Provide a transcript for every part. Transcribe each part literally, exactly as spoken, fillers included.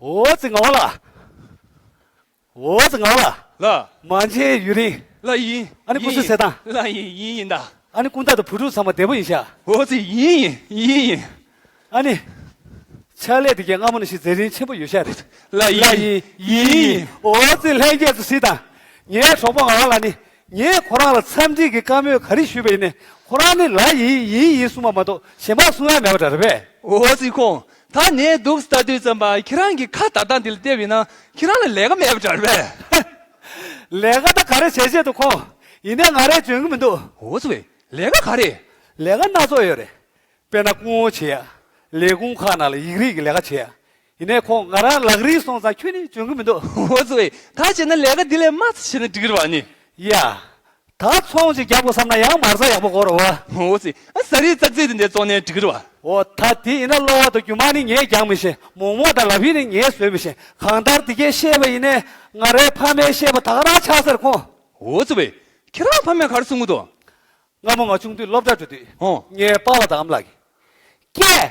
འོ་ཙི་ངག་དབང་ལགས། འོ་ཙི་ངག་དབང་ལགས། ལགས། མ་མཇལ་ཡུན་རིང་། ལགས་ཡིན། ཨ་ནི་སྐུ་གཟུགས་གསལ་ཐང་། ལགས་ཡིན་ཡིན་ཡིན་ད། ཨ་ནི་སྐུ་ཟླ་དང་བུ་ཕྲུག་ཚང་མ་བདེ་པོ་ཡིན་ཤག། འོ་ཙི་ཡིན་ཡིན་ཡིན་ཡིན། ཨ་ནི། ཕྱག་ལས་དེ་གའི་སྔ་མོ་ནང་བཞིན་མཛད་རིན་ཆེན་པོ་ཡོད་ཤག་རེད། ལགས་ཡིན་ཡིན་ཡིན། འོ་ཙི་ལྷན་རྒྱས་ཚོ་གཟིགས་དང་། ངའི་གྲོགས་པོ་ངག་དབང་ལགས་ནི། ངས་ཁོ་རང་ལ་འཚམས་འདྲི་གི་བཀའ་མོལ་ག་རེ་ཞུས་པ་ཡིན་ནའི་ཁོ་རང་ནི་ལགས་ཡིན་ཡིན་ཡིན་གསུངས་པ་མ་གཏོགས་གཞན་པ་གསུང་ཡ་མེད་པ་འདྲ་རེད་པས། འོ་ཙི་ཁོང་། ད་ནས་འདུག་ལྟ་དུས་ཙམ་པ་ཁྱེད་རང་གི་ཁ་བརྡ་སྟངས་འདི་ལ་བལྟས་པ་ཡིན་ན་ཁྱེད་རང་ལ་ལས་ཀ་མེད་པ་འདྲ་རེད་པས། ལས་ཀ་ད་ག་རེ་བྱེད་བྱེད་དུ་ཁོང་། ཡིན་ནའི་ང་རས་འཇོན་གི་མི་འདུག། འོ་ཙི་བས་ལས་ཀ་ག་རེ། ལས་ཀ་སྣ་ཚོགས་ཡོད་རེད། དཔེར་ན་སྐུ་ངོ་བྱེད་ཡ། ལས་ཁུངས་ཁག་ནང་ལ་ཡིག་རིགས་ཀྱི་ལས་ཀ་བྱེད་ཡ། ཡིན་ནའི་ཁོང་ང་རང་ལག་རིགས་སོང་ཙང་ཁྱོན་ནས་འཇོན་གི་མི་འདུག། འོ་ཙི་བས་ད་བྱས་ན་ལས་ཀ་འདི་ལས་མ་ཚ་བྱས་ན་འགྲིག་གི་རེད་བ་ནི། ཡ། ད་ཚོང་ཅིག་རྒྱག་དགོས་བསམ་ན་ཡང་མ་རྩ་ཡག་པོ་དགོས་རེད་བ། འོ་ཙི། ཨ་ཟ་རིགས་ཙག་ཙིག་དེ་འདྲ་བཙོང་ནའི་འགྲིག་གི་རེད་བ། འོ་ད་དེ་ཡིན་ན་གློ་བ་དང་རྒྱུ་མ་ནི་ངས་རྒྱག་མི་ཤེས། མོག་མོག་དང་ལ་ཕི་ནི་ངས་བཟོས་མི་ཤེས། གང་ལྟར་དེ་གས་བཤད་པ་ཡིན་ནའི་ང་རའི་ཕ་མས་བཤད་པ་ད་ག་རང་ཆགས་ཟེར་ཁོང་། འོ་ཙི་བས། ཁྱེད་རང་ཕ་མས་ག་རེ་གསུང་གི་འདུག། སྔ་མོ་ང་ཆུང་དུས་སློབ་གྲྭ་འགྲོ་དུས། ཨོ། ངའི་པཱ་ལགས་དང་ཨ་མ་ལགས་ཀྱིས། ཀྱེ།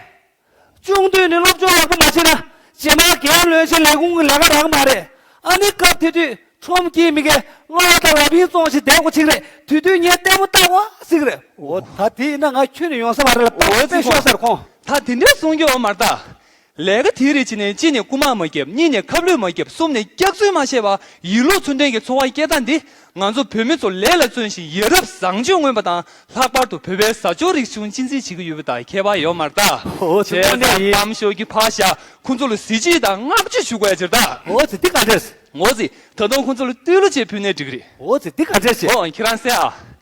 ཆུང་དུས་ནས་སློབ་སྦྱོང་ཡག་པོ་མ་བྱས་ན། རྗེས་མ་རྒན་ལོན་ཆེད་ལས་ཁུངས་ཀྱི་ལས་ཀ་རག་གི་མ་རེད། ཨ་ནི་སྐབས་དེ་དུས་ཁྲོམ་སྐྱིད་མི་དགེ་གློ་བ་དང་ལ་ཕིང་བཙོང་ཞིག་བསྡད་དགོས་ཅིག་རེད། དེ་དུས་ངས་ལྟད་མོ་ལྟ་བ་ཟིག་རེད། འོ་ད་དེ་ཡིན་ན་ང་ཁྱོན་ནས་ཡོང་ས་མ་རེད་ལ། ད་འོ་དཔེ་ཤོག་ཟེར་ཁོང་། ད་དེ་འདྲའི་གསུང་རྒྱུ་ཡོད་མ་རེད་ད། ལས་ཀ་དེའི་རིགས་བྱས་ནས་གཅིག་ནས་རྐུ་མ་མ་བརྒྱབ། གཉིས་ནས་ཁབ་ལུད་མ་བརྒྱབ། གསུམ་ནས་སྐྱག་རྫུན་མ་བཤད་པ། ཡིད་བློ་ཚུལ་ལྡན་གྱི་འཚོ་བ་སྐྱེལ་སྟངས་འདི་ང་ཚོ་བོད་མི་ཚོ་ལས་ལ་བརྩོན་ཞིང་ཡ་རབས་བཟང་སྤྱོད་མངོན་པ་དང་། ལྷག་པར་དུ་བོད་པའི་བཟའ་སྤྱོད་རིག་གཞུང་གཅེས་འཛིན་བྱེད་ཀྱི་ཡོད་པ་དང་ཁྱད་པར་ཡོད་མ་རེད་ད། འོ་ཙི་བྱས་དངོས་གནས་ཙང་ཡིན། གཏམ་ཤོད་ཀྱི་ཕར་བཞག། ཁོང་ཚོ་ལ་གཟི་བརྗིད་དང་བསྔགས་བརྗོད་ཞུ་དགོས་ཡ་ཅིག་རེད་ད། འོ་ཙི་འདི་ག་འདྲས། འོ་ཙི། ད་དུང་ཁོང་ཚོ་ལ་བསྟོད་གླུ་ཅིག་ཕུལ་ནའི་འགྲིག་གི་རེད། འོ་ཙི་འདི་ག་འདྲས་ཅིག། འོ་ཁྱེད་རང་གསན་ཨ།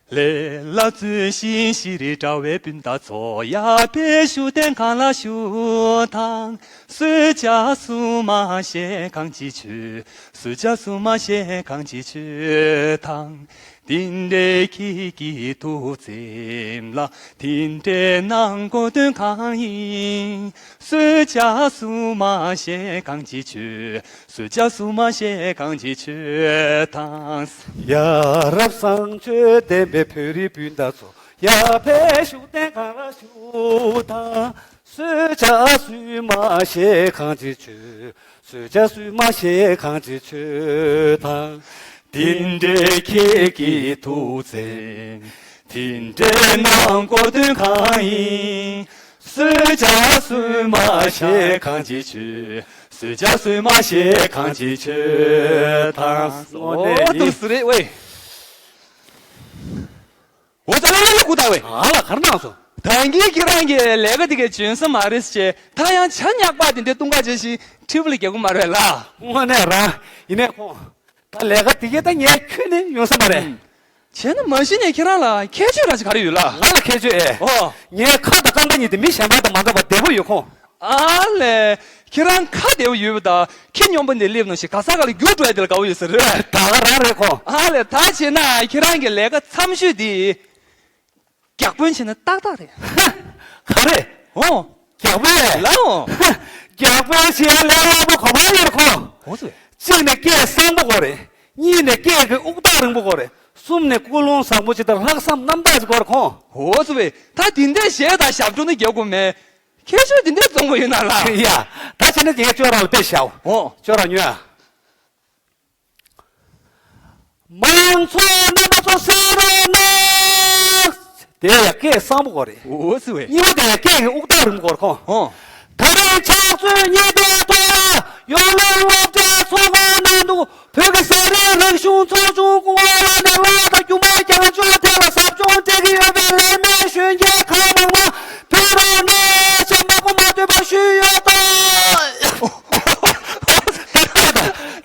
ལས་ལ་བརྩོན་ཞིང་ཤེས་རིག་དྲ་བའི་སྤུན་ཟླ་ཚོ། ཡར་འཕེལ་ཤུགས་ལྡན་གང་ལ་ཤུགས་དང་། གསོལ་ཇ་བསྲུང་མ་ཞེས་གང་ཅི་མཆོད། གསོལ་ཇ་བསྲུང་མ་ཞེས་གང་ཅི་མཆོད་དང་། དེ་འདྲའི་ཁྱེད་ཀྱི་ཐུགས་བརྩེ་ལ། དེ་འདྲའི་གནང་དགོས་དོན་གང་ཡིན། གསོལ་ཇ་བསྲུང་མ་ཞེས་གང་ཅི་མཆོད། གསོལ་ཇ་བསྲུང་མ་ཞེས་གང་ཅི་མཆོད་དང་། ཡ་རབས་བཟང་སྤྱོད་ལྡན་པའི་བོད་རིགས་སྤུན་ཟླ་ཚོ། ཡར་འཕེལ་ཤུགས་ལྡན་གང་ལ་ཤུགས་དང་། གསོལ་ཇ་བསྲུང་མ་ཞེས་གང་ཅི་མཆོད། གསོལ་ཇ་བསྲུང་མ་ཞེས་གང་ཅི་མཆོད་དང་། དེ་འདྲའི་ཁྱེད་ཀྱི་ཐུགས་བརྩེ། དེ་འདྲའི་གནང་དགོས་དོན་གང་ཡིན། གསོལ་ཇ་བསྲུང་མ་ཞེས་གང་ཅི་མཆོད། གསོལ་ཇ་བསྲུང་མ་ཞེས་གང་ཅི་མཆོད་དང་། འོ་དངོས་གནས་ཡིན། འདུག་སེ་རེད་ཝེ། འོ་ཙི་ལ་ལ་ལ་སྐུ་ད་ཝེ། ཨ་ལ་གར་ནང་སོ། ད་གིན་ཁྱེད་རང་གི་ལས་ཀ་དེ་ག་འཇོན་ས་མ་རེད་ཟེར། ད་ཡང་ཇ་ཉག་པ་དེ་འདྲ་བཏུང་ག་བྱེད་བཞིན་ཁྲིབ་ལ་རྒྱག་གི་མ་རེད་ལ། དངོས་གནས་རང་ཡིན་ནས་ཁོང་། ད་ལས་ཀ་དེ་ག་ད་ངས་ཁྱོན་ནས་ཡོང་ས་མ་རེད། བྱས་ན་མ་གཞི་ནས་ཁྱེད་རང་ལ་ཁྱད་ཆོས་ར་ཅིག་ག་རེ་ཡོད་ལ། ང་ལ་ཁྱད་ཆོས་ཨེ། ཨོ། ངའི་ཁ་དང་རྐང་པ་གཉིས་དེ་མི་གཞན་པ་དང་མ་འདྲ་བ་བདེ་པོ་ཡོད་ཁོང་། ཨ་ལས། ཁྱེད་རང་ཁ་བདེ་པོ་ཡོད་པ་དང་ཁྱི་སྨྱོན་པ་འདི་སླེབས་ནོ་ཞིག་ག་ས་ག་ལ་རྒྱུགས་འགྲོ་ཡ་དེ་ལ་དགའ་པོ་ཡོད་ས་རེད། ད་ག་རང་རེད་ཁོང་། ཨ་ལས་ད་བྱས་ན་ཁྱེད་རང་གི་ལས་ཀ་མཚམས་ཤོས་དེ། རྒྱག་དཔོན་བྱས་ན་ཏག་ཏག་རེད། ག་རེ། ཨོ། རྒྱག་དཔོན། ལའོ། རྒྱག་དཔོན་བྱེད་ཡ་ལས་སླ་པོ་ག་པར་ཡོད་རེད་ཁོང་། འོ་ཙི། གཅིག་ནས་སྐད་གསང་པོ་དགོས་རེད། གཉིས་ནས་སྐད་ཀྱི་དབུགས་ཐག་རིང་པོ་དགོས་རེད། གསུམ་ནས་ཀུན་སློང་བཟང་པོ་ཅིག་དང་ལྷག་བསམ་རྣམ་དག་ཅིག་དགོས་རེད་ཁོང་། འོ་ཙི་བས། ད་དེ་འདྲས་གཞས་དང་ཞབས་བྲོ་ནི་རྒྱག་དགོས་མེད། ཁྱད་ཆོས་དེ་འདྲས་བཙོང་དགོས་ཡོད་ན་ལ། ཡ། ད་བྱས་ན་དེ་ཁྱོད་རང་ལ་དཔེ་བཞག་འོ། ཁྱོད་རང་ཉོན་ཨ། མང་ཚོགས་རྣམ་པ་ཚོ་གསན་རོགས་གནང་། དེ་ཡང་སྐད་གསང་པོ་དགོས་རེད། འོ་ཙི་བས། གཉིས་པ་དེ་ཡང་སྐད་ཀྱི་དབུགས་ཐག་རིང་པོ་དགོས་རེད་ཁོང་། ཧོ། ད་རེས་ཕྱག་ཚོད་གཉིས་པའི་ཐོག་ཡོ་ལོན་སློབ་གྲྭའི་ཚོགས་ཁང་ནང་དུ་བོད་ཀྱི་ཟས་རིགས་རིག་གཞུང་ཚོགས་ཆུང་སྐུ་ངོ་ལགས་ནས་གློ་བ་དང་རྒྱུ་མ་རྒྱང་སྐྱོད་ཐད་ལ་ཟབ་སྦྱོང་སྤྲད་ཀྱི་ཡོད་པའི་ལས་སྣེ་གཞོན་སྐྱེས་གང་མང་མང་ཕེབས་རོགས་གནང་ཞེས་མ་གོ་མ་ཐོས་པ་ཞུས་ཡོད་དོ།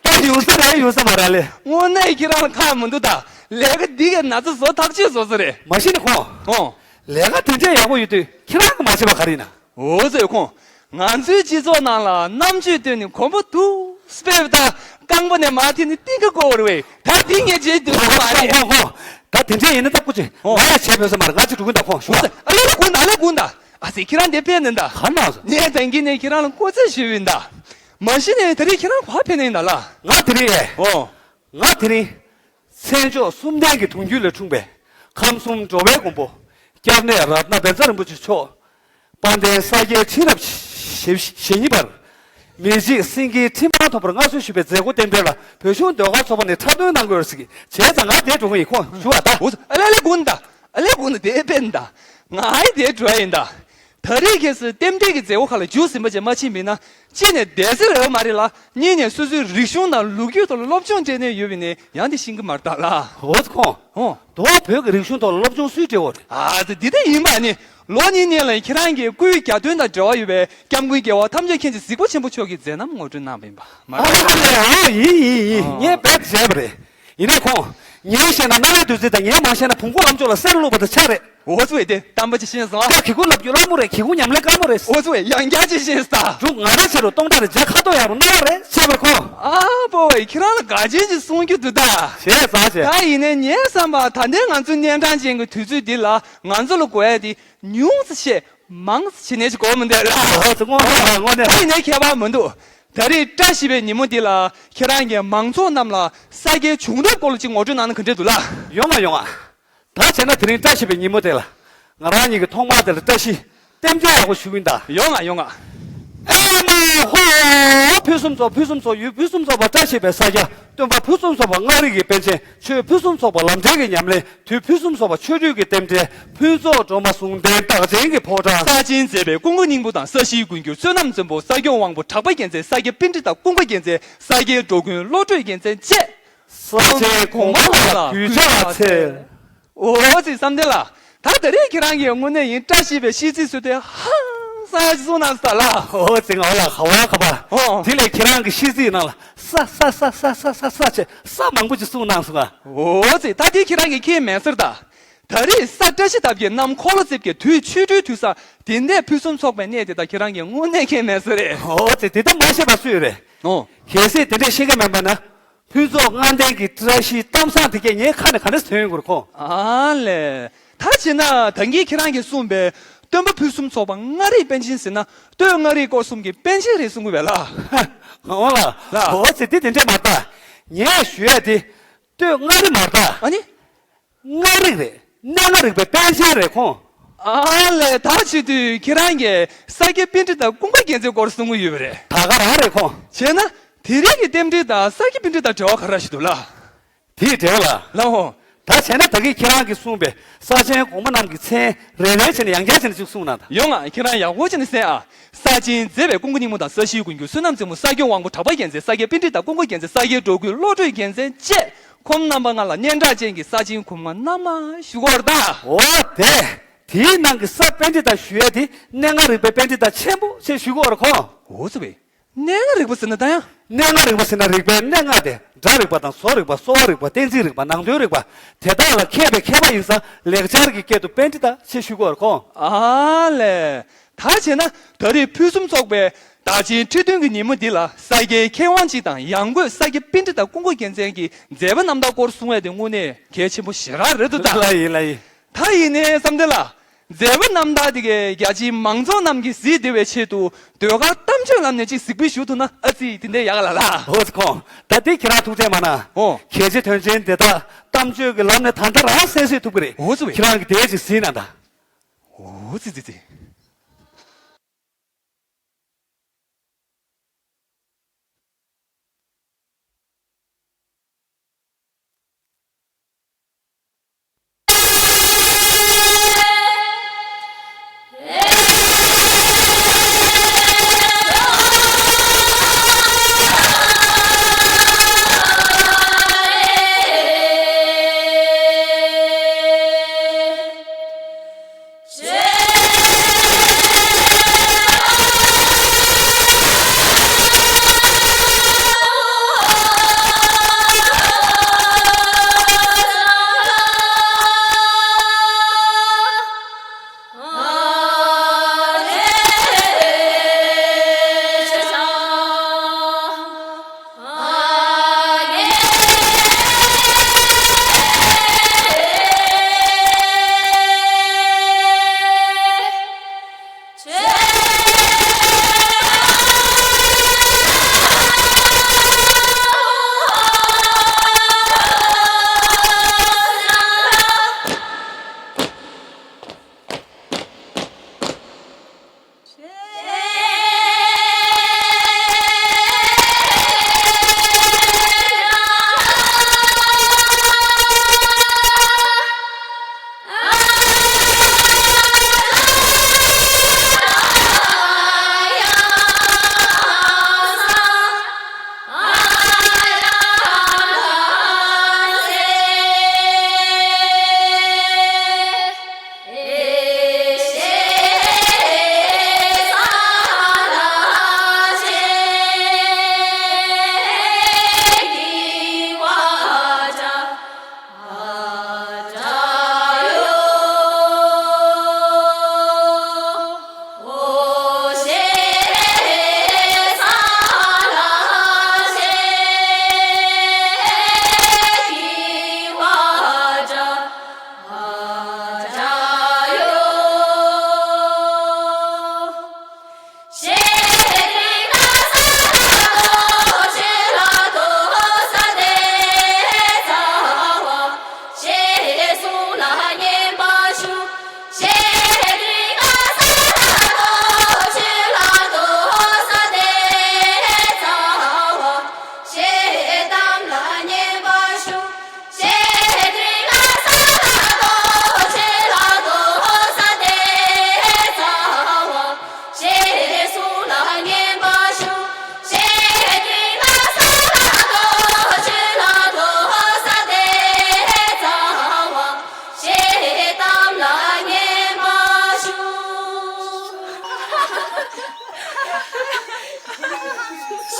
ད་ཡོང་ས་རེད་ཡོང་ས་མ་རེད་ལེ། དངོས་གནས་ཁྱེད་རང་ལ་ཁག་མི་འདུག་ད། ལས་ཀ་འདི་གའི་ན་ཚ་བཟོ་ཐག་ཆོད་བཟོ་ས་རེད། མ་གཞི་ནས་ཁོང་། ཨོ། ལས་ཀ་དེ་འདྲ་ཡག་པོ་ཡོད་དུས་ཁྱེད་རང་གིས་མ་བྱས་པ་ག་རེ་ཡིན་ན། འོ་ཟེར་ཁོང་། ང་ཚོའི་སྤྱི་ཚོགས་ནང་ལ་རྣམ་དཔྱོད་བཏོན་ནས་གོམ་པ་འདུག་སེ་ཕེབས་ད། རྐང་པ་ནས་མར་ཐིག་ནས་གཏིང་ཁ་བསྐོར་བ་རེད་བས། ད་འདི་ངས་བྱེད་འདུག་མ་རེད། ཁོང་ཁོང་། ད་དེ་འདྲ་ཡིན་ན་ད་སྐུ་མཁྱེན། ཨོ། ང་ཡང་བྱས་མེད་ས་མ་རེད། ང་ཅིག་འགྲོ་གི་འདུག་ཁོང་ཞུ་ཟེར། ཨ་ལེ་ལེ་དགོངས་དག་ཨ་ཙི་ཁྱེད་རང་འདིར་ཕེབས་ནས་ད། ག་ན་སོང་། ངས་ད་གིན་ནས་ཁྱེད་རང་ལ་སྐུ་རྩེད་ཞུས་པ་ཡིན་ད། མ་གཞི་ནས་དེ་རིང་ཁྱེད་རང་ག་པར་ཕེབས་ནས་ཡིན་ད་ལ། ང་དེ་རིང་ཨེ། ཨོ། ང་དེ་རིང་། མཚན་མཆོག་གསུམ་ལྡན་གྱི་གདུང་རྒྱུད་ལས་འཁྲུངས་པའི་ཁམས་གསུམ་འགྲོ་བའི་མགོན་པོ། སྐྱབས་གནས་རཏྣ་བཛྲ་རིན་པོ་ཆེ་མཆོག་དཔལ་ལྡན་ས་སྐྱའི་ཕྱི་རབས་ཞེ་ཞེ་གཉིས་པར། མི་འཇིགས་སེང་གེའི་ཁྲི་དམར་ཐོབ་པར་མངའ་གསོལ་ཞུ་བའི་མཛད་སྒོ་རྟེན་འབྲེལ་ལ་བོད་གཞུང་ཟློས་གར་ཚོགས་པ་ནས་འཁྲབ་སྟོན་གནང་དགོས་ཟེར་གྱི་བྱས་ཙང་ང་དེ་འགྲོ་གི་ཡིན། ཁོང་ཞུ་བ་ད། འོ་ཨ་ལེ་ཨ་ལེ་དགུན་ད། ཨ་ལེ་དགུན་ད་དེ་དཔེ་ད། ང་ཨེ་དེ་འགྲོ་ཡ་ཡིན་ད། ད་རེས་ཁྱེད་ཚོས་རྟེན་འབྲེལ་གྱི་མཛད་སྒོ་ཁག་ལ་རྒྱུགས་ཟིན་པ་ཅིག་མ་ཕྱིན་པ་ཡིན་ན། གཅིག་ནས་བསྡད་ས་རེ་བ་མ་རེད་ལ། གཉིས་ནས་སོ་སོའི་རིག་གཞུང་དང་ལོ་རྒྱུས་ཐོག་ལ་སློབ་སྦྱོང་སྤྲད་གནས་ཡོད་པ་ཡིན་ན་ཡང་དེ་ཤེས་ཀྱི་མ་རེད་ད་ལ། འོ་ཙི་ཁོང་། ཨོ། དོ་བོད་ཀྱི་རིག་གཞུང་ཐོག་ལ་སློབ་སྦྱོང་སུས་སྤྲད་འོ་རེད། ཨ་ཙི་འདི་ལྟ་ཡིན་པ་ནི། ལོ་གཉིས་སྔོན་ལ་ཁྱེད་རང་གི་སྐུའི་རྒྱ་སྟོན་དང་འབྲེལ་བ་ཡོད་པའི་སྐྱབས་མགོན་རྒྱལ་བ་ཐམས་ཅད་མཁྱེན་ཅིང་གཟིགས་པ་ཆེན་པོ་མཆོག་གི་མཛད་རྣམ་ངོ་སྤྲོད་གནང་བ་ཡིན་པ་མ་རེད། ཨ་ཨ་ཡིན་ཡིན་ཡིན། ཨ། ངས་རྦད་དེ་བྱས་པ་རེད། ཡིན་ནའི་ཁོང་། ངས་བཤད་ན་རྣ་བས་བདུད་རྩི་དང་ངས་མ་བཤད་ན་བོང་གུ་ལམ་མཆོག་ལ་གསེར་བླུགས་པ་དང་ཆ་རེད། འོ་ཙི་བས་དེ་གཏམ་པ་ཅིག་ཤེས་སོང་ཨ། ཀ་གི་གུ་ལབ་རྒྱུ་སླ་མོ་རེད། གི་གུ་ཉམས་ལེན་དཀའ་མོ་རེད། འོ་ཙི་བས་ཡང་བསྐྱར་ཅིག་ཤེས་ས། འབྲུ་ང་ར་ཆེ་རུ་སྟོང་ཕྲག་རེ་བརྒྱ་ཁ་དོག་ཡག་རུ་སྣང་བ་རེད་བྱས་པར་ཁོང་། ཨ་ཕོ་བས་ཁྱེད་རང་ལ་དགའ་ཆེན་ཅིག་གསུང་རྒྱུ་འདུག་ད། བྱས་ཙང་བྱས། ད་ཡིན་ནའི་ངའི་བསམ་པ་ད་ལྟའི་ང་ཚོ་གཉན་འཕྲང་ཅན་གྱི་དུས་ཚོད་འདི་ལ་ང་ཚོ་ལ་དགོས་ཡ་དེ་ཉུང་ཙམ་བཤད་མང་ཙམ་བྱེད་ནས་ཅིག་དགོས་མི་འདུག་ལ། འོ་ཙི་དངོས་གནས་ལ་དངོས་གནས་ད་ལ། ཡིན་ནའི་ཁྱད་པར་མི་འདུག་ད་རེས་བཀྲ་ཤིས་པའི་ཉིན་མོ་འདི་ལ་ཁྱེད་རང་གིས་མང་ཚོགས་རྣམས་ལ་ས་སྐྱའི་བྱུང་རབས་སྐོར་ལ་ཅིག་ངོ་སྤྲོད་གནང་ན་ག་འདྲས་འདུག་ལ། ཡོང་ང་ཡོང་ང་། ད་བྱས་ན་དེ་རིང་བཀྲ་ཤིས་པའི་ཉིན་མོ་དེ་ལ། ང་རང་ཉིད་ཀྱིས་ཐོག་མར་དེ་ལ་བཀྲ་ཤིས་རྟེན་འབྲེལ་ཡག་པོ་ཞུ་གི་ཡིན་ད། ཡོང་ང་ཡོང་ང་། ཨེ་མ་ཧོ། ཕུན་སུམ་ཚོགས་ཕུན་སུམ་ཚོགས་ཡུལ་ཕུན་སུམ་ཚོགས་པ་བཀྲ་ཤིས་པའི་ས་སྐྱ། སྟོན་པ་ཕུན་སུམ་ཚོགས་པ་མངའ་རིས་ཀྱི་པཎ་ཆེན། ཆོས་ཕུན་སུམ་ཚོགས་པ་ལམ་འབྲས་ཀྱི་ཉམས་ལེན། དུས་ཕུན་སུམ་ཚོགས་པ་ཆོ་འཕྲུལ་གྱི་རྟེན་འབྲེལ། ཕུན་ཚོགས་སྒྲོལ་མ་ཟུང་ལྡན་རྟགས་ཅན་གྱི་ཕོ་བྲང་། ས་ཆེན་མཛེས་པའི་ཀུན་དགའ་སྙིང་པོ་དང་། ས་གཞིའི་ཀུན་འགྱུར་བསོད་ནམས་བཙན་པོ། ས་སྐྱོང་དབང་པོ་གྲགས་པ་རྒྱལ་མཚན། ས་སྐྱ་པཎྜི་ཏ་ཀུན་དགའ་རྒྱལ་མཚན། ས་སྐྱའི་འགྲོ་མགོན་བློ་གྲོས་རྒྱལ་མཚན་བཅས། ས་ཆེན་གོང་མ་ལ་གུས་ཕྱག་འཚལ། འོ་ཙི་བསམ་གཏན་ལགས། ད་ད་རེས་ཁྱེད་རང་གིས་དངོས་གནས་ཡིན་བཀྲ་ཤིས་པའི་ཤིས་ཚིག་ཟེར་དུས་ཧང་སང་ཡ་ཅིག་གསུངས་གནང་སོང་ད་ལ། འོ་ཙི་ང་ལ་ཧ་བ་ཁ་པ། ཨོ། དེ་ལས་ཁྱེད་རང་གི་ཤིས་ཚིག་ནང་ལ་ས་ས་ས་ས་ས་ས་ས་ས་ཅེས་ས་མང་པོ་ཅིག་གསུངས་གནང་སོང་ང་། འོ་ཙི་ད་དེ་ཁྱེད་རང་གིས་མཁྱེན་མེད་ཟེར་ད། ད་རེས་ས་བཀྲ་ཤིས་ལྟ་བུའི་གནམ་འཁོར་ལོ་རྩིབས་ཀྱི་དུས་ཆོ་འཕྲུལ་དུས་ས་དེ་འདྲའི་ཕུན་སུམ་ཚོགས་པའི་གནས་དེ་ད་ཁྱེད་རང་གིས་དངོས་གནས་མཁྱེན་མེད་ཟེར་རེད། འོ་ཙི་དེ་ལྟ་མ་ཤེས་པ་སུ་ཡོད་རེད། ཨོ། གལ་སྲིད་དེ་འདྲས་ཤེས་ཀྱི་མེད་པ་ན། ཕུན་ཚོགས་ལྔ་ལྡན་གྱི་བཀྲ་ཤིས་གཏམ་བཟང་དེ་གས་ངའི་ཁ་ནས་ག་འདྲས་ཐོན་ཡོང་གི་རེད་ཁོ། ཨ་ལས། ད་བྱས་ན་ད་གིན་ཁྱེད་རང་གིས་གསུངས་པའི་སྟོན་པ་ཕུན་སུམ་ཚོགས་པ་མངའ་རིས་པཎ་ཆེན་ཟེར་ན་སྟོད་མངའ་རིས་སྐོར་གསུམ་གྱི་པཎ་ཆེན་རེད་གསུང་གི་བས་ལ། འོ་ལ། ལ། འོ་ཙི་དེ་དེ་འདྲས་མ་ལྟ། ངས་ཞུ་ཡ་དེ། སྟོད་མངའ་རིས་མ་ལྟ། ཨ་ནི། མངའ་རིས་རེད། གནས་ལྔ་རིག་པའི་པཎ་ཆེན་རེད་ཁོང་། ཨ་ལས་ད་བྱེད་དུས་ཁྱེད་རང་གིས་ས་སྐྱ་པཎྜི་ཏ་ཀུན་དགའ་རྒྱལ་མཚན་སྐོར་གསུང་གི་ཡོད་པ་རེད། ད་ག་རང་རེད་ཁོང་། བྱས་ན་དེ་རིང་གི་རྟེན་འབྲེལ་དང་ས་སྐྱ་པཎྜི་ཏ་འབྲེལ་བ་ག་རེ་ཞིག་འདུག་ལ། དེའི་འབྲེལ་བ་ལ། ལའོ། ད་བྱས་ན་ད་གིན་ཁྱེད་རང་གིས་གསུངས་པའི་ས་ཆེན་གོང་མ་རྣམས་ཀྱི་མཚན་རེ་རེ་བྱས་ནས་ཡང་བསྐྱར་བྱས་ནས་ཅིག་གསུངས་གནང་དང་། ཡོང་ང་ཁྱེད་རང་ཡག་པོ་བྱས་ནས་གསན་ཨ། ས་ཆེན་མཛེས་པའི་ཀུན་དགའ་སྙིང་པོ་དང་། ས་གཞིའི་ཀུན་འགྱུར་བསོད་ནམས་བཙན་པོ། ས་སྐྱོང་དབང་པོ་གྲགས་པ་རྒྱལ་མཚན། ས་སྐྱའི་པཎྜི་ཏ་ཀུན་དགའ་རྒྱལ་མཚན། ས་སྐྱའི་འགྲོ་མགོན་བློ་གྲོས་རྒྱལ་མཚན་བཅས། ཁོང་རྣམ་པ་ལྔ་ལ་སྙན་གྲགས་ཅན་གྱི་ས་ཆེན་གོང་མ་རྣམ་པ་ཞུ་གི་ཡོད་རེད་ད། འོ་དེ། དེའི་ནང་གི་ས་པཎྜི་ཏ་ཞུ་ཡ་དེ་གནས་ལྔ་རིག་པའི་པཎྜི་ཏ་ཆེན་པོ་ཞེས་ཞུ་གི་ཡོད་རེད་ཁོང་། འོ་ཙི་བས། གནས་ལྔ་རིག་པ་ཟེར་ན་ད་ཡང་། གནས་ལྔ་རིག་པ་ཟེར་ན་རིག་པའི་གནས་ལྔ་སྟེ། སྒྲ་རིག་པ་དང་བཟོ་རིག་པ། གསོ་བ་རིག་པ། གཏན་ཚིགས་རིག་པ། ནང་དོན་རིག་པ། དེ་དག་ལ་མཁས་པའི་མཁས་པ་ཡིན་ཙང་ལེགས་སྦྱར་གྱི་སྐད་དུ་པཎྜི་ཏ་ཞེས་ཞུ་གི་ཡོད་རེད་ཁོང་། ཨ་ལས། ད་བྱས་ན་ད་རེས་ཕུན་སུམ་ཚོགས་པའི་དར་ཆེན་ཁྲི་སྟོན་གྱི་ཉིན་མོ་འདི་ལ་ས་སྐྱའི་མཁས་དབང་སྤྱི་དང་ཡང་སྒོས་ས་སྐྱ་པཎྜི་ཏ་ཀུན་དགའ་རྒྱལ་མཚན་གྱི་མཛད་པ་རྣམ་དག་སྐོར་གསུང་ཡ་དེ་དངོས་གནས་གལ་ཆེན་པོ་ཞེ་དྲག་རེད་འདུག་ད། ལགས་ཡིན་ལགས་ཡིན། ད་ཡིན་ནའི་བསམ་གཏན་ལགས། མཛད་པ་རྣམ་དག་དེ་གས་རྒྱ་ཆེའི་མང་ཚོགས་རྣམས་ཀྱིས་གཟིགས་བདེ་བའི་ཆེད་དུ་ཟློས་གར་གཏམ་བརྗོད་ལམ་ནས་ཅིག་གཟིགས་འབུལ་ཞུ་ཐུབ་ན་ཨ་ཙི་དེ་འདྲའི་ཡག་ལ་ལ། འོ་ཙི་ཁོང་། ད་ལྟའི་ཁྱེད་རང་ཐུགས་ཁྲལ་མ་གནང་། ཨོ། གལ་ཆེ་དོན་ཆེན་དེ་དག་གཏམ་བརྗོད་ཀྱི་ལམ་ནས་ད་ལྟ་རང་གསན་གཟིགས་ཐུབ་ཀྱི་རེད། འོ་ཙི་བས། ཁྱེད་རང་གིས་དེ་ཅིག་གཟིགས་གནང་དང་། འོ་ཙི་ཙི་ཙི།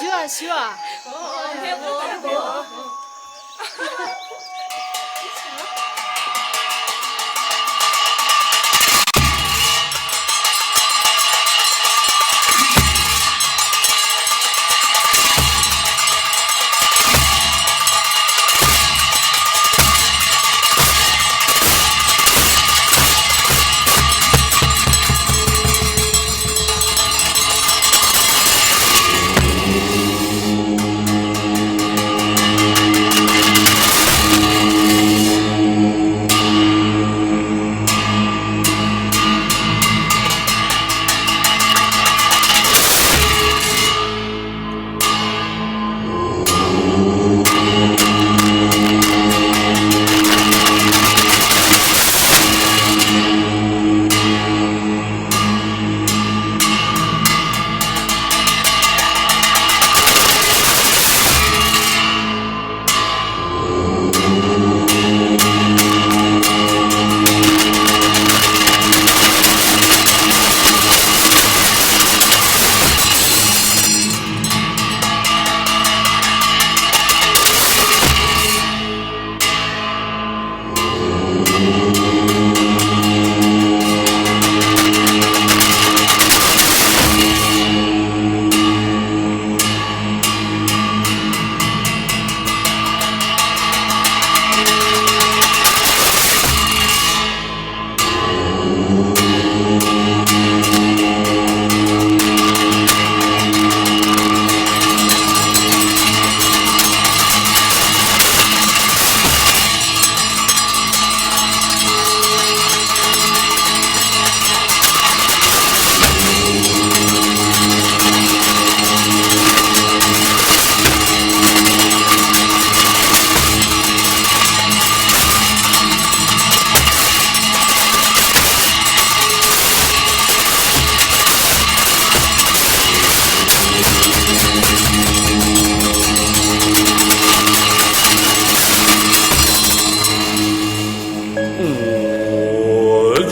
ཞུ་ཨ་ཞུ་ཨ།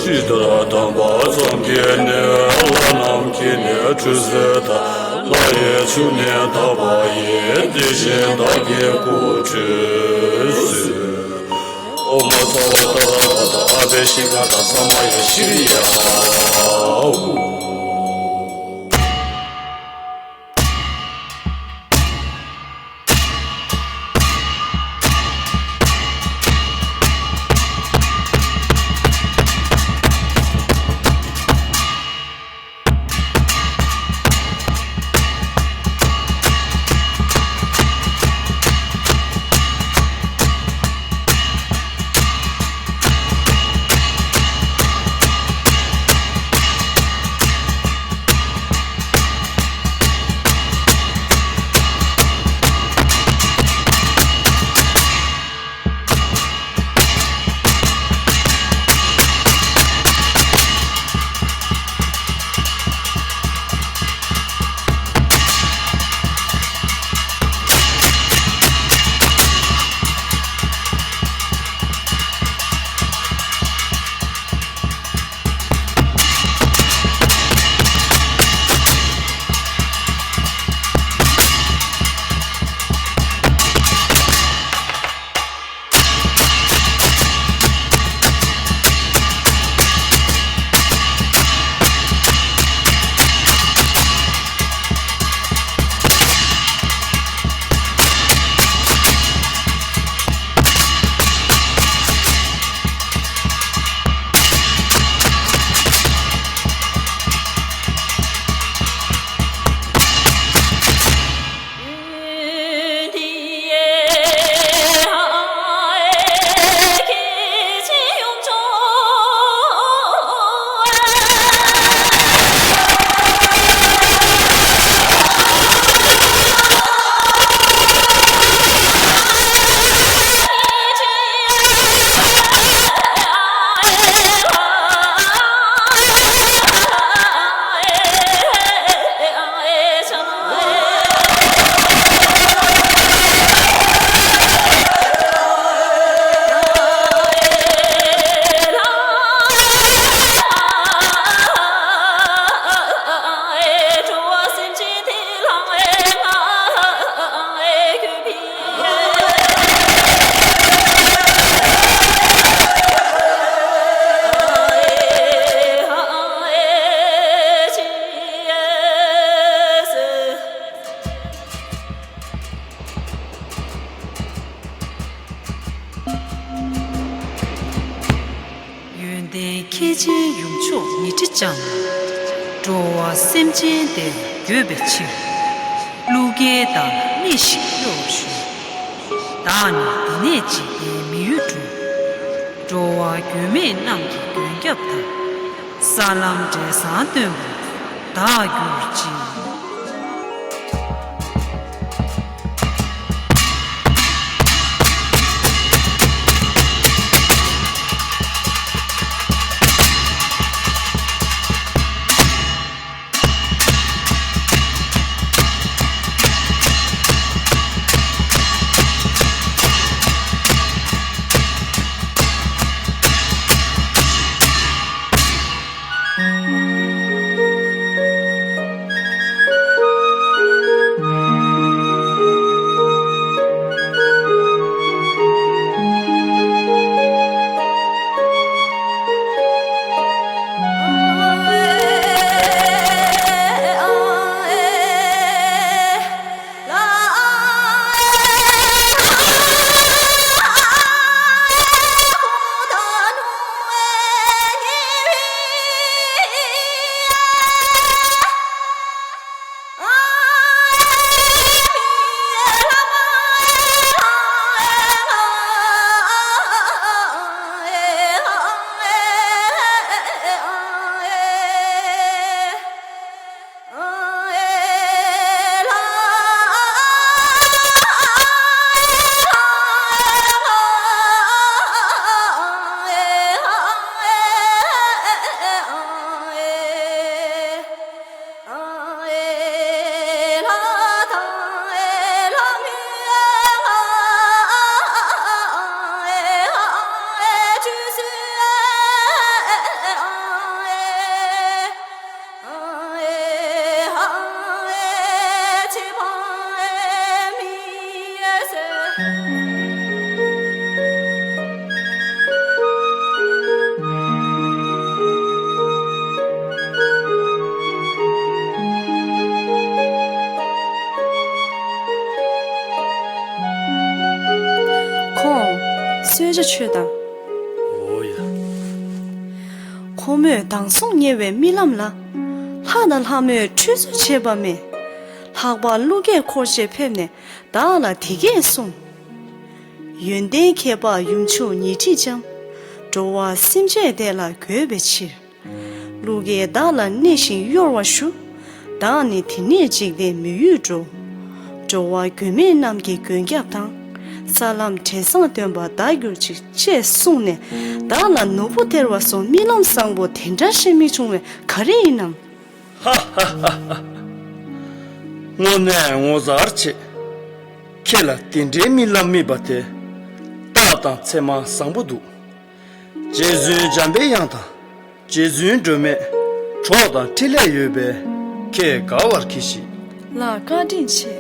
ཇི་ལྟར་དམ་པ་སངས་རྒྱས་ནས། ལྷ་རྣམས་ཀྱིས་ནི་ཁྲུས་མཛད་དང་། ལྷ་ཡི་ཆོས་ནི་དག་པ་ཡིས། དེ་བཞིན་བདག་གིས་སྐུ་ཁྲུས་གསོལ། ཨོཾ་ས་བ་ཏ་ར་བ་ཏ། ཨ་བྷི་ཤེ་ཀ་དང་ས་མ་ཡ་ཤྲི་ཡ། ཧཱུྃ། ཐེག་ཆེན་ཡུམ་མཆོག་ཉི་ཁྲི་ལྕམ། འགྲོ་བ་སེམས་ཅན་བདེ་ལ་འགོད་པའི་ཕྱིར། ཀླུ་རྒྱལ་བདག་ལ་གནས་ཤིང་གཡོ་བར་ཞུ། བདག་ནི་འདི་ནས་འཇིག་རྟེན་མི་ཡུལ་འགྲོ། འགྲོ་བ་མགོན་མེད་རྣམས་ཀྱི་མགོན་སྐྱབས་དང་། ས་ལམ་འབྲས་བཟང་སྟོན་པ་བདག་གྱུར་ཅིག། ཁོང་གསོལ་ཇ་མཆོད་དང་། འོ་ཡ། ཁོ་མོས་དྲང་སྲོང་ཉེ་བའི་རྨི་ལམ་ལ། ལྷ་དང་ལྷ་མོས་ཁྲུས་གསོལ་བྱེད་པ་མེད། ལྷག་པར་ཀླུ་རྒྱལ་འཁོར་བཅས་ཕེབས་ནས་བདག་ལ་འདི་སྐད་གསུངས། ཡོན་ཏན་ཁྱད་འཕགས་ཡུམ་མཆོག་ཉི་ཁྲི་ལྕམ། འགྲོ་བ་སེམས་ཅན་བདེ་ལ་འགོད་པའི་ཕྱིར། ཀླུ་རྒྱལ་བདག་ལ་གནས་ཤིང་གཡོ་བར་ཞུ། བདག་ནི་དེ་ནས་འཇིག་རྟེན་མི་ཡུལ་འགྲོ། འགྲོ་བ་མགོན་མེད་རྣམས་ཀྱི་མགོན་སྐྱབས་དང་། ས་ལམ་འབྲས་བཟང་སྟོན་པ་བདག་གྱུར་ཅིག་ཅེས་གསུངས་ནས། བདག་ལ་ནོར་བུ་སྟེར་བ་སོགས་རྨི་ལམ་བཟང་པོ་དེ་འདྲ་ཞིག་རྨི་བྱུང་བས་ག་རེ་ཡིན་ནམ། ཧ་ཧ་ཧ་ཧ། དངོས་གནས་ངོ་མཚར་ཆེ། ཁྱེད་ལ་དེ་འདྲའི་རྨི་ལམ་རྨིས་པ་དེ། རྟགས་དང་མཚན་མ་བཟང་པོ་འདུག། རྗེ་བཙུན་འཇམ་པའི་དབྱངས་དང་། རྗེ་བཙུན་སྒྲོལ་མས་གྲོགས་དང་འཕྲིན་ལས་ཡོད་པས་ཁྱེད་དགའ་བར་གྱིས་ཤིག། ལགས། བཀའ་དྲིན་ཆེ།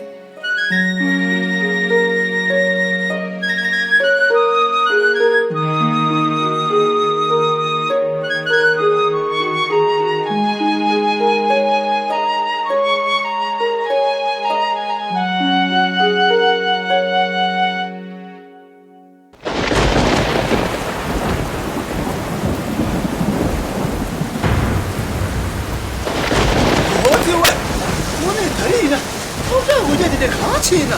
ཨོ་ཙི་ཝེ། དངོས་གནས་ད་རེས་ཡིན་ན་ཐོག་ཁྲག་འོ་བརྒྱལ་དེ་འདྲ་གང་བྱས་ཡིན་ན།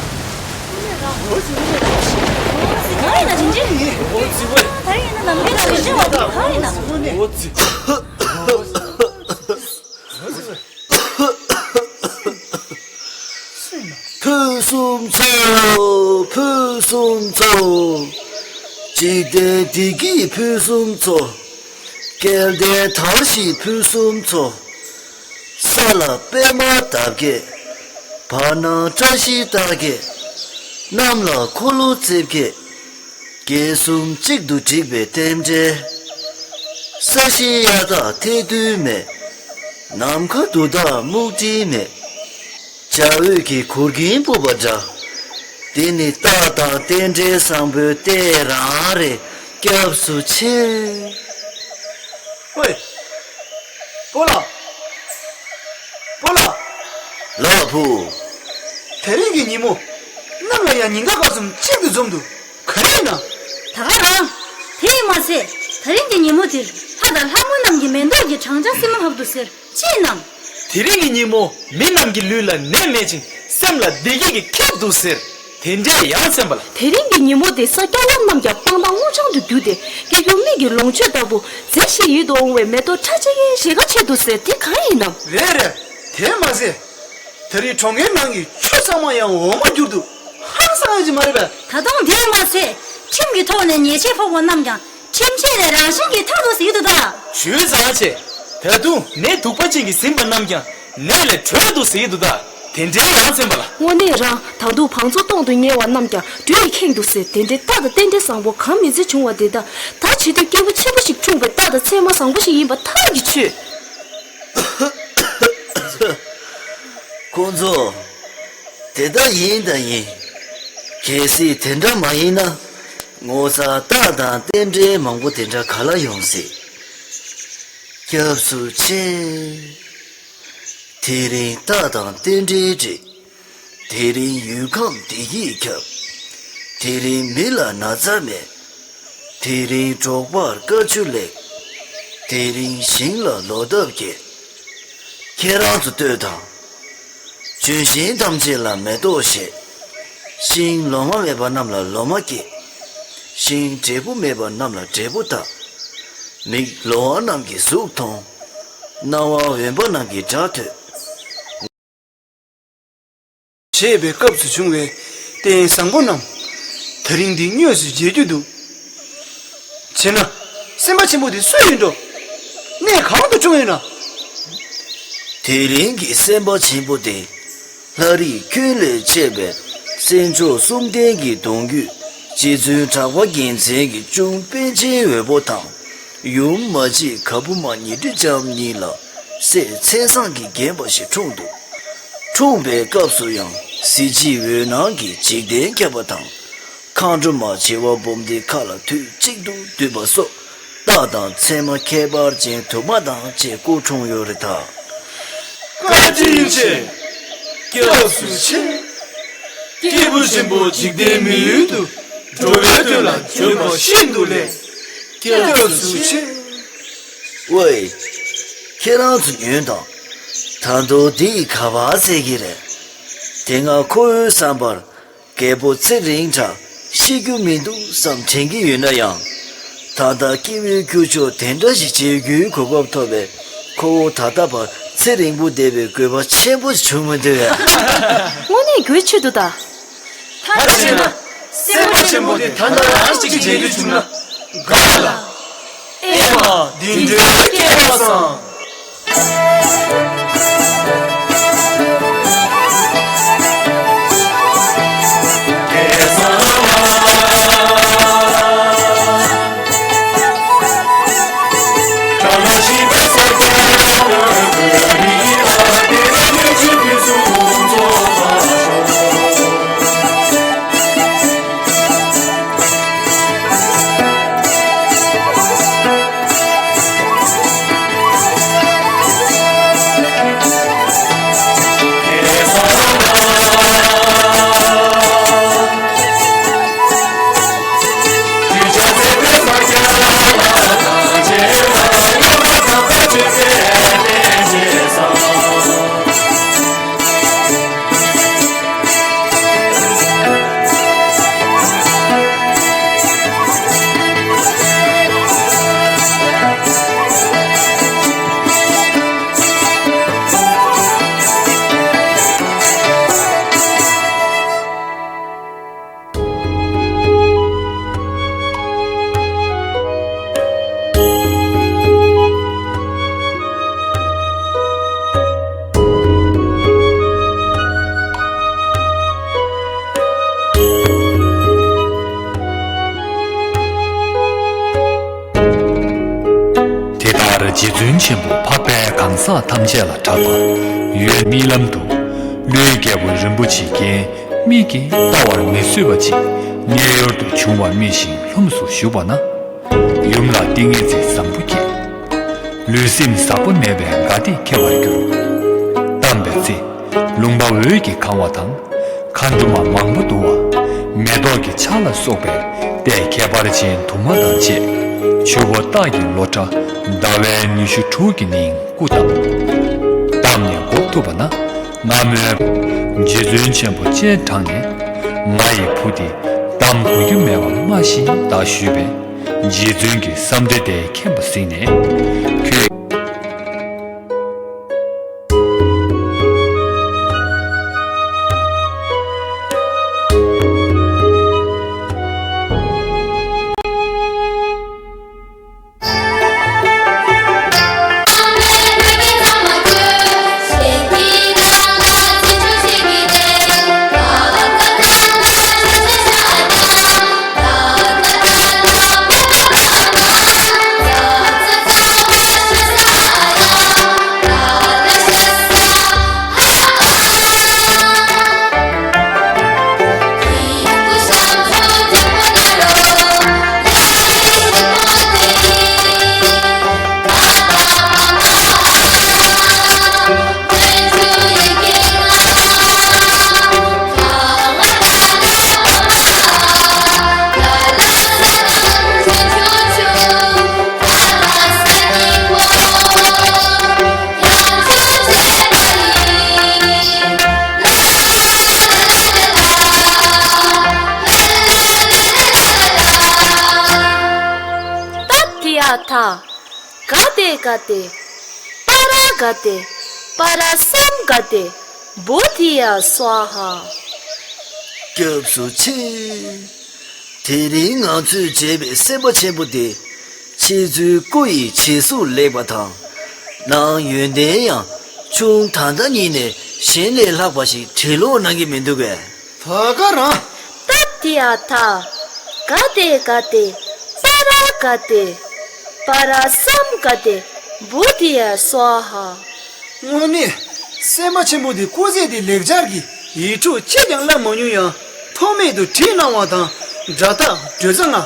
ཨོ་ཙི་ཝེ། གང་ཡིན་ན་ཇིན་ཇིན། ཨོ་ཙི་ཝེ། ད་རེས་ཡིན་ན་ནམ་རྒྱུན་དང་མི་འདྲ་བ་གང་ཡིན་ན། ཨོ་ཙི། ཕུན་སུམ་ཚོགས། ཕུན་སུམ་ཚོགས། འཇིག་རྟེན་བདེ་སྐྱིད་ཕུན་སུམ་ཚོགས། སྐལ་ལྡན་དར་ཞིང་ཕུན་སུམ་ཚོགས། ས་ལ་པད་མ་འདབ་བརྒྱད། བར་སྣང་བཀྲ་ཤིས་རྟགས་བརྒྱད། གནམ་ལ་འཁོར་ལོ་རྩིབས་བརྒྱད། གྱད་གསུམ་གཅིག་ཏུ་བསྒྲིགས་པའི་རྟེན་འབྲེལ། ས་གཞི་གཡའ་དག་ཐལ་རྡུལ་མེད། ནམ་མཁའ་དུས་དག་སྨུག་སྤྲིན་མེད། འཇའ་འོད་ཀྱི་གུར་གྱིན་སྤུབས་པ་འདྲ། འདི་ནི་རྟགས་དང་རྟེན་འབྲེལ་བཟང་པོའི་ལྟས་རང་རེད། སྐྱབས་སུ་མཆི། ཝེ། སྤོ་ལགས། སྤོ་ལགས། ལགས་བུ། དེ་རིང་གི་ཉིན་མོ། གནམ་ལ་ཡང་ཉིན་དཀར་སྐར་གསུམ་གཅིག་ཏུ་འཛོམས་འདུག། ག་རེ་ཡིན་ན། ད་ག་རང་། དེ་ཡིན་མ་ཚད། དེ་རིང་གི་ཉིན་མོ་འདིར་ལྷ་ དང་ལྷ་མོ་རྣམས་ཀྱིས་མེ་ཏོག་གི་གྲང་ཆང་བསིལ་མ་ལྷབ་ཏུ་ཟེར། ཅི་ཡིན་ནམ། དེ་རིང་གི་ཉིན་མོ་མི་རྣམས་ཀྱི་ལུས་ལ་ནད་མེད་ཅིང་སེམས་ལ་བདེ་སྐྱིད་ཀྱིས་ཁྱབ་ཏུ་ཟེར། དེ་འདྲའི་ཡང་ཚན་པ་ལ། དེ་རིང་གི་ཉིན་མོ་དེ་ས་སྐྱ་པ་རྣམས་ཀྱང་སྤང་ཐང་སྔོ་ལྗང་དུ་གྱུར་ཏེ། སྐྱེ་རྒྱུ་མིག་གི་ལོངས་སྤྱོད་ལྟ་བུ་མཛེས་ཤིང་ཡིད་དུ་འོང་བའི་མེ་ཏོག་ཁྲ་ཆེ་ཡའི་ཞལ་ཁ་ཆེད་དུ་ཟེར། དེ་གང་ཡིན་ནམ། རེད་རེད། དེ་མ་ཟད། དེ་རིང་གྲོང་ཁྱེར་ནང་གི་ཆུ་ཚང་མ་ཡང་འོ་མ་གྱུར་འདུག་ཧང་སང་ཡོད་ཀྱི་མ་རེད་པས། ད་དུང་དེ་མ་ཚད། ཁྲིམས་ཀྱི་ཐོག་ནས་ཉེས་ཆད་ཕོག་པ་རྣམས་ཀྱང་ཁྲིམས་ཆད་ལས་རང་བཞིན་གྱིས་ཐར་འདུག་ཟེར་གྱི་འདུག་ད། ཇུས་བཟང་ཆེ། ད་དུང་ནད་དུག་པ་ཅན་གྱིས་ཟིན་པ་རྣམས་ཀྱང་ནད་ལས་གྲོལ་འདུག་ཟེར་གྱི་འདུག་ད། དེ་འདྲའི་ཡང་ཚན་པ་ལ། དངོས་གནས་རང་ད་དུང་བང་མཛོད་སྟོང་དུ་ཉལ་བ་རྣམས་ཀྱང་དྲོད་ཡིས་ཁེངས་འདུག་ཟེར། དེ་འདྲའི་རྟགས་དང་རྟེན་འབྲེལ་བཟང་པོ་གང་མི་འཛིན་བྱུང་བ་དེ་དག་ད་བྱེད་དུས་སྐྱེས་བུ་ཆེན་པོ་ཞིག་འཁྲུངས་པའི་རྟགས་དང་མཚན་མ་བཟང་པོ་ཞིག་ཡིན་པ་ཐག་གིས་ཆོད། ཁོང་ཚོ། དེ་ལྟ་ཡིན་དང་ཡིན། གལ་སྲིད་དེ་འདྲ་མ་ཡིན་ན། ངོ་ཚ་རྟགས་དང་རྟེན་འབྲེལ་མང་པོ་དེ་འདྲ་ག་ལ་ཡོང་སྲིད། སྐྱབས་སུ་མཆི། དེ་རིང་རྟགས་དང་རྟེན་འབྲེལ་འགྲིག་དེ་རིང་ཡུལ་ཁམས་བདེ་སྐྱིད་ཁྱབ། དེ་རིང་མི་ལ་ན་ཚ་མེད། དེ་རིང་འབྲོག་པར་དཀའ་ཆུ་ལེགས། དེ་རིང་ཞིང་ལ་ལོ་འདབ་རྒྱས། ཁྱེད་རང་ཚོ་ལྟོས་དང་། ལྗོན་ཤིང་ཐམས་ཅད་ལ་མེ་ཏོག་བཞད། ཤིང་ལོ་མ་མེད་པ་རྣམས་ལ་ལོ་མ་སྐྱེས། ཤིང་འབྲས་བུ་མེད་པ་རྣམས་ལ་འབྲས་བུ་བཏབ། མིག་ལོང་བ་རྣམས་ཀྱིས་གཟུགས་མཐོང་། རྣ་བ་འོན་པ་རྣམས་ཀྱིས་སྒྲ་ཐོས། ཞེས་པའི་སྐབས་སུ་བྱུང་བའི་རྟེན་བཟང་པོ་རྣམས་དེ་རིང་འདི་དངོས་སུ་མཇལ་རྒྱུ་འདུག་བྱས་ན། སེམས་དཔའ་ཆེན་པོ་འདི་སུ་ཡིན་འགྲོ། གནས་གང་དུ་འཁྲུངས་ཡོད་ན། དེ་རིང་གི་སེམས་དཔའ་ཆེན་པོ་དེ། ལྷ་རིགས་ཀུན་ལས་གཅེས་པའི་སྲས་མཆོག་གསུམ་ལྡན་གྱི་གདུང་རྒྱུད་རྗེ་བཙུན་གྲགས་པ་རྒྱལ་མཚན་གྱི་གཅུང་པཎ་ཆེན་འོད་པོ་དང་། ཡུམ་མ་གཅིག་ག་བུ་མ་ཉི་ཁྲི་ལྕམ་གཉིས་ལ་སྲས་མཚན་བཟང་གིས་བརྒྱན་པ་ཞིག་འཁྲུངས་འདུག་འཁྲུངས་པའི་སྐབས་སུ་ཡང་གཟི་བརྗིད་འོད་སྣང་གིས་འཇིག་རྟེན་ཁྱབ་པ་དང་། མཁའ་འགྲོ་མ་བྱེ་བ་སྦོམ་སྡེ་མཁའ་ལ་དུས་གཅིག་ཏུ་འདུས་པ་སོགས་རྟགས་དང་མཚན་མ་ཁྱད་པར་ཅན་དུ་མ་དང་བཅས་སྐུ་འཁྲུངས་ཡོད་རེད་ད། བཀའ་དྲིན་ཆེ། སྐྱབས་སུ་མཆི། སྐྱེས་བུ་ཆེན་པོ་འཇིག་རྟེན་མི་ཡུལ་དུ་འགྲོ་བའི་དོན་ལ་བྱོན་པ་ཤིན་ཏུ་ལེགས། སྐྱབས་སུ་མཆི། ཝེ། ཁྱེད་རང་ཚོ་ཉོན་དང་། ད་དུང་འདི་ཡིས་ག་པར་འཚོལ་གྱི་རེད། དེ་སྔ་ཁོ་བོའི་བསམ་པར། རྒད་པོ་ཚེ་རིང་གྲགས་ཤི་རྒྱུ་མི་འདུག་བསམ་དྲན་གྱི་ཡོད་ན་ཡང་། ད་ལྟ་སྐྱེ་བོའི་ཁྱུ་མཆོག་དེ་འདྲ་ཞིག་བྱེད་རྒྱུའི་གོ་སྐབས་ཐོབ་པས་ཁོ་བོ་ད་ལྟ་བར་ཚེ་རིང་པོ་བསྡད་པའི་དགོས་པ་ཆེན་པོ་བྱུང་མི་འདུག་ཡ། དངོས་གནས་དགོས་ཆེད་དུ་ད། ཐག་བཅད་ན་སེམས་དཔའ་ཆེན་པོ་དེ་ད་ལྟ་རང་གཅིག་མཇལ་རྒྱུ་བྱུང་ན་དགའ་ལ། ཨེ་མ། འདི་འདྲའི་སྐལ་བ་བཟང་། དེ་ལྟར་རྗེ་བཙུན་ཆེན་པོ་འཕགས་པའི་གང་ཟག་ཐམས་ཅད་ལ་གྲགས་པ་ཡོད། རྨི་ལམ་དུ་ཀླུའི་རྒྱལ་པོ་རིན་པོ་ཆེའི་རྒྱན། མིག་གིས་བལྟ་བར་མི་བཟོད་པ་ཅིག་མངལ་ཡུལ་དུ་བྱུང་བ་རྨིས་ཤིང་ལྷུམས་སུ་ཞུགས་པ་ན། ཡུམ་ལ་ཏིང་ངེ་འཛིན་བཟང་པོ་སྐྱེས། ལུས་སེམས་ཟག་པ་མེད་པའི་དགའ་བདེ་ཁྱབ་པར་གྱུར། བལྟམས་པའི་ཚེ། ལུང་པ་འོད་ཀྱིས་གང་བ་དང་། མཁའ་འགྲོ་མ་མང་པོ་འདུ་བ། མེ་ཏོག་གི་ཆར་ལ་སོགས་པའི་ལྟས་ཁྱད་པར་ཅན་དུ་མ་དང་བཅས། ཆུ་བོ་སྟག་གི་ལོ་འདྲ་ ཟླ་བའི་ཉི་ཤུ་དྲུག་གི་ནང་སྐུ་བལྟམས། བལྟམས་ནས་དགོངས་ཐུབ་པ་ན། སྔ་མོའི་རྗེ་བཙུན་ཆེན་པོ་སྤྱན་དྲངས་ནས། ང་ཡི་བུ་དེ་བལྟམས་དགོས་རྒྱུ་མེད་པ་སྨྲ་ཞིག་ད་ཞུས་པས། རྗེ་བཙུན་གྱིས་བསམ་གཏན་དེ་མཁྱེན་པ་གཟིགས་ནས། ཁྱོད། ཐ། ག་དེ་ག་དེ། པ་ར་ག་དེ། པ་ར་སཾ་ག་དེ། བོ་དྷི་ཡ་སྭཱ་ཧཱ། སྐྱབས་སུ་མཆི། དེ་རིང་ང་ཚོས་མཇལ་བའི་སེམས་དཔའ་ཆེན་པོ་དེ། ཕྱི་ཚུལ་སྐུ་ཡི་བྱད་གཟུགས་ལེགས་པ་དང་། ནང་ཡོན་ཏན་ཡང་ཆུང་། ད་ལྟ་ཉིད་ནས་གཞན་ལས་ལྷག་པ་ཞིག་འབྲི་ཀློག་གནང་གི་མི་འདུག་གས། ད་ག་རང་། ཏདྱ་ཐཱ། ག་དེ་ག་དེ། པ་ར་ག་དེ། པ་ར་སཾ་ག་དེ། བོ་དྷི་ཡ་སྭཱ་ཧཱ། དངོས་གནས་སེམས་དཔའ་ཆེན་པོ་འདི་སྐུ་ཚེ་འདི་ལེགས་སྦྱར་གྱི་ཡིག་འབྲུ་གཅིག་ཀྱང་བསླབ་མ་མྱོང་ཡང་ཐོགས་མེད་དུ་བྲིས་གནང་བ་དང་སྒྲ་དག་འགྲོས་ཚང་ང་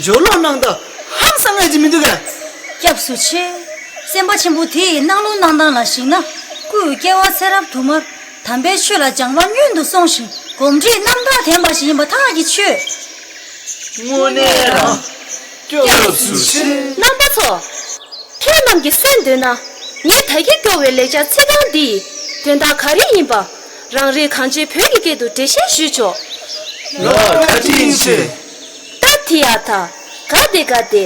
སྦྱོར་ཀློག་གནང་སྟངས་ཧང་སང་ངེས་ཅིག་མི་འདུག་གས། སྐྱབས་སུ་མཆི། སེམས་དཔའ་ཆེན་པོ་དེ་ཡི་གནང་ལུགས་གནང་སྟངས་ལ་གཞིགས་ན། སྐུ་ཡི་སྐྱེ་བ་ཚེ་རབས་དུ་མར་དམ་པའི་ཆོས་ལ་སྦྱངས་པ་སྔོན་དུ་སོང་ཞིང་གོམས་འདྲིས་རྣམ་དག་ལྡན་པ་ཞིག་ཡིན་པ་ཐག་གིས་ཆོད། དངོས་གནས་རང་། སྐྱབས་སུ་མཆི། རྣམ་པ་ཚོ། ཁྱེད་རྣམས་ཀྱིས་གསན་འདོད་ན། ངས་ད་གིན་སྐྱོར་བའི་ལེགས་སྦྱར་ཚིག་རྐང་འདི་ཡི་དོན་དག་ག་རེ་ཡིན་པ། རང་རེས་གང་བྱས་བོད་ཀྱི་སྐད་དུ་འགྲེལ་བཤད་ཞུས་ཆོག། ལགས། བཀའ་དྲིན་ཆེ། ཏདྱ་ཐཱ། ག་དེ་ག་དེ།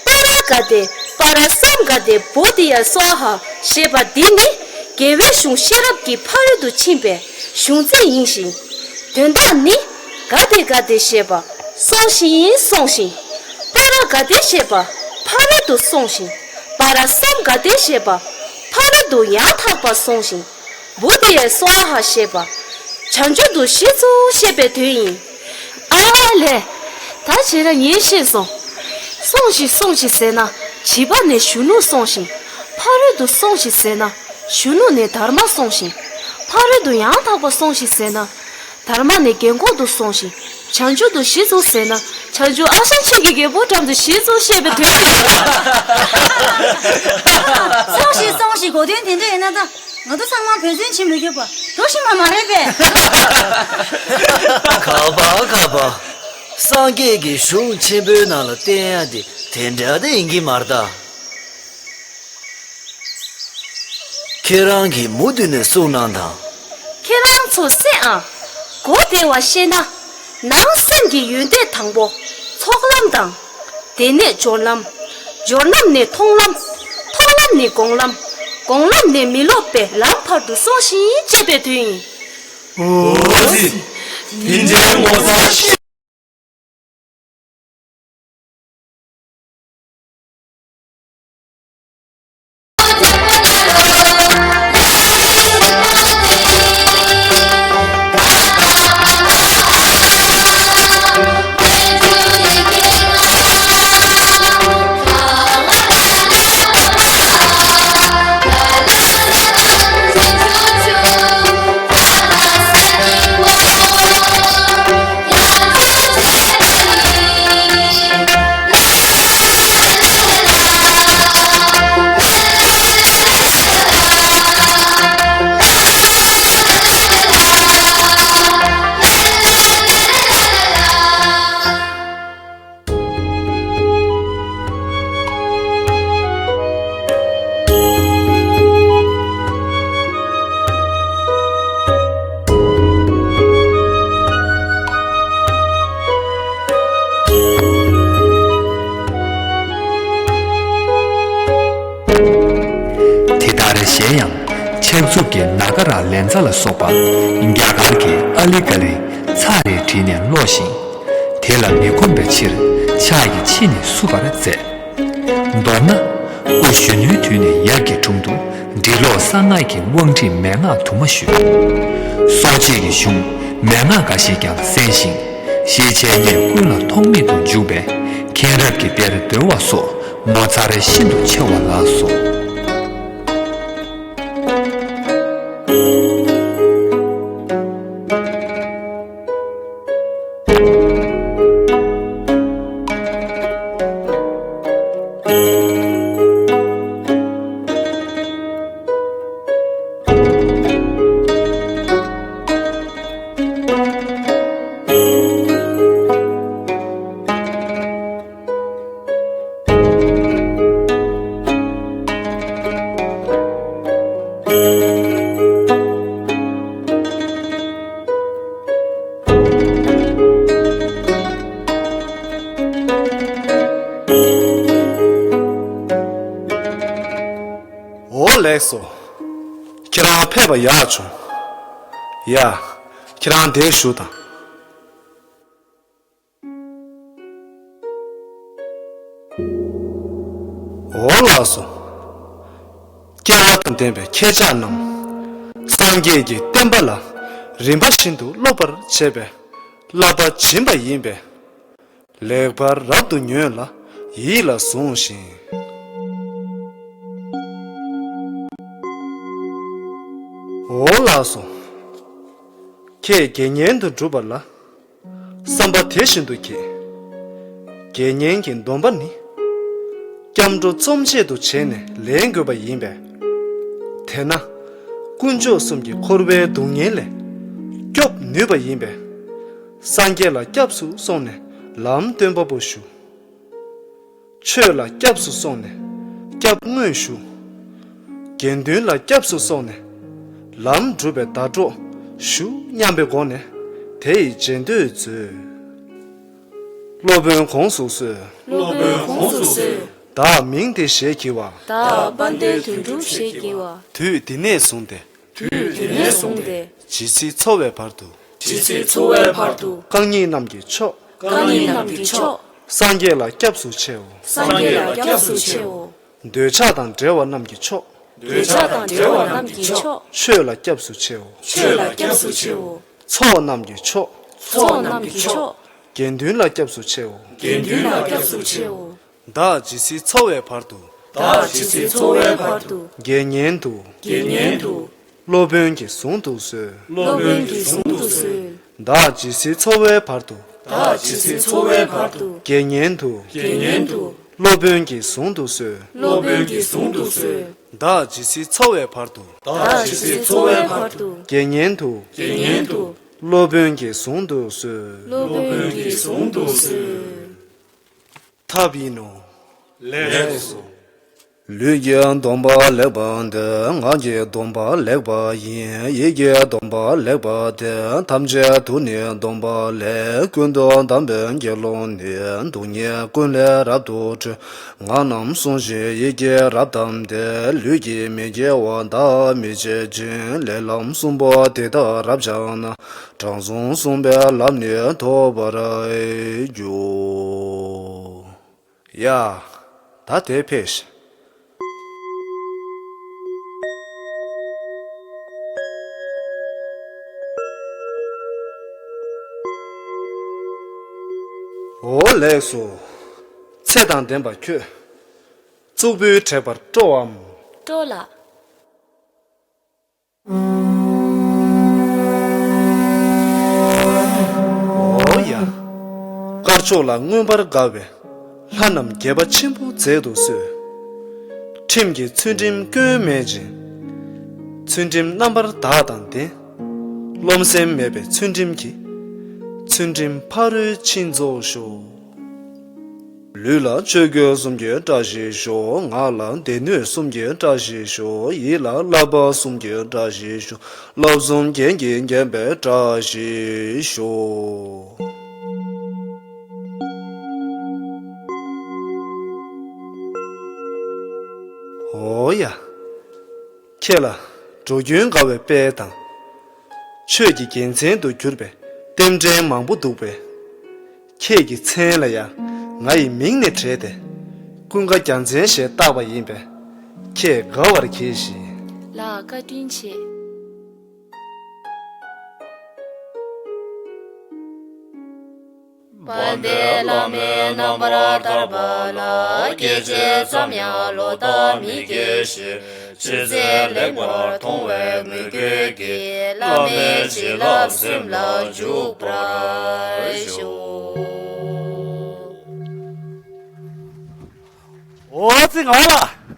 པ་ར་ག་དེ། པ་ར་སཾ་ག་དེ། བོ་དྷི་ཡ་སྭཱ་ཧཱ་ཞེས་པ་འདི་ནི། རྒྱལ་བའི་གཞུང་ཤེས་རབ་ཀྱི་ཕ་རོལ་ཏུ་ཕྱིན་པའི་གཞུང་ཚིག་ཡིན་ཞིང་། དོན་དག་ནི། ག་དེ་ག་དེ་ཞེས་པ་སོང་ཞིང་སོང་ཞིང་། པ་ར་ག་དེ་ཞེས་པ་ཕ་རོལ་ཏུ་སོང་ཞིང་། པ་ར་སཾ་ག་དེ་ཞེས་པ་ཕ་རོལ་ཏུ་ཡང་དག་པར་སོང་ཞིང་། བོ་དྷི་ཡ་སྭཱ་ཧཱ་ཞེས་པ་བྱང་ཆུབ་ཏུ་གཞི་བཙུགས་ཞེས་པའི་དོན་ཡིན། ཨ་ལས། ད་བྱས་ན་ངས་ཤེས་སོང་། སོང་ཞིང་སོང་ཞིང་ཟེར་ན་བྱིས་པ་ནས་གཞོན་ནུར་སོང་ཞིང་། ཕ་རོལ་ཏུ་སོང་ཞིང་ཟེར་ན་གཞོན་ནུ་ནས་དར་མར་སོང་ཞིང་། ཕ་རོལ་ཏུ་ཡང་དག་པར་སོང་ཞིང་ཟེར་ན། དར་མ་ནས་རྒན་འཁོགས་དུ་སོང་ཞིང་། བྱང་ཆུབ་ཏུ་གཞི་བཙུགས་ཟེར་ན། བྱང་ཆུབ་ཨ་ཞང་ཆོས་ཀྱི་རྒྱལ་པོ་འགྲམ་དུ་གཞི་བཙུགས་ཞེས་པའི་དོན་ཡིན། སོང་ཞིང་སོང་ཞིང་གོ་དོན་དེ་འདྲ་ཡིན་ན་ད། ང་ཚོ་ཚང་མ་བོད་བཙན་བྱེད་མི་དགོས་པ་འགྲོ་ཤེས་པ་མ་རེད་པས། ག་པ་ག་པ། སངས་རྒྱས་ཀྱི་གཞུང་ཆེན་པོའི་ནང་ལ་བསྟན་ཡ་དེ་དེ་འདྲ་དེ་ཡིན་གྱི་མ་རེད་ད། ཁྱེད་རང་གིས་མུ་མཐུད་ནས་གསུངས་གནང་དང་། ཁྱེད་རང་ཚོ་གསན་ཨ། གོ་བདེ་བ་བཤད་ན། ནང་སེམས་ཀྱི་ཡོན་ཏན་དང་པོ་ཚོགས་ལམ་དང་། དེ་ནས་སྦྱོར་ལམ། སྦྱོར་ལམ་ནས་མཐོང་ལམ། མཐོང་ལམ་ནས་སྒོམ་ལམ། སྒོམ་ལམ་ནས་མི་སློབ་པའི་ལམ་བར་དུ་སོང་ཞིང་ཅེས་པའི་དོན་ཡིན། འོ་ཙི། དེ་འདྲའི་ངོ་མཚར་ཞིག་རྩུབ་ཀྱི་ན་ག་ར་ལན་ཚ་ལ་སོགས་པ་རྒྱ་གར་གྱི་ཨ་ལི་ཀ་ལི་ཚར་རེ་བྲིས་ནས་ཀློག་ཞིང་། དེ་ལ་མི་ཁོམ་པའི་ཕྱིར་ཕྱག་གིས་ཕྱི་ནས་བསུ་བར་མཛད། མདོར་ན། སྐུ་གཞོན་ནུའི་དུས་ནས་ཡབ་ཀྱི་དྲུང་དུ་འབྲི་ཀློག་གསང་སྔགས་ཀྱི་དབང་ཁྲིད་མན་ངག་དུ་མ་ཞུས། སྲོག་བཅད་ཀྱི་གཞུང་མན་ངག་འགའ་ཞིག་ཀྱང་གསན་ཞིང་། ཞེས་བྱས་ཉེས་ཀུན་ལ་ཐོགས་མེད་དུ་འཇུག་པས་མཁྱེན་རབ་ཀྱི་དཔལ་གདོལ་བ་སོགས་ངོ་མཚར་ཤིན་ཏུ་ཆེ་བ་ལགས་སོ། འོ་ལགས་སོ། ཁྱེད་རང་ཕེབས་པ་ཡག་བྱུང་། ཡ། ཁྱེད་རང་འདིར་བཞུགས་དང་། འོ་ལགས་སོ། སྐལ་བ་དང་ལྡན་པའི་ཁྱེད་ཅག་རྣམས། སངས་རྒྱས་ཀྱི་བསྟན་པ་ལ་རིམ་པ་བཞིན་དུ་སློབ་པར་བྱེད་པའི་བསླབ་པ་སྦྱིན་པ་ཡིན་པས། ལེགས་པར་རབ་ཏུ་ཉོན་ལ་ཡིད་ལ་ཟུང་ཞིང་། འོ་ལགས་སོ། ཁྱེད་དགེ་བསྙེན་དུ་གྲུབ་པ་ལ། བསམ་པ་དེ་བཞིན་དུ་བགྱིས། དགེ་བསྙེན་གྱི་སྡོམ་པ་ནི། སྐྱབས་འགྲོ་རྩོམ་བྱེད་དུ་བྱས་ནས་ལེན་དགོས་པ་ཡིན་པས། དེས་ན། དཀོན་མཆོག་གསུམ་གྱི་འཁོར་བའི་སྡུག་བསྔལ་ལས། སྐྱོབ་ནུས་པ་ཡིན་པས། སངས་རྒྱས་ལ་སྐྱབས་སུ་སོང་ནས་ལམ་སྟོན་པ་པོ་ཞུ། ཆོས་ལ་སྐྱབས་སུ་སོང་ནས་སྐྱབས་དངོས་ཞུ། དགེ་འདུན་ལ་སྐྱབས་སུ་སོང་ནས་ལམ་སྒྲུབ་པའི་ཟླ་གྲོགས་ཞུ་སྙམ་པའི་སྒོ་ནས་དེ་ཡི་རྗེས་ཟློས་མཛོད། སློབ་དཔོན་དགོངས་སུ་གསོལ། སློབ་དཔོན་དགོངས་སུ་གསོལ། བདག་མིང་འདི་ཞེས་བགྱི་བ། བདག་དཔལ་ལྡན་དོན་གྲུབ་ཞེས་བགྱི་བ། དུས་འདི་ནས་བཟུང་སྟེ། དུས་འདི་ནས་བཟུང་སྟེ། ཇི་སྲིད་འཚོ་བའི་བར་དུ། ཇི་སྲིད་འཚོ་བའི་བར་དུ། རྐང་གཉིས་རྣམས་ཀྱི་མཆོག་རྐང་གཉིས་རྣམས་ཀྱི་མཆོག་སངས་རྒྱས་ལ་སྐྱབས་སུ་མཆིའོ། སངས་རྒྱས་ལ་སྐྱབས་སུ་མཆིའོ། འདོད་ཆགས་དང་བྲལ་བ་རྣམས་ཀྱི་མཆོག་འདོད་ཆགས་དང་བྲལ་བ་རྣམས་ཀྱི་མཆོག་ཆོས་ལ་སྐྱབས་སུ་མཆིའོ། ཆོས་ལ་སྐྱབས་སུ་མཆིའོ། ཚོགས་རྣམས་ཀྱི་མཆོག་ཚོགས་རྣམས་ཀྱི་མཆོག་དགེ་འདུན་ལ་སྐྱབས་སུ་མཆིའོ། དགེ་འདུན་ལ་སྐྱབས་སུ་མཆིའོ། བདག་ཇི་སྲིད་འཚོ་བའི་བར་དུ། བདག་ཇི་སྲིད་འཚོ་བའི་བར་དུ། དགེ་བསྙེན་དུ། དགེ་བསྙེན་དུ། སློབ་དཔོན་གྱིས་གཟུང་དུ་གསོལ། སློབ་དཔོན་གྱིས་གཟུང་དུ་གསོལ། བདག་ཇི་སྲིད་འཚོ་བའི་བར་དུ། བདག་ཇི་སྲིད་འཚོ་བའི་བར་དུ། དགེ་བསྙེན་དུ། དགེ་བསྙེན་དུ། སློབ་དཔོན་གྱིས་གཟུང་དུ་གསོལ། སློབ་དཔོན་གྱིས་གཟུང་དུ་གསོལ། བདག་ཇི་སྲིད་འཚོ་བའི་བར་དུ། བདག་ཇི་སྲིད་འཚོ་བའི་བར་དུ། དགེ་བསྙེན་དུ། དགེ་བསྙེན་དུ། སློབ་དཔོན་གྱིས་གཟུང་དུ་གསོལ། སློབ་དཔོན་གྱིས་གཟུང་དུ་གསོལ། ཐབས་ཡིན་ནོ། ལེགས་སོ། ལུས་ཀྱི་སྡོམ་པ་ལེགས་པ་འདི། ངག་གི་སྡོམ་པ་ལེགས་པ་ཡིན། ཡིད་ཀྱི་སྡོམ་པ་ལེགས་པ་འདི། ཐམས་ཅད་དུ་ནི་སྡོམ་པ་ལས། ཀུན་ཏུ་བསྡམས་པའི་དགེ་སློང་ནི། སྡུག་བསྔལ་ཀུན་ལས་རབ་ཏུ་གྲོལ། ངག་རྣམས་བསྲུང་ཞིང་ཡིད་ཀྱིས་རབ་བསྡམས་ཏེ། ལུས་ཀྱིས་མི་དགེ་བ་དག་མི་བྱེད་ཅིང་། ལས་ལམ་གསུམ་པོ་དེ་དག་རབ་སྦྱངས་ན། དྲང་སྲོང་བསྲུང་བའི་ལམ་ནི་ཐོབ་པར་འགྱུར། ཡ། ད་དེ་ཕེབས་ཤིག་འོ་ལགས་སོ། ཚེ་དང་ལྡན་པ་ཁྱོད། གཙུག་ཕུད་དྲེགས་པར་སྤྲོའམ། སྤྲོ་ལགས། འོ་ཡ། དཀར་ཕྱོགས་ལ་མངོན་པར་དགའ་བའི་ལྷ་རྣམས་དགྱེས་པ་ཆེན་པོ་མཛད་དུ་གསོལ། ཁྲིམས་ཀྱི་ཚུལ་ཁྲིམས་སྐྱོན་མེད་ཅིང་། ཚུལ་ཁྲིམས་རྣམ་པར་དག་དང་ལྡན། རློམ་སེམས་མེད་པའི་ཚུལ་ཁྲིམས་ཀྱིས། ཚུལ་ཁྲིམས་ཕ་རོལ་ཕྱིན་རྫོགས་ཤོག། ལུས་ལ་ཆོས་གོས་གསུམ་གྱི་བཀྲ་ཤིས་ཤོག། ངག་ལ་སྡེ་སྣོད་གསུམ་གྱི་བཀྲ་ཤིས་ཤོག། ཡིད་ལ་བསླབ་པ་གསུམ་གྱི་བཀྲ་ཤིས་ཤོག། བསླབ་གསུམ་རྒྱན་གྱིས་བརྒྱན་པའི་བཀྲ་ཤིས་ཤོག། འོ་ཡ། ཁྱེད་ལ་ འགྲོ་ཀུན་དགའ་བའི་དཔལ་དང་། ཆོས་ཀྱི་རྒྱལ་མཚན་དུ་གྱུར་པའི་རྟེན་འབྲེལ་མང་པོ་འདུག་པས། ཁྱེད་ཀྱི་མཚན་ལ་ཡང་ང་ཡི་མིང་ནས་བྲིས་ཏེ། ཀུན་དགའ་རྒྱལ་མཚན་ཞེས་བཏགས་པ་ཡིན་པས། ཁྱེད་དགའ་བར་གྱིས་ཤིག། ལགས། བཀའ་དྲིན་ཆེ། དཔལ་ལྡན་བླ་མའི་རྣམ་པར་ཐར་པ་ལ། སྐྱེ་ཚེ་ཙམ་ཡང་ལོག་ལྟ་མི་སྐྱེ་ཞིང་། ཇི་སྲིད་ལེགས་པར་མཐོང་བའི་མོས་གུས་ཀྱིས། བླ་མའི་བྱིན་རླབས་སེམས་ལ་འཇུག་པར་ཤོག། ཨོ་ཙི་ང་ལ།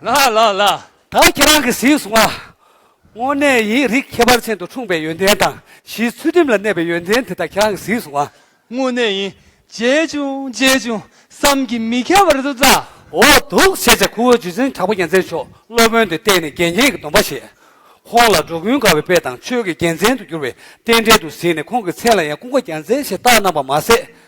ལ་ལ་ལ། ད་ཁྱེད་རང་གིས་གཟིགས་སོང་ང་། དངོས་གནས་ཡིན། རིགས་ཁྱད་པར་ཅན་དུ་འཁྲུངས་པའི་ཡོན་ཏན་དང་། གཞིའི་ཚུལ་ཁྲིམས་ལ་གནས་པའི་ཡོན་ཏན་དེ་དག་ཁྱེད་རང་གིས་གཟིགས་སོང་ང་། དངོས་གནས་ཡིན། མཇལ་བྱུང་མཇལ་བྱུང་། བསམ་གྱིས་མི་ཁྱབ་པ་རེད་འདུག་ད། འོ་འདུག་བྱས་བྱས་ཁུ་བོ་རྗེ་བཙུན་གྲགས་པ་རྒྱལ་མཚན་མཆོག་སློབ་དཔོན་དུ་བསྟེན་ནས་དགེ་བསྙེན་གྱི་སྡོམ་པ་བཞེས། ཁོང་ལ་འགྲོ་ཀུན་དགའ་བའི་དཔལ་དང་ཆོས་ཀྱི་རྒྱལ་མཚན་དུ་གྱུར་བའི་རྟེན་འབྲེལ་དུ་གཟིགས་ནས། ཁོང་གི་མཚན་ལ་ཡང་ཀུན་དགའ་རྒྱལ་མཚན་ཞེས་བཏགས་གནང་བ་མ་ཟད།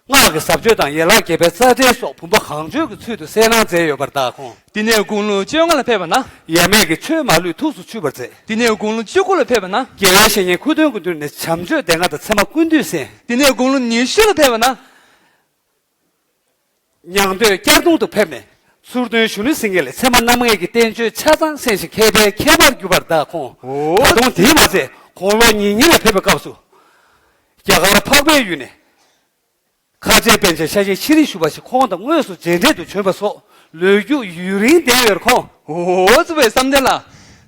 སྔགས་ཀྱི་ཟབ་ཆོས་དང་ཡན་ལག་བརྒྱད་པའི་རྩ་འགྲེལ་སོགས་བུམ་པ་གང་བྱོའི་ཚུལ་དུ་གསན་གནང་མཛད་ཡོད་པར་གདའ་ཁོང་། དེ་ནས་དགུང་ལོ་བཅོ་ལྔ་ལ་ཕེབས་པ་ན། ཡབ་མེས་ཀྱི་ཆོས་མ་ལུས་ཐུགས་སུ་ཆུད་པར་མཛད། དེ་ནས་དགུང་ལོ་བཅུ་དགུ་ལ་ཕེབས་པ་ན། རྒྱལ་བའི་བཤེས་གཉེན་ཁུ་སྟོན་སྐུ་མདུན་ནས་བྱམས་ཆོས་སྡེ་ལྔ་དང་ཚད་མ་ཀུན་བཏུས་གསན། དེ་ནས་དགུང་ལོ་ཉི་ཤུ་ལ་ཕེབས་པ་ན། ཉང་སྟོད་བསྐྱར་དུང་དུ་ཕེབས་ནས། ཚུར་སྟོན་གཞོན་ནུ་སེང་གེ་ལས་ཚད་མ་རྣམ་ངེས་ཀྱི་བསྟན་བཅོས་ཆ་ཚང་གསན་ཞིང་། མཁས་པའི་མཁས་པར་གྱུར་པར་གདའ་ཁོང་། འོ། ད་དུང་དེས་མ་ཚད། དགུང་ལོ་ཉེར་གཉིས་ལ་ཕེབས་པའི་སྐབས་སུ། རྒྱ་གར་འཕགས་པའི་ཡུལ་ནས། མཁར་ཆེན་པཎ་ཆེན་ཤཱཀྱའི་ཤྲཱི་ཞུ་བ་ཞིག་ཁོང་དང་དངོས་སུ་མཇལ་འཕྲད་དུ་བྱོན་པ་སོགས་ལོ་རྒྱུས་ཡུན་རིང་ལྡན་ཡོད་ཁོང་། འོ་ཙི་བའི་བསམ་གཏན་ལ།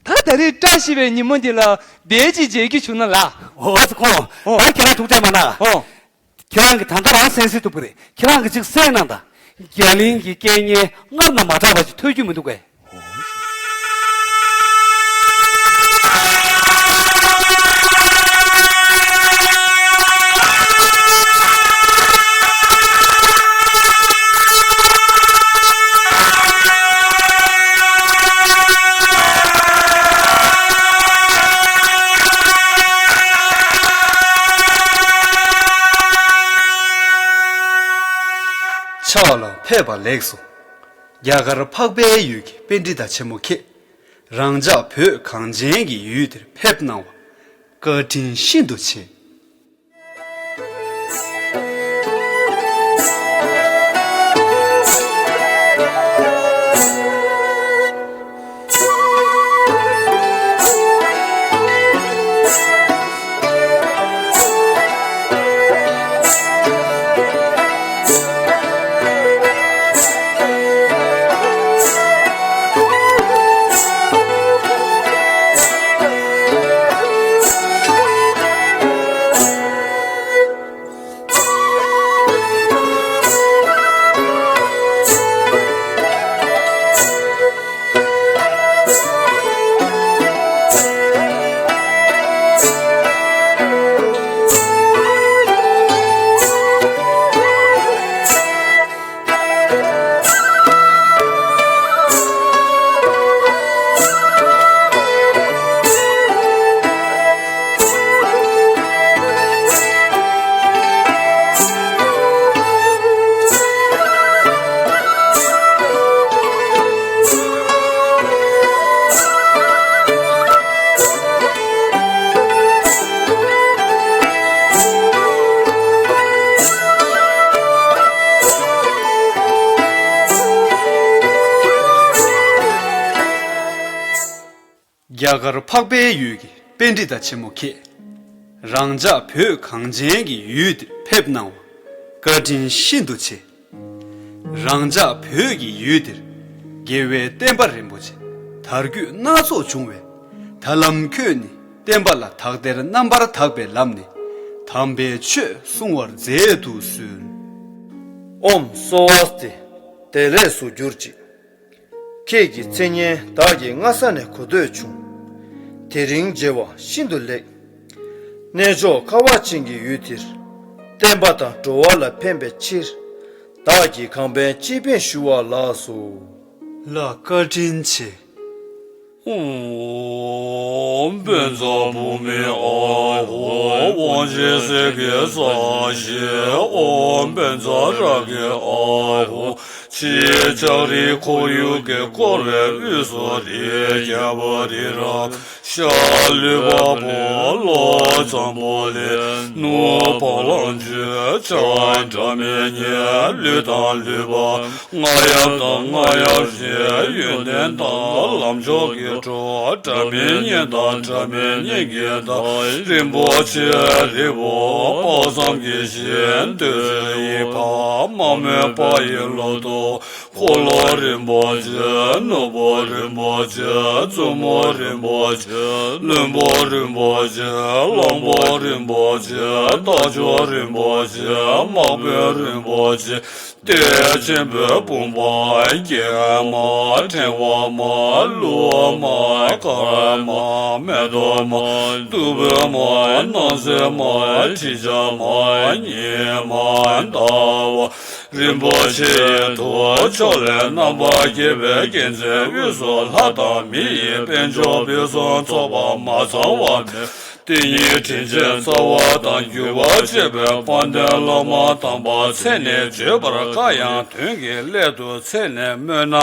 ད་ད་རེས་བཀྲ་ཤིས་པའི་ཉིན་མོ་འདི་ལ་བདེ་སྐྱིད་མཇལ་རྒྱུ་བྱུང་ན་ལ། འོ་ཙི་ཁོང་། འོ། ད་ཁྱེད་རང་ཐུགས་ཁྲལ་མ་གནང་། འོ། ཁྱེད་རང་གིས་ད་ག་རང་གསན་སྲིད་ཐུབ་ཀྱི་རེད། ཁྱེད་རང་གིས་ཅིག་གསན་གནང་དང་། རྒྱ་གླིང་གི་སྐད་སྙན་སྔར་དང་མ་འདྲ་བ་ཞིག་ཐོས་རྒྱུ་མི་འདུག་གས། ཕྱག་ལ་ཕེབས་པ་ལེགས་སོ། རྒྱ་གར་འཕགས་པའི་ཡུལ་གྱི་པཎྜི་ཏ་ཆེན་མོ་ཁྱེད། རང་ཅག་བོད་གངས་ཅན་གྱི་ཡུལ་འདིར་ཕེབས་གནང་བ་བཀའ་དྲིན་ཤིན་ཏུ་ཆེ། རྒྱ་གར་འཕགས་པའི་ཡུལ་གྱི་པཎྜི་ཏ་ཆེན་མོ་ཁྱེད། རང་ཅག་བོད་གངས་ཅན་གྱི་ཡུལ་འདིར་ཕེབས་གནང་བ་བཀའ་དྲིན་ཤིན་ཏུ་ཆེ། རང་ཅག་བོད་ཀྱི་ཡུལ་འདིར་རྒྱལ་བའི་བསྟན་པ་རིན་པོ་ཆེ་དར་རྒུད་སྣ་ཚོགས་བྱུང་བས། ད་ལམ་ཁྱོད་ནི་བསྟན་པ་ལ་དག་སྟེར་རྣམ་པར་དག་པའི་ལམ་ནས་དམ་པའི་ཆོས་གསུང་བར་མཛད་དུ་གསོལ། ཨོཾ་སྭ་བྷཱ་སྟི། བདེ་ལེགས་སུ་གྱུར་ཅིག། ཁྱེད་ཀྱི་མཚན་སྙན་བདག་གིས་སྔ་ས་ནས་གོ་ཐོས་བྱུང་། དེ་རིང་མཇལ་བ་ཤིན་ཏུ་ལེགས། གནས་མཆོག་ཁ་བ་ཅན་གྱི་ཡུལ་འདིར། བསྟན་པ་དང་འགྲོ་བ་ལ་ཕན་པའི་ཕྱིར། བདག་གིས་གང་ཕན་ཅི་ཕན་ཞུ་བ་ལགས་སོ། ལ་བཀའ་དྲིན་ཆེ། ཨོཾ་བཛྲ་བྷཱུ་མི་ཨཱཿཧཱུྃ། དབང་ཆེན་སེང་གེ་རྩ་བཞི། ཨོཾ་བཛྲ་རཀྵི་ཨཱཿཧཱུྃ། ཕྱི་ལྕགས་རི་ཁོར་ཡུག་གི་བསྐོར་བའི་དབུས་སུ་རིའི་རྒྱལ་པོ་རི་རབ་ ཤར་ལུས་འཕགས་པོ། ལྷོ་འཛམ་བུ་གླིང་། ནུབ་བ་ལང་སྤྱོད། བྱང་སྒྲ་མི་སྙན། ལུས་དང་ལུས་འཕགས། རྔ་ཡབ་དང་རྔ་ཡབ་རིས། ཡོན་ཏན་དང་ལམ་མཆོག་གི་གྲོགས། སྒྲ་མི་སྙན་དང་སྒྲ་མི་སྙན་གྱི་བདག་རིན་པོ་ཆེ་རིལ་བུ། དཔག་བསམ་གྱི་ཞིང་། བདུད་རྩི་ཡི་བ། མ་རྨོས་པ་ཡི་ལོ་ཏོག་འཁོར་ལོ་རིན་པོ་ཆེ། ནོར་བུ་རིན་པོ་ཆེ། བཙུན་མོ་རིན་པོ་ཆེ། བློན་པོ་རིན་པོ་ཆེ། གླང་པོ་རིན་པོ་ཆེ། རྟ་མཆོག་རིན་པོ་ཆེ། དམག་དཔོན་རིན་པོ་ཆེ། གཏེར་ཆེན་པོའི་བུམ་པ། སྐྱེ་མ། ཕྲེང་བ་མ། བསླུ་བ་མ། དཀར་མ། མེ་ཏོག་མ། བདུག་སྤོས་མ། སྣང་གསལ་མ། དྲི་ཆབ་མ། ཉི་མ། ཟླ་བ། རིན་པོ་ཆེ་ཡི་ཐུགས། ཕྱོགས་ལས་རྣམ་པར་རྒྱལ་བའི་རྒྱལ་མཚན་དབུས་སུ། ལྷ་དང་མི་ཡི་དཔལ་འབྱོར་ཕུན་སུམ་ཚོགས་པ། མ་ཚང་བ་མེད། དེ་ཉིད་དྲིན་ཅན་རྩ་བ་དང་། བརྒྱུད་པར་བཅས་པའི་དཔལ་ལྡན་བླ་མ་དམ་པ། ཚེ་ནས་བརྗོད་པར་དཀའ་ཡང་དོན་གྱི་སླད་དུ། ཚེ་ནས་སྨོས་ན།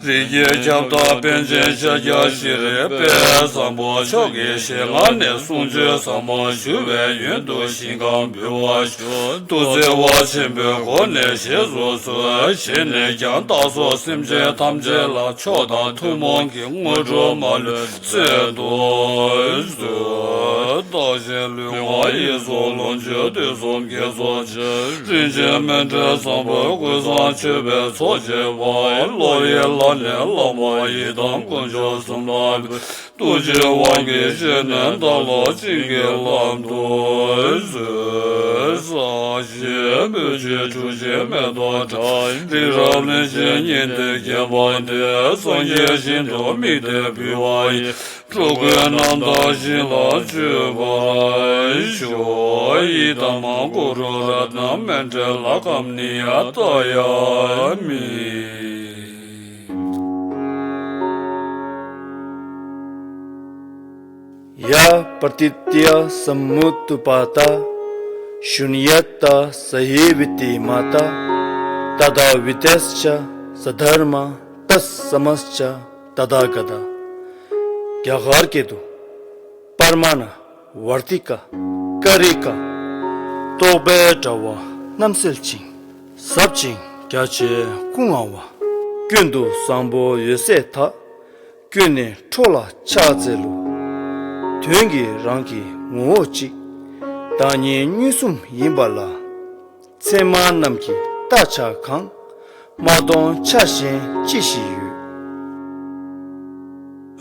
རིགས་ཀྱི་ཁྱབ་བདག་པཎ་ཆེན་ཤཱཀྱ་ཤྲཱི་དཔལ་བཟང་པོ་མཆོག་གི་ཞལ་སྔ་ནས་གསུང་ཆོས་ཟབ་མོ་ཞུ་བའི་ཡོན་དུ་ཞིང་ཁམས་འབུལ་བར་ཞུ། ཐུགས་བརྩེ་བ་ཆེན་པོའི་སྒོ་ནས་བཞེས་སུ་གསོལ། བཞེས་ནས་ཀྱང་བདག་སོགས་སེམས་ཅན་ཐམས་ཅད་ལ། མཆོག་དང་ཐུན་མོང་གི་དངོས་གྲུབ་མ་ལུས་སྩལ་དུ་གསོལ། བདག་གཞན་ལུས་ངག་ཡིད་གསུམ། ལོངས་སྤྱོད་དུས་གསུམ་དགེ་ཚོགས་ཆེ། རིན་ཆེན་སྨན་ཕྲེང་བཟང་པོའི་ཀུན་བཟང་མཆོད་པའི་ཚོགས་བཅས་པ། བློ་ཡི་ལྷ་ནས་བླ་མ་ཡི་དམ་དཀོན་མཆོག་གསུམ་ལ་ཕུལ། ཐུགས་རྗེའི་དབང་གིས་བཞེས་ནས་བདག་ལ་བྱིན་གྱིས་བརླབ་ཏུ་གསོལ། ཕྱག་བཞེས་སྤོས་ཆུས་བཀྲུ་ཞིང་མེ་ཏོག་བཀྲམ། རི་རབ་གླིང་བཞི་ཉི་ཟླས་བརྒྱན་པ་འདི། སངས་རྒྱས་ཞིང་དུ་དམིགས་ཏེ་འབུལ་བ་ཡིན། འགྲོ་ཀུན་རྣམ་དག་ཞིང་ལ་སྤྱོད་པར་ཤོག་ཡི་དམ་གུ་རུ་རཏྣ་མཎྜལ་ལ་ཀ་མ་ནི་ཡ་ཏ་ཡ་མི། ཡ་པྲ་ཏི་ཏི་ཡ་སམ་མུ་ཏུ་པ་ཏ། ཤུ་ནྱ་ཏ་ས་ཧི་བི་ཏི་མ་ཏ། ཏ་ད་བི་ཏེ་ཤ་ས་དྷར་མ། ཏ་ས་མ་ཤ་ཏ་ཐཱ་ག་ཏ། རྒྱ་གར་སྐད་དུ། པར་མ་ཎ་ཝར་ཏི་ཀ་ཀ་རི་ཀ། རྟོག་པའི་དྲ་བ་རྣམ་སེལ་ཞིང་། ཟབ་ཅིང་རྒྱ་ཆེའི་སྐུ་མངའ་བ། ཀུན་ཏུ་བཟང་པོ་འོད་གསལ་དག་ཀུན་ནས་འཕྲོ་ལ་ཕྱག་འཚལ་ལོ། དོན་གྱི་རང་གི་ངོ་བོ་གཅིག་བདག་ཉིད་མངོན་སུམ་ཡིན་པ་ལ། མཚན་མ་རྣམས་ཀྱིས་རྟ་ཆག་གང་། མ་མཐོང་ཆ་གཞན་ཅི་ཞིག་ཡོད།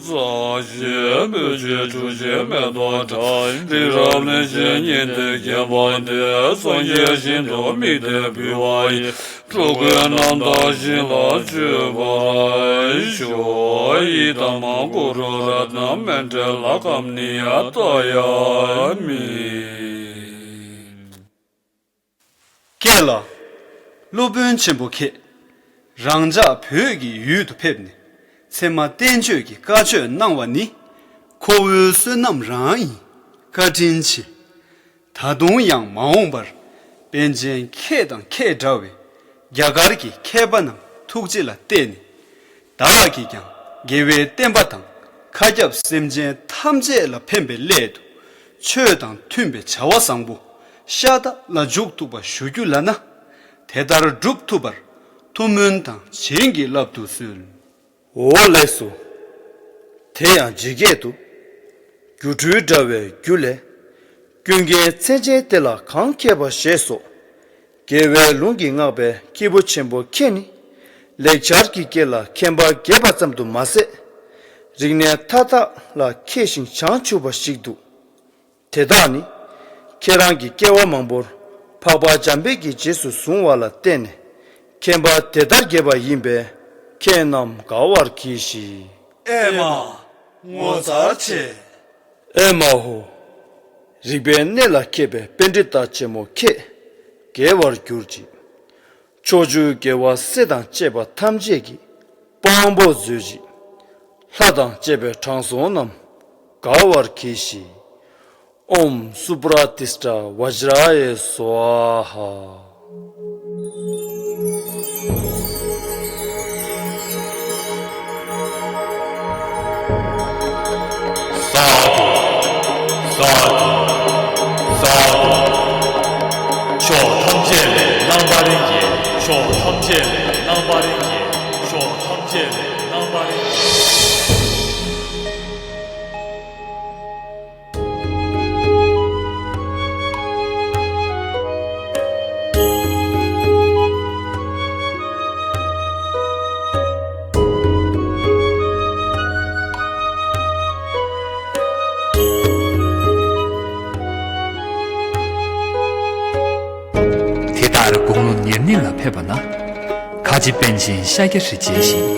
ཕྱག་བཞེས་སྤོས་ཆུས་བཀྲུ་ཞིང་མེ་ཏོག་བཀྲམ། རི་རབ་གླིང་བཞི་ཉི་ཟླས་བརྒྱན་པ་འདི། སངས་རྒྱས་ཞིང་དུ་དམིགས་ཏེ་འབུལ་བ་ཡིན། འགྲོ་ཀུན་རྣམ་དག་ཞིང་ལ་སྤྱོད་པར་ཤོག་ཡི་དམ་གུ་རུ་རཏྣ་མཎྜལ་ལ་ཀ་མ་ནི་ཡ་ཏ་ཡ་མི། ཀྱེ་ལགས། སློབ་དཔོན་ཆེན་པོ་ཁྱེད། རང་ཅག་བོད་ཀྱི་ཡུལ་དུ་ཕེབས་ནས་ཚད་མ་བསྟན་བཅོས་ཀྱི་བཀའ་ཆོས་གནང་བ་ནི་ཁོ་བོའི་བསོད་ནམས་རང་ཡིན། བཀའ་དྲིན་ཆེ། ད་དུང་ཡང་མ་འོངས་པར་པཎ་ཆེན་ཁྱེད་དང་ཁྱེད་འདྲ་བའི་རྒྱ་གར་གྱི་མཁས་པ་རྣམས་ཐུགས་རྗེ་ལ་བརྟེན་ནས། བདག་གིས་ཀྱང་དགེ་བའི་བསྟན་པ་དང་མཁའ་ཁྱབ་སེམས་ཅན་ཐམས་ཅད་ལ་ཕན་པའི་སླད་དུ་ཆོས་དང་མཐུན་པའི་བྱ་བ་བཟང་པོ་ཤ་སྟག་ལ་འཇུག་ཐུབ་པ་ཞུ་རྒྱུ་ལགས་ན། དེ་ལྟར་སྒྲུབ་ཐུབ་པར་ཐུགས་སྨོན་དང་བྱིན་གྱིས་བརླབ་ཏུ་གསོལ། འོ་ལགས་སོ། དེ་ཡང་ཇི་སྐད་དུ། སྒྱུ་འཕྲུལ་དྲ་བའི་རྒྱུ་ལས། ཀུན་མཁྱེན་མཚན་ཅན་དེ་ལ་གང་མཁས་པ་ཞེས་སོགས། རྒྱལ་བའི་ལུང་གིས་བསྔགས་པའི་སྐྱེས་བུ་ཆེན་པོ་ཁྱེད་ནི། ལེགས་སྦྱར་གྱི་སྐད་ལ་མཁྱེན་པ་རྒྱས་པ་ཙམ་དུ་མ་ཟད། རིག་གནས་མཐའ་དག་ལ་མཁས་ཤིང་བྱང་ཆུབ་པ་ཞིག་འདུག་དེ་དག་ནི། ཁྱེད་རང་གིས་སྐྱེ་བ་མང་པོར་འཕགས་པ་འཇམ་དཔལ་གྱི་རྗེས་སུ་བཟུང་བ་ལ་བརྟེན་ནས་མཁྱེན་པ་དེ་ལྟར་རྒྱས་པ་ཡིན་པས་ཁྱེད་རྣམས་དགའ་བར་གྱིས་ཤིག་ཨེ་མ། ངོ་མཚར་ཆེ། ཨེ་མ་ཧོ། རིག་པའི་གནས་ལ་མཁས་པའི་པཎྜི་ཏ་ཆེན་མོ་ཁྱེད། རྒྱལ་བར་གྱུར་ཅིག་ཕྱོགས་བཅུའི་རྒྱལ་བ་སྲས་དང་བཅས་པ་ཐམས་ཅད་ཀྱི་དཔང་པོ་མཛོད་ཅིག་ལྷ་དང་བཅས་པའི་དྲང་སྲོང་རྣམས་དགའ་བར་གྱིས་ཤིག་ཨོཾ་སུ་པྲ་ཏིཥྛ་བཛྲ་ཡེ་སྭཱ་ཧཱ། ས་ སཱ་དྷུ། སཱ་དྷུ། ཕྱོགས་ཐམས་ཅད་ལས་རྣམ་པར་རྒྱལ། ཕྱོགས་ཐམས་ཅད་ལས་རྣམ་པར་རྒྱལ། ཕྱོགས་ཐམས་ཅད་ལས་རྣམ་པར་རྒྱལ། དེ་ལྟར་དགུང་ལོ་ཉེར་གཉིས་ལ་ཕེབས་པ་ན། ཁ་ཆེ་པཎ་ཆེན་ཤཱཀྱ་རིར་མཇལ་ཞིང་།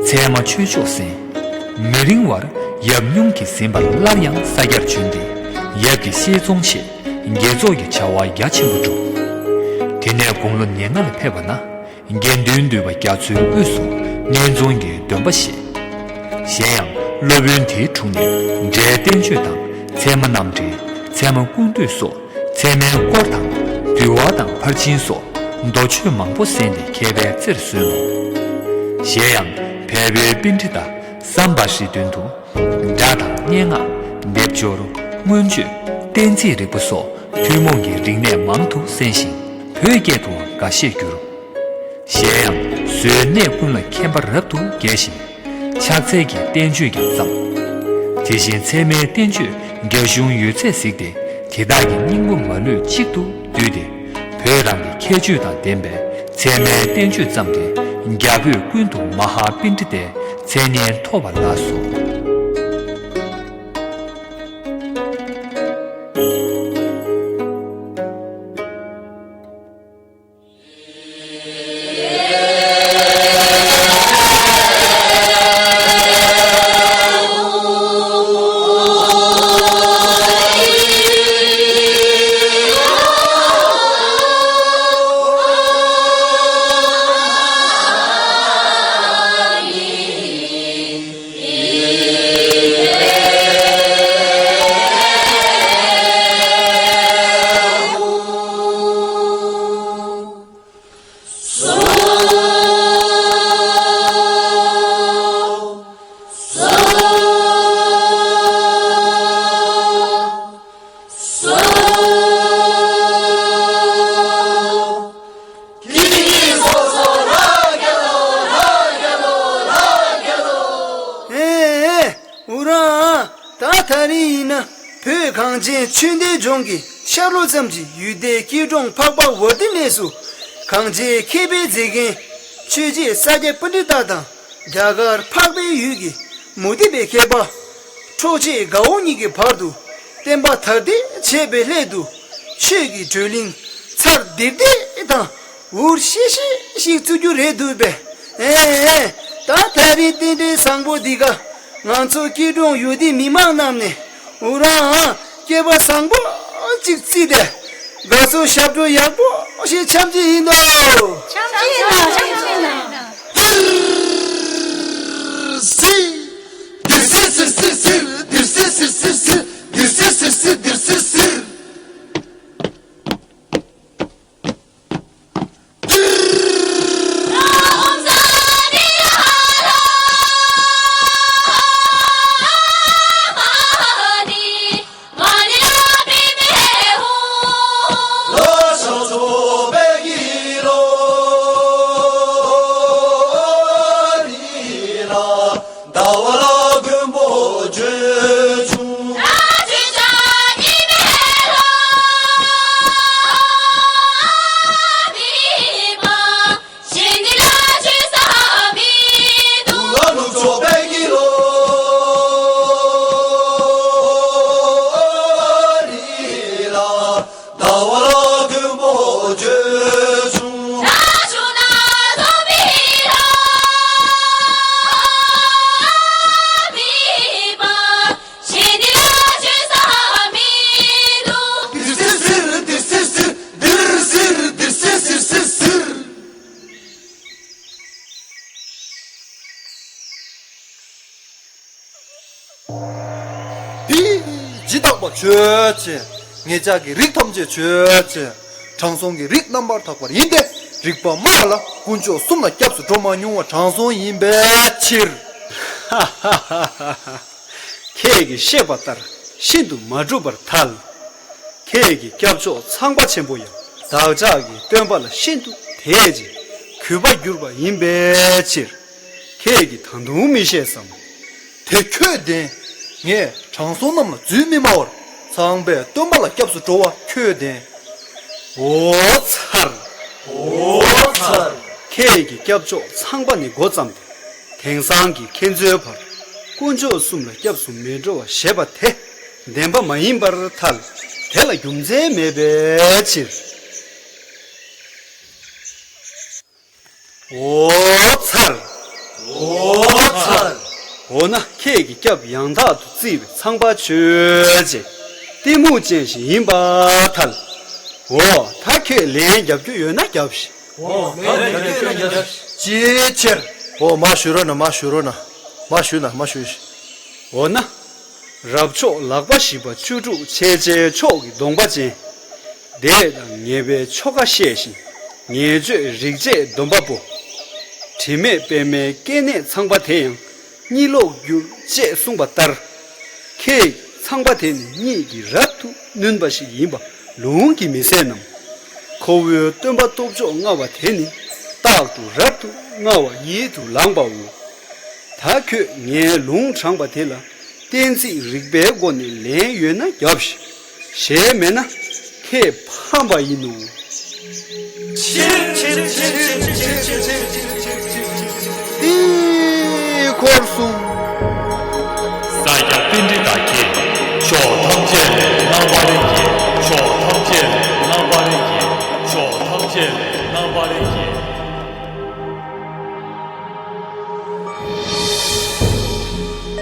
ཚད་མ་ཆོས་མཆོག་གསན། མི་རིང་བར་ཡབ་སྙུང་གིས་ཟིན་པར་སླར་ཡང་ས་སྐྱར་བྱོན་ཏེ། ཡབ་ཀྱི་ཤེས་ཚོང་ཆེད་དགེ་ཚོགས་ཀྱི་བྱ་བ་རྒྱ་ཆེན་པོ་བསྒྲུབས། དེ་ནས་དགུང་ལོ་ཉེར་ལྔ་ལ་ཕེབས་པ་ན། དགེ་འདུན་འདུས་པ་རྒྱ་མཚོའི་དབུས་སུ་སྙན་རྫོང་གི་འདོན་པ་བཞེས། གཞན་ཡང་སློབ་དཔོན་དེའི་དྲུང་ནས་འབྲས་བསྟན་བཅོས་དང་ཚད་མ་རྣམ་འགྲེལ། ཚད་མ་ཀུན་བཏུས་སོགས་ཚད་མའི་སྐོར་དང་། འདུལ་བ་དང་ཕར་ཕྱིན་སོགས་མདོ་ཆོས་མང་པོ་གསན་ཏེ་མཁས་པའི་རྩེར་སོན་ནོ། གཞན་ཡང་བལ་པོའི་པཎྜི་ཏ་སམ་བྷ་ཤིའི་མདུན་དུ་སྒྲ་དང་སྙན་ངག་སྡེབ་སྦྱོར། མངོན་བརྗོད། གཏན་ཚིགས་རིག་པ་སོགས་ཐུན་མོང་གི་རིག་གནས་མང་དུ་གསན་ཞིང་བོད་སྐད་དུ་འགའ་ཤས་བསྒྱུར། གཞན་ཡང་བཟོའི་གནས་ཀུན་ལ་མཁྱེན་པ་རབ་ཏུ་རྒྱས་ཤིང་། ཕྱག་འཚལ་གྱི་བསྟན་བཅོས་ཀྱང་བརྩམས། དེ་བཞིན་ཚད་མའི་བསྟན་བཅོས་རྒྱ་གཞུང་ཡོད་ཚད་གཟིགས་ཏེ། དེ་དག་གི་སྙིང་པོ་མ་ལུས་གཅིག་ཏུ་བསྡུས་ཏེ། བོད་རང་གི་ཁྱད་ཆོས་དང་ལྡན་པའི་ཚད་མའི་བསྟན་བཅོས་བརྩམས་ཏེ། རྒྱ་བོད་ཀུན་ཏུ་མ་ཧཱ་པཎྜི་ཏའི་མཚན་སྙན་ཐོབ་པ་ལགས་སོ། ཨེ། ཨེ། འུ་རང་ད་ད་རིང་ཡིན་ན་བོད་གངས་ཅན་ཆོས་ལྡན་ལྗོངས་ཀྱི་ཤར་ལྷོ་ཙམ་གྱི་ཡུལ་སྡེ་སྐྱིད་གྲོང་འཕགས་པ་ཝར་ལྡི་གནས་སུ་གངས་ཅན་མཁས་པའི་མཛེས་རྒྱན་ཆོས་རྗེ་ས་སྐྱ་པཎྜི་ཏ་དང་རྒྱ་གར་འཕགས་པའི་ཡུལ་གྱི་མུ་སྟེགས་པའི་མཁས་པ་འཕྲོག་བྱེད་དགའ་བོ་གཉིས་ཀྱི་བར་དུ་བསྟན་པ་དར་སྤེལ་བྱེད་པའི་སླད་དུ་ཆོས་ཀྱི་བགྲོ་གླེང་ཚར་བདེ་བདེ་དང་། འུར་ཤི་ཤི་ཞིག་བཙུགས་རྒྱུ་རེད་འདུག་པས། ཨེ། ད་ད་རེས་རྟེན་འབྲེལ་བཟང་པོ་འདི་ག་ང་ཚོ་སྐྱིད་གྲོང་ཡུལ་སྡེ་མི་མང་རྣམས་ནས་འུ་རང་སྐྱེས་པ་བཟང་པོ་ཅིག་བརྩིས་ཏེ་དགའ་ཚོར་ཞབས་བྲོ་ཡག་པོ་ཞིག་འཆམ་གྱི་ཡིན་ནོ། འཆམ་གྱི་ཡིན་ནོ། འཆམ་གྱི་ཡིན་ནོ། དེ་ཇི་ལྟ་བ་ཆོས་ཅན། ངེད་ཅག་གི་རིགས་ཐམས་ཅད་ཆོས་ཅན། དྲང་སྲོང་གི་རིགས་རྣམ་པར་དག་པར་ཡིན་ཏེ། རིགས་པ་སྨྲ་བ་ལ་དཀོན་མཆོག་གསུམ་ལ་སྐྱབས་སུ་འགྲོ་མ་མྱོང་བ་དྲང་སྲོང་ཡིན་པའི་ཕྱིར། ཁྱེད་ཀྱིས་བཤད་པ་ལྟར་ ཤིན་ཏུ་མ་གྲུབ་པར་ཐལ། ཁྱེད་ཀྱི་སྐྱབས་མཆོག་ཚངས་པ་ཆེན་པོ་ཡང་བདག་ཅག་གི་སྟོན་པ་ལ་ཤིན་ཏུ་དད་ཅིང་གུས་པར་གྱུར་པ་ཡིན་པའི་ཕྱིར། ཁྱེད་ཀྱིས་ད་དུང་མི་ཤེས་སམ། དེ་ཁྱོད་བདེན། ངས་དྲང་སྲོང་རྣམས་ལ་རྫུན་མི་སྨྲ་བར་ཚངས་པའི་སྟོན་པ་ལ་སྐྱབས་སུ་འགྲོ་བ་ཁྱོད་བདེན། འོ་ཚར། འོ་ཚར། ཁྱེད་ཀྱི་སྐྱབས་མཆོག་ཚངས་པ་ནས་འགོ་བརྩམས་ཏེ། དེང་སང་གི་ཁྱེད་ཚོའི་བར་དཀོན་མཆོག་གསུམ་ལ་སྐྱབས་སུ་མི་འགྲོ་བ་ཞེས་པ་དེ་བདེན་པ་མ་ཡིན་པར་ཐལ། དེ་ལ་རྒྱུ་མཚན་མེད་པའི་ཕྱིར། འོ་ཚར། འོ་ཚར། འོ་ན་ཁྱེད་ཀྱི་སྐྱབས་ཡང་དག་ཏུ་བརྩིས་པའི་ཚངས་པ་ཆོས་ཅན། གཏི་མུག་ཅན་ཞིག་ཡིན་པར་ཐལ། འོ་ད་ཁྱོད་ལན་རྒྱབ་རྒྱུ་ཡོད་ན་རྒྱབ་ཤིག་འོ་ལན་རྒྱབ་རྒྱུ་ཡོད་ན་རྒྱབ་ཤིག་ཅིའི་ཕྱིར། འོ་མ་ཞུ་རོགས་གནང་། མ་ཞུ་རོགས་གནང་། མ་ཞུ་ན་མ་ཞུ་ཤིག་འོ་ན། རབ་མཆོག་ལག་པ་བཞི་པ་བཅུ་དྲུག་འཆད་བྱའི་མཆོག་གི་སྡོམ་པ་ཅན། འདས་དང་ངེས་པའི་ཆོ་ག་བཤད་ཞིང་ངེས་བརྗོད་རིག་བྱེད་སྡོམ་པ་པོ། དྲི་མེད་པདྨའི་སྐྱེ་གནས་ཚངས་པ་དེ་ཡང་གཉིད་ལོག་འགྱུར་ཅེས་གསུངས་པ་ལྟར། ཁྱེད་ཚངས་པ་དེ་ནི་གཉིད་ཀྱིས་རབ་ཏུ་ནོན་པ་ཞིག་ཡིན་པ་ལུང་གིས་མི་གསལ་ནམ། ཁོ་བོའི་སྟོན་པ་སྟོབས་མཆོག་མངའ་བ་དེ་ནི་རྟག་ཏུ་རབ་ཏུ་མངའ་བ་ཡིད་དུ་ལངས་པའོ། ད་ཁྱོད་ངའི་ལུང་དྲངས་པ་དེ་ལ་གཏན་ཚིགས་རིགས་པའི་སྒོ་ནས་ལན་ཡོད་ན་རྒྱབ་ཤིག་གཞན་མེད་ན་ཁྱེད་ཕམ་པ་ཡིན་ནོ། དེའི་འཁོར་གསུམ། ས་སྐྱ་པཎྜི་ཏ་ཁྱེད། ཕྱོགས་ཐམས་ཅད་ལས་རྣམ་པར་རྒྱལ། ཕྱོགས་ཐམས་ཅད་ལས་རྣམ་པར་རྒྱལ། ཕྱོགས་ཐམས་ཅད་ལས་རྣམ་པར་རྒྱལ།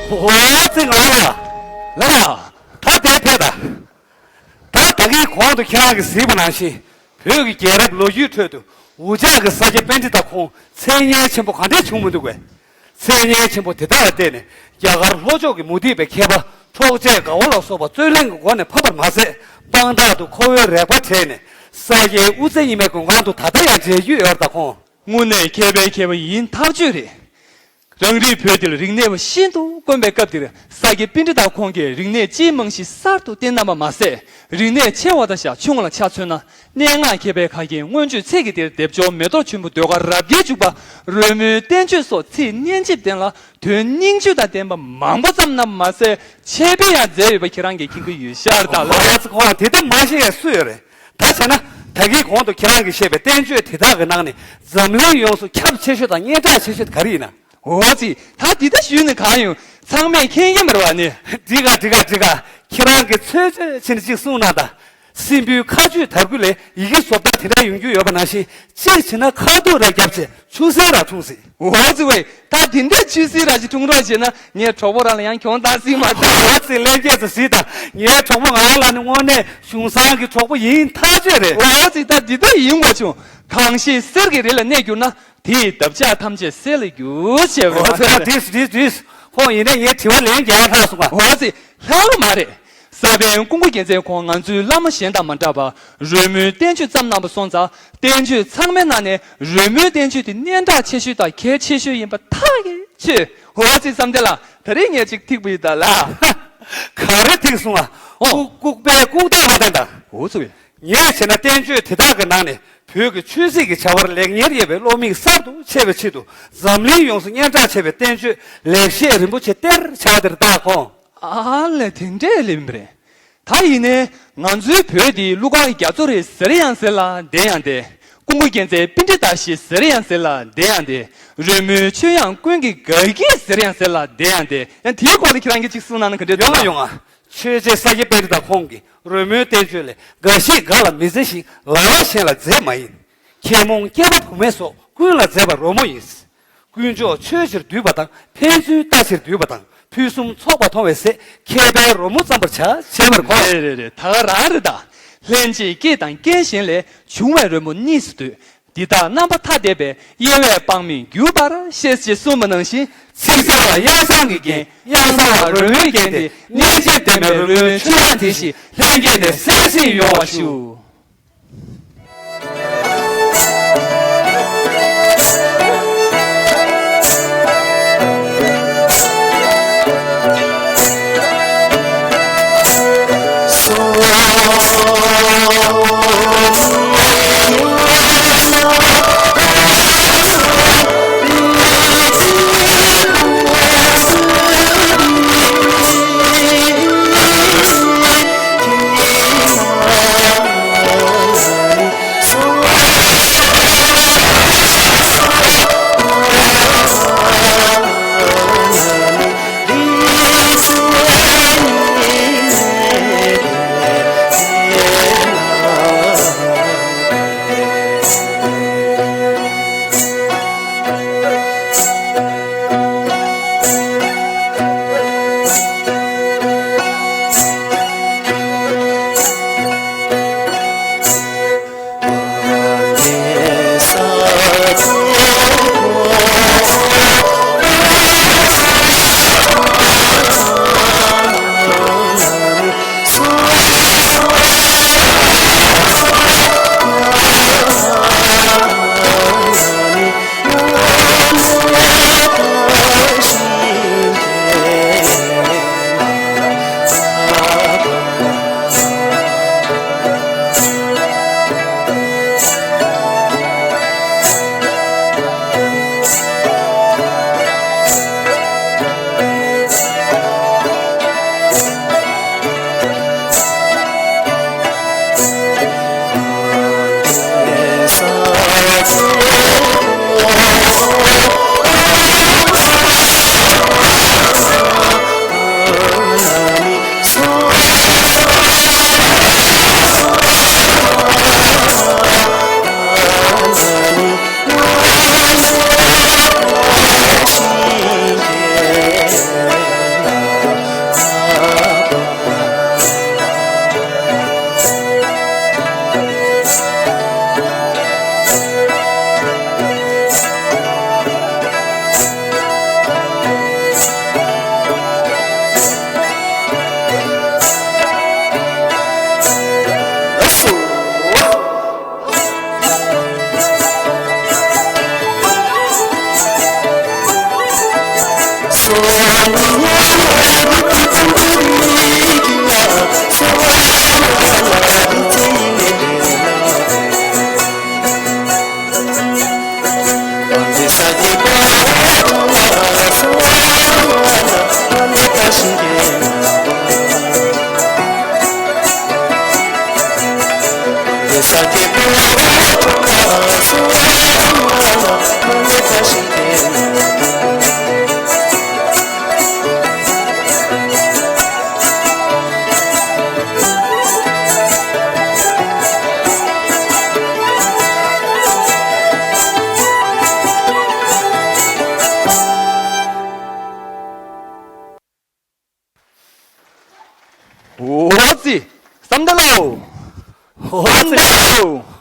འོ་ཙི་ང་ལ། ལ། ད་དེ་ཕེབས་ད། ད་ད་གིན་གོང་དུ་ཁྱེད་རང་གིས་གཟིགས་པ་ནང་བཞིན་བོད་ཀྱི་རྒྱལ་རབས་ལོ་རྒྱུས་ཁྲོད་དུ་འུ་ཅག་གི་ས་སྐྱ་པཎྜི་ཏ་ཁོང་མཚན་སྙན་ཆེན་པོ་ག་འདྲས་བྱུང་མི་འདུག་པས། མཚན་སྙན་ཆེན་པོ་དེ་དག་ལ་བརྟེན་ནས་རྒྱ་གར་ལྷོ་ཕྱོགས་ཀྱི་མུ་སྟེགས་པའི་མཁས་པ་འཕྲོག་བྱེད་དགའ་བོ་ལ་སོགས་པ་རྩོད་གླེང་གི་སྒོ་ནས་ཕམ་པར་མ་ཟད། དཔང་རྟགས་དུ་ཁོ་བོའི་རེག་པ་དྲངས་ནས་ས་སྐྱའི་དབུ་རྩེ་རྙིང་མའི་མགོན་ཁང་དུ་ད་ལྟ་ཡང་མཇལ་རྒྱུ་ཡོད་པ་དང་ཁོང་། དངོས་གནས་མཁས་པའི་མཁས་པ་ཡིན་ཐག་ཆོད་རེད། རང་རིགས་བོད་འདིར་རིག་གནས་པ་ཤིན་ཏུ་དཀོན་པའི་སྐབས་འདིར་ས་སྐྱ་པཎྜི་ཏ་ཁོང་གིས་རིག་གནས་ཅི་མང་ཞིག་གསར་དུ་བསྟན་གནང་པ་མ་ཟད། རིག་གནས་ཆེ་བ་དང་ཞེ་ཆུང་བ་ལ་ཆ་མཚོན་ན། སྙན་ངག་མཁས་པའི་ཁ་རྒྱན་མངོན་བརྗོད་ཚིག་གི་གཏེར། སྡེབ་སྦྱོར་མེ་ཏོག་ཆུན་པོ། ཟློས་གར་རབ་དགའི་འཇུག་པ། རོལ་མོའི་བསྟན་བཅོས་སོགས་ཚིག་སྙན་འཇེབས་ལྡན་ལ་དོན་སྙིང་བཅུད་དང་ལྡན་པ་མང་པོ་བརྩམས་གནང་པ་མ་ཟད། འཆད་སྤེལ་ཡང་མཛད་ཡོད་པ་ཁྱེད་རང་གིས་མཁྱེན་གྱི་ཡོད་ཤག་ད་ལོ། ཨ་ཙི་ཁོ་དེ་ལྟར་མ་ཤེས་ཡ་སུ་ཡོད་རེད། ད་བྱས་ན་ད་གིན་གོང་དུ་ཁྱེད་རང་གིས་བཤད་པའི་བསྟན་བཅོས་དེ་དག་གི་ནང་ནས་འཛམ་གླིང་ཡོངས་སུ་ཁྱབ་ཆེ་ཤོས་དང་སྙན་གྲགས་ཆེ་ཤོས་དེ་ག་རེ་ཡིན་ན། འོ་ཙི། ད་འདི་ལྟ་ཞུས་ནས་གང་ཡོང་། ཚང་མས་མཁྱེན་གྱི་མ་རེད་བ་ནི། འགྲིག་ག་འགྲིག་ག་འགྲིག་ག་ཁྱེད་རང་གིས་ཚོད་ཚོད་བྱས་ནས་ཅིག་གསུངས་གནང་དང་། སྲིན་པོའི་ཁ་གཅུས་དར་རྒུད་ལས་ཡི་གེ་བཟོ་ལྟ་དེ་འདྲ་ཡོང་རྒྱུ་ཡོད་པ་ནང་བཞིན་གཅིག་བྱས་ན་ཁ་ཐུག་ར་བརྒྱབ་བྱས་ཆུ་སྲིན་ར་འཐུང་སྲིད། འོ་ཙི་ཝེ། ད་འདི་འདྲ་ཆུ་སྲིན་ར་ཅིག་འཐུང་རོགས་བྱས་ན་ངའི་གྲོགས་པོ་རང་ལ་ཡང་གྱོང་བཏང་སྲིད་མ་གཏོགས། འོ་ཙི་ལྷན་རྒྱས་ཚོ་གཟིགས་དང་། ངའི་གྲོགས་པོ་ང་རང་ལ་ནི་དངོས་གནས་གཞུང་བཟང་གི་གྲོགས་པོ་ཡིན་ཐག་ཆོད་རེད། འོ་ཙི། ད་འདི་ལྟ་ཡིན་དགོས་བྱུང་། གང་ཞིག་གསེར་གྱི་རི་ལ་གནས་གྱུར་ན། དེ་ཡི་འདབ་ཆགས་ཐམས་ཅད་གསེར་ལ་འགྱུར་ཞེས་པ་རེད་མ་གཏོགས། འོ་ཙི། ད་དུས་སུ་དུས་སུ་དུས་སུ་ཁོང་ཡིན་ནའི་ངའི་དྲི་བ་ལན་རྒྱག་ཡ་ལྷག་སོང་ང་། འོ་ཙི། ལྷག་མ་རེད། ས་པཎ་ཀུན་དགའ་རྒྱལ་མཚན་ཁོང་ང་ཚོའི་བླ་མ་གཞན་དང་མ་འདྲ་བར་རོལ་མོའི་བསྟན་བཅོས་བརྩམས་གནང་པ་སོང་ཙང་། བསྟན་བཅོས་ཚང་མའི་ནང་ནས་རོལ་མོའི་བསྟན་བཅོས་དེ་སྙན་གྲགས་ཆེ་ཤོས་དང་གལ་ཆེ་ཤོས་ཡིན་པ་ཐག་གིས་ཆོད། འོ་ཙི། བསམ་གཏན་ལགས། ད་རེས་ངས་ཅིག་ཐིག་པ་ཡིན་ད་ལ། ག་རེ་ཐིག་སོང་ང་། ཨོ། ལྐུགས་ལྐུགས་པའི་ལྐུགས་རྟགས་མ་བསྟན་ད། འོ་ཙི་ཝེ། ངས་བྱས་ན་བསྟན་བཅོས་དེ་དག་གི་ནང་ནས་བོད་ཀྱི་ཆོས་སྲིད་ཀྱི་བྱ་བར་ལེགས་ཉེར་དབྱེ་བའི་བློ་མིག་གསར་དུ་ཕྱེ་བའི་ཆེད་དུ་འཛམ་གླིང་ཡོངས་སུ་སྙན་གྲགས་ཆེ་བའི་བསྟན་བཅོས་ལེགས་བཤད་རིན་པོ་ཆེ་གཏེར་ཆགས་འདིར་བཏགས་ཁོང་། ཨ་ལས། དེ་འདྲས་ལེན་པ་རེད། ད་ཡིན་ནའི་ང་ཚོའི་བོད་འདི་ཀླུ་ཁང་རྒྱ་མཚོ་རེད་ཟེར་ཡང་ཟེར་ལ་བདེན་ཡང་བདེན། ཀུན་དགའ་རྒྱལ་མཚན་པཎྜི་ཏ་ཞིག་ཟེར་ཡང་ཟེར་ལ་བདེན་ཡང་བདེན། རོལ་མོའི་ཆོས་དབྱངས་ཀུན་གྱི་དགའ་སྐྱིད་ཟེར་ཡང་ཟེར་ལ་བདེན་ཡང་བདེན། ཡང་དེའི་སྐོར་ལ་ཁྱེད་རང་གིས་ཅིག་གསུངས་གནང་ན་ག་འདྲས་འདུག་ཡོང་ང་ཡོང་ང་། ཆོས་རྗེ་ས་སྐྱ་པཎྜི་ཏ་ཁོང་གིས། རོལ་མོའི་བསྟན་བཅོས་ལས། འགའ་ཞིག་འགའ་ལ་མི་མཛེས་ཤིང་། ལ་ལ་གཞན་ལ་མཛེས་མ་ཡིན། མཁས་རྨོངས་སྐྱེས་པ་བུད་མེད་སོགས་ཀུན་ལ་མཛེས་པ་རོལ་མོ་ཡིན། དཀོན་མཆོག་ཆོས་ཕྱིར་འདུས་པ་དང་། ཕན་ཚུན་ལྟ་ཕྱིར་འདུས་པ་དང་། ཕུན་སུམ་ཚོགས་པ་མཐོང་བའི་ཟས། མཁས་པའི་རོལ་མོ་བརྩམ་པར་བྱ། ཞེས་པར་གོ། རེད་རེད་རེད། ད་ག་རང་རེད་ད། ལྷན་ཅིག་སྐྱེས་དང་རྐྱེན་གཞན་ལས། བྱུང་བའི་རོལ་མོ་གཉིས་སུ་འདོད། འདི་དག་རྣམ་པར་ཐར་འདས་པའི། དབྱེ་བས་དཔག་མིན་གྱུར་པར་ཤེས། ཞེས་གསུངས་པ་ནང་བཞིན། ཚིག་གསལ་བ་དབྱངས་བཟང་གི་རྒྱན། དབྱངས་གསལ་བ་རོལ་མོའི་རྒྱན་ཏེ། སྙན་འཇེབས་ལྡན་པའི་རོལ་མོའི་ཆོས་དབྱངས་དེ་བཞིན་ལྷན་སྐྱེས་ནས་གསན་སྲིད་ཡོང་བ་ཞུ།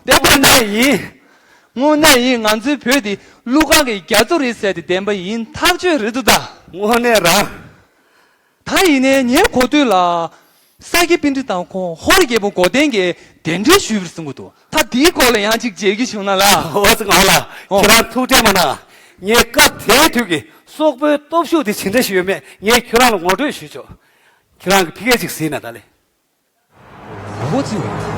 བདེན་པ་ནས་ཡིན། དངོས་གནས་ཡིན། ང་ཚོའི་བོད་འདི་ཀླུ་དཀར་གྱི་རྒྱ་མཚོ་རེད་ཟེར་དེ་བདེན་པ་ཡིན། ཐག་ཆོད་རེད་འདུག་ད། དངོས་གནས་ར། ད་ཡིན་ནའི་ངའི་གོ་ཐོས་ལ། ས་སྐྱ་པཎྜི་ཏ་དང་ཁོང་ཧོར་རྒྱལ་པོ་མགོ་ལྡན་གྱིས་གདན་འདྲེན་ཞུས་པར་གསུང་གི་འདུག་ད་འདིའི་སྐོར་ལ་ཡང་ཅིག་མཇལ་རྒྱུ་བྱུང་ན་ལ། འོ་ཙི་ང་ལ། ཨོ། ཁྱེད་རང་ཐུགས་ཁྲལ་མ་གནང་། ངས་སྐབས་དེའི་དུས་ཀྱི་སོག་པོའི་སྟོབས་ཤུགས་དེ་ཇི་འདྲ་ཞིག་ཡོད་མེད་ངས་ཁྱོད་རང་ལ་ངོ་སྤྲོད་ཞུས་ཆོག་ཁྱོད་རང་གིས་ཕ་གིར་ཅིག་གཟིགས་ན་ད་ལེ། འོ་ཙི།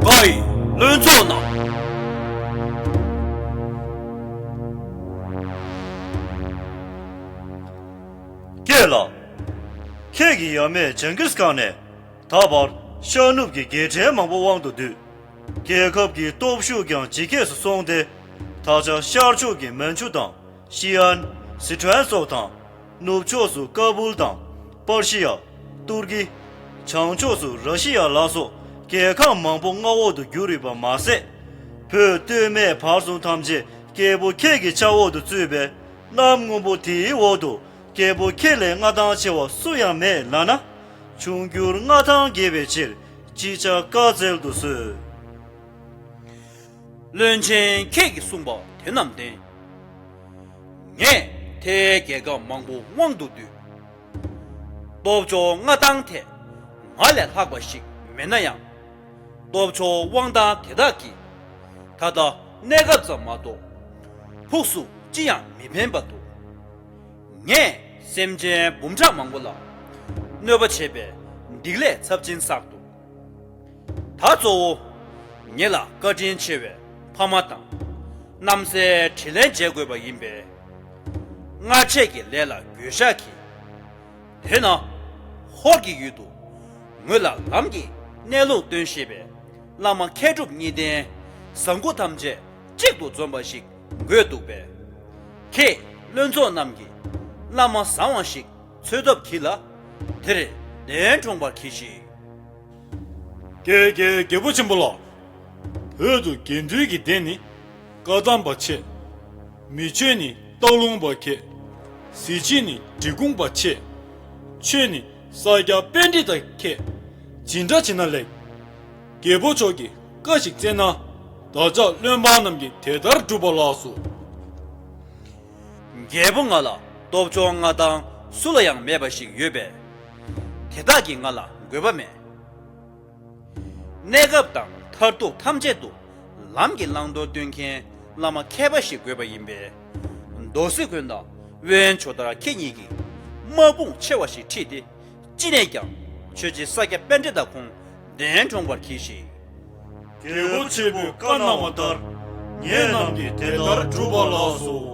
བཀའ་ཡི་བློན་ཚོགས་རྣམས། ཁྱེད་ལ། ཁྱེད་ཀྱི་ཡབ་མེས་ཇིང་གིས་ཁཱན་ནས། ད་བར་ཤར་ནུབ་ཀྱི་རྒྱལ་ཕྲན་མང་པོ་དབང་དུ་བསྡུས། རྒྱལ་ཁབ་ཀྱི་སྟོབས་ཤུགས་ཀྱང་ཇེ་ཁྱད་སུ་སོང་སྟེ། ད་ཆ་ཤར་ཕྱོགས་ཀྱི་མན་ཇུ་དང་ཤི་ཨན། སི་ཁྲོན་སོགས་དང་། ནུབ་ཕྱོགས་སུ་ཀ་བུལ་དང་། པར་ཤི་ཡ། ཏུར་ཀི། བྱང་ཕྱོགས་སུ་ར་ཤི་ཡ་ལ་སོགས་རྒྱལ་ཁམས་མང་པོ་མངའ་འོག་ཏུ་གྱུར་ཡོད་པ་མ་ཟད། བོད་སྟོད་སྨད་བར་གསུམ་ཐམས་ཅད་རྒྱལ་པོ་ཁྱེད་ཀྱི་ཆབ་འོག་ཏུ་ཚུད་པས། གནམ་སྔོན་པོ་དེའི་འོག་ཏུ་རྒྱལ་པོ་ཁྱེད་ལས་མངའ་ཐང་ཆེ་བ་སུ་ཡང་མེད་ལབ་ན། འབྱུང་འགྱུར་མངའ་ཐང་རྒྱས་པའི་ཕྱིར་ཅི་བྱ་བཀའ་སྩལ་དུ་གསོལ། བློན་ཆེན་ཁྱེད་ཀྱིས་གསུངས་པ་དེ་རྣམས་བདེན། ངས་ཐའི་རྒྱལ་ཁབ་མང་པོ་དབང་དུ་བསྡུས། སྟོབས་འབྱོར་མངའ་ཐང་ཐད་ང་ལས་ལྷག་པ་ཞིག་མེད་ན་ཡང་། སྟོབས་འབྱོར་དབང་ཐང་དེ་དག་གིས་ད་ལྟ་གནས་སྐབས་ཙམ་མ་གཏོགས་ཕུགས་སུ་ཅི་ཡང་མི་ཕན་པ་འདུག་ངས་སེམས་ཅན་འབུམ་ཕྲག་མང་པོ་ལ་གནོད་པ་བྱས་པའི་སྡིག་ལས་ཚབས་ཆེན་བསགས་འདུག་ད་གཙོ་བོ་ངེད་ལ་བཀའ་དྲིན་ཆེ་བའི་ཕ་མ་དང་རྣམ་སྲས་དྲིན་ལན་འཇལ་དགོས་པ་ཡིན་པས། སྔར་ཆད་ཀྱི་ལས་ལ་འགྱོད་བཤགས་གྱིས། དེས་ན་ཧོར་གྱི་ཡུལ་དུ་ངོས་ལ་ལམ་གྱི་གནས་ལུགས་སྟོན་ཤེས་པའི་བླ་མ་མཁས་གྲུབ་གཉིས་ལྡན་བཟང་པོ་ཐམས་ཅད་གཅིག་ཏུ་འཛོམས་པ་ཞིག་དགོས་འདུག་པས། ཁྱེད་བློན་ཚོགས་རྣམས་ཀྱིས་བླ་མ་བཟང་བ་ཞིག་འཚོལ་ཐབས་གྱིས་ལ། དེར་གདན་དྲོངས་པར་གྱིས་ཤིག་ཀྱེ་ཀྱེ། རྒྱལ་པོ་ཆེན་པོ་ལགས། བོད་དུ་དགེ་འདུན་གྱི་སྡེ་ནི་བཀའ་གདམས་པ་ཆེ། མི་ཆོས་ནི་སྟག་ལུང་པ་མཁས། གཟི་བརྗིད་ནི་འབྲི་གུང་པ་ཆེ། ཆོས་ནི་ས་སྐྱ་པཎྜི་ཏ་མཁས། ཇི་འདྲ་བྱེད་ན་ལེགས། རྒྱལ་པོ་མཆོག་གིས་བཀའ་ཞིག་སྩལ་ན། བདག་ཅག་བློན་འབངས་རྣམས་ཀྱིས་དེ་ལྟར་བསྒྲུབ་པ་ལགས་སོ། རྒྱལ་པོ་ང་ལ་སྟོབས་འབྱོར་མངའ་ཐང་སུ་ལ་ཡང་མེད་པ་ཞིག་ཡོད་པས། དེ་དག་གིས་ང་ལ་དགོས་པ་མེད། གནས་སྐབས་དང་མཐར་ཐུག་ཐམས་ཅད་དུ་ལམ་གྱི་བླང་དོར་སྟོན་མཁན་བླ་མ་མཁས་པ་ཞིག་དགོས་པ་ཡིན་པས། མདོ་སྲིད་མགོན་དང་དབོན་ཇོ་དར་ཁྱེད་གཉིས་ཀྱིས་དམག་དཔུང་ཆེ་བ་ཞིག་ཁྲིད་དེ། ཅི་ནས་ཀྱང་ཆོས་རྗེ་ས་སྐྱ་པཎྜི་ཏ་ཁོང་གདན་དྲོངས་པར་གྱིས་ཤིག་རྒྱལ་པོ་ཆེན་པོས་བཀའ་གནང་བ་ལྟར་ངེད་རྣམས་ཀྱིས་དེ་ལྟར་བསྒྲུབ་པ་ལགས་སོ།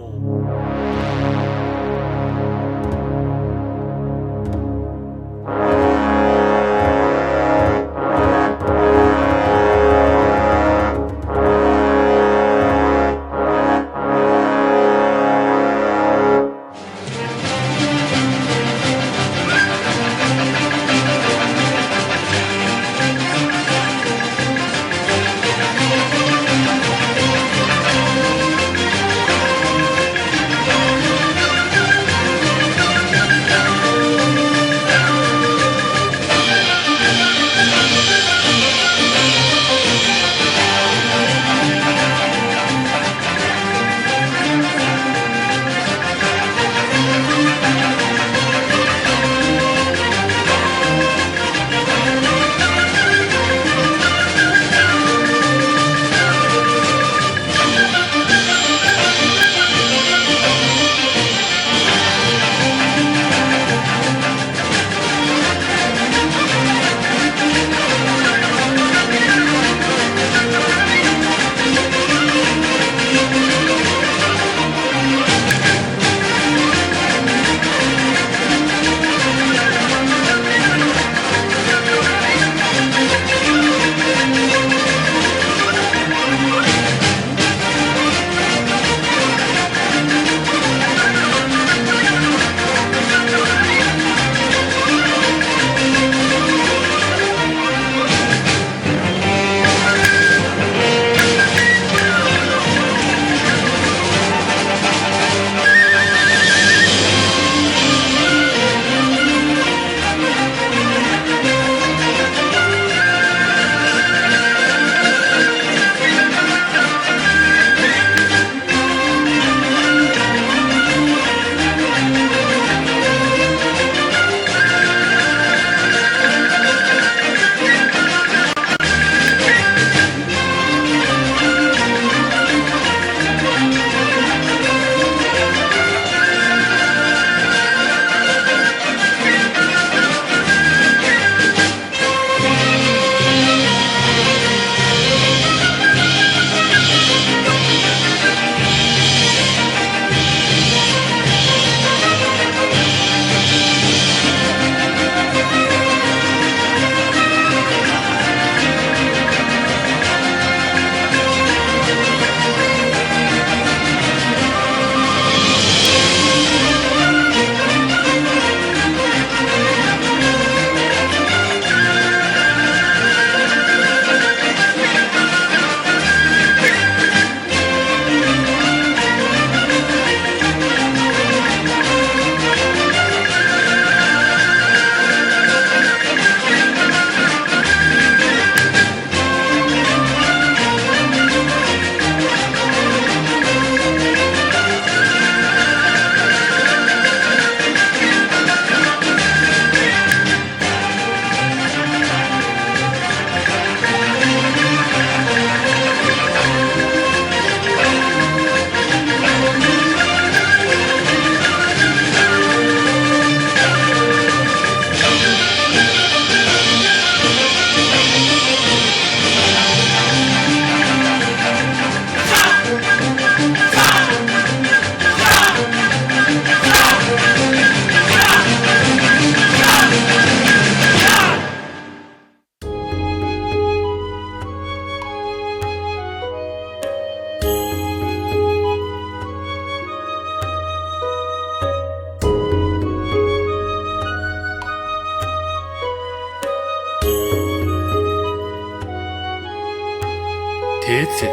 དེའི་ཚེ།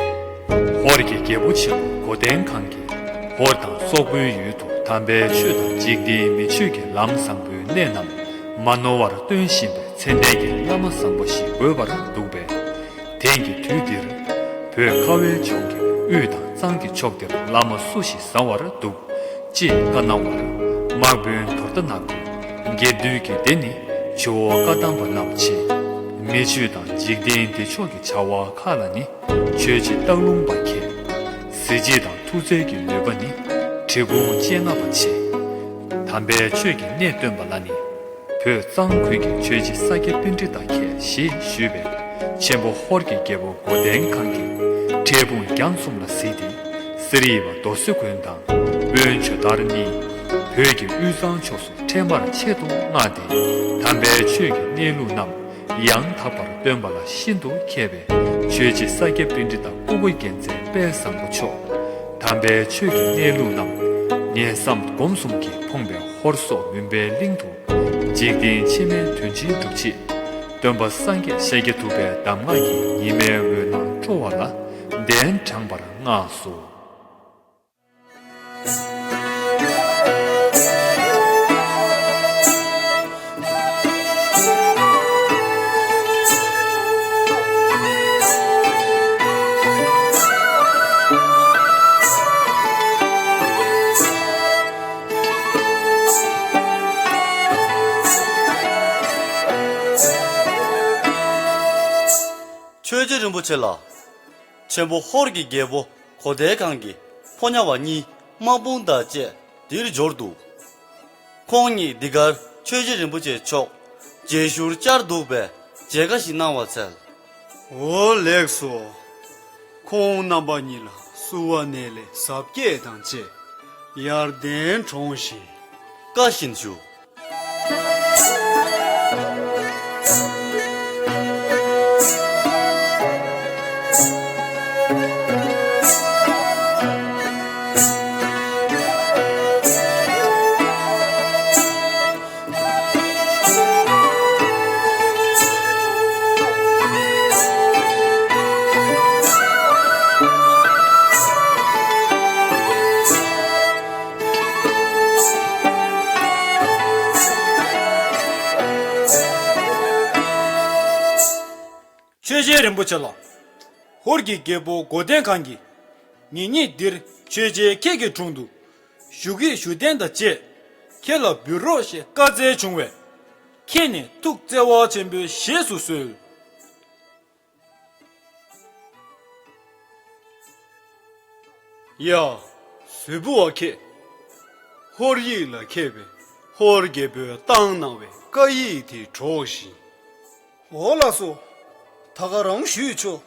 ཧོར་གྱི་རྒྱལ་པོ་ཆེན་པོ་མགོ་ལྡན་གང་གིས་ཧོར་དང་སོག་པོའི་ཡུལ་དུ་དམ་པའི་ཆོས་དང་འཇིག་རྟེན་མི་ཆོས་ཀྱི་ལམ་བཟང་པོའི་གནད་རྣམས་མ་ནོར་བར་སྟོན་བཞིན་པའི་མཚན་ལྡན་གྱི་བླ་མ་བཟང་པོ་ཞིག་དགོས་པར་འདུག་པས། དེང་གི་དུས་འདིར་བོད་ཁ་བའི་ལྗོངས་ཀྱི་དབུས་དང་གཙང་གི་ཕྱོགས་འདིར་བླ་མ་སུ་ཞིག་བཟང་བར་འདུག་ཅེས་བཀའ་གནང་བར། དམག་དཔོན་དོར་རྟ་ནག་པོས། དགེ་འདུན་གྱི་སྡེ་ནི་ཇོ་བོ་བཀའ་གདམས་པ་རྣམས་ཆེ། མི་ཆོས་དང་འཇིག་རྟེན་བདེ་མཆོག་གི་བྱ་བ་ཁག་ལ་ནི་ཆོས་རྗེ་སྟག་ལུང་པ་མཁས། གཟི་བརྗིད་དང་མཐུ་རྩལ་གྱི་ནུས་པ་ནི་གྲི་གུང་སྤྱན་སྔ་པ་ཆེ། དམ་པའི་ཆོས་ཀྱི་གནད་སྟོན་པ་ལ་ནི་བོད་གཙང་ཁུལ་གྱི་ཆོས་རྗེ་ས་སྐྱ་པཎྜི་ཏ་མཁས་ཞེས་ཞུས་པས། ཆེན་པོ་ཧོར་གྱི་རྒྱལ་པོ་མགོ་ལྡན་གང་གིས་འབྲས་སྤུངས་རྒྱང་གསུམ་ལ་གཟིགས་ཏེ། གསེར་ཡིབ་པ་རྡོ་སོལ་དགོན་དང་དཔོན་ཇོ་དར་གཉིས་བོད་ཀྱི་དབུས་གཙང་ཕྱོགས་སུ་འཕྲལ་མར་ཆེད་དུ་མངགས་ཏེ། དམ་པའི་ཆོས་ཀྱི་གནས་ལུགས་རྣམས་ཡང་དག་པར་སྟོན་པ་ལ་ཤིན་ཏུ་མཁས་པའི་ཆོས་རྗེ་ས་སྐྱ་པཎྜི་ཏ་སྐུ་སྒོ་རྒྱལ་མཚན་དཔལ་བཟང་པོ་མཆོག་དམ་པའི་ཆོས་ཀྱི་གནས་ལུགས་རྣམས་ངེས་གསང་སྒོམ་གསུམ་གྱིས་ཕོངས་པའི་ཧོར་སོག་མུན་པའི་གླིང་དུ། འཇིག་རྟེན་ཕྱི་མའི་དོན་ཆེན་སྒྲུབ་ཆེད། སྟོན་པ་སངས་རྒྱས་ཤཱཀྱ་ཐུབ་པའི་གདམས་ངག་གིས་ཉི་མའི་འོད་སྣང་སྤྲོ་བ་ལ་གདན་དྲངས་པར་མངགས་སོ། ཆོས་རྗེ་རིན་པོ་ཆེ་ལགས། ཆེན་པོ་ཧོར་གྱི་རྒྱལ་པོ་གོ་དའི་གང་གི་ཕོ་ཉ་བ་གཉིས་དམག་དཔུང་དང་བཅས་འདིར་འབྱོར་འདུག་ཁོང་གཉིས་འདི་གར་ཆོས་རྗེ་རིན་པོ་ཆེ་མཆོག་མཇལ་ཞུར་བཅར་འདུག་པས་མཇལ་ཁ་ཞིག་གནང་བར་འཚལ། འོ་ལེགས་སོ། ཁོང་རྣམ་པ་གཉིས་ལ་བསུ་བ་ནས་ལས་གཟབ་རྒྱས་དང་བཅས་ཡར་གདན་དྲོངས་ཤིག་བཀའ་བཞིན་ཞུ། ཆོས་རྗེ་རིན་པོ་ཆེ་ལགས། ཧོར་གྱི་རྒྱལ་པོ་མགོ་ལྡན་གང་གིས་ངེད་གཉིས་འདིར་ཆོས་རྗེ་ཁྱེད་ཀྱི་དྲུང་དུ་བཞུགས་ཀྱི་བཞུགས་གདན་དང་བཅས་ཁྱེད་ལ་འབུལ་རོགས་ཞེས་བཀའ་སྩལ་བྱུང་བས། ཁྱེད་ནས་ཐུགས་བརྩེ་བ་ཆེན་པོས་བཞེས་སུ་གསོལ། ཡ། ཟུར་པོ་བ་ཁྱེད། ཧོར་ཡིག་ལ་མཁས་པའི་ཧོར་རྒྱལ་པོས་བཏང་གནང་བའི་བཀའ་ཡིག་དེ་སྒྲོགས་ཤིག་འོ་ལགས་སོ། ད་ག་རང་ཞུས་ཆོག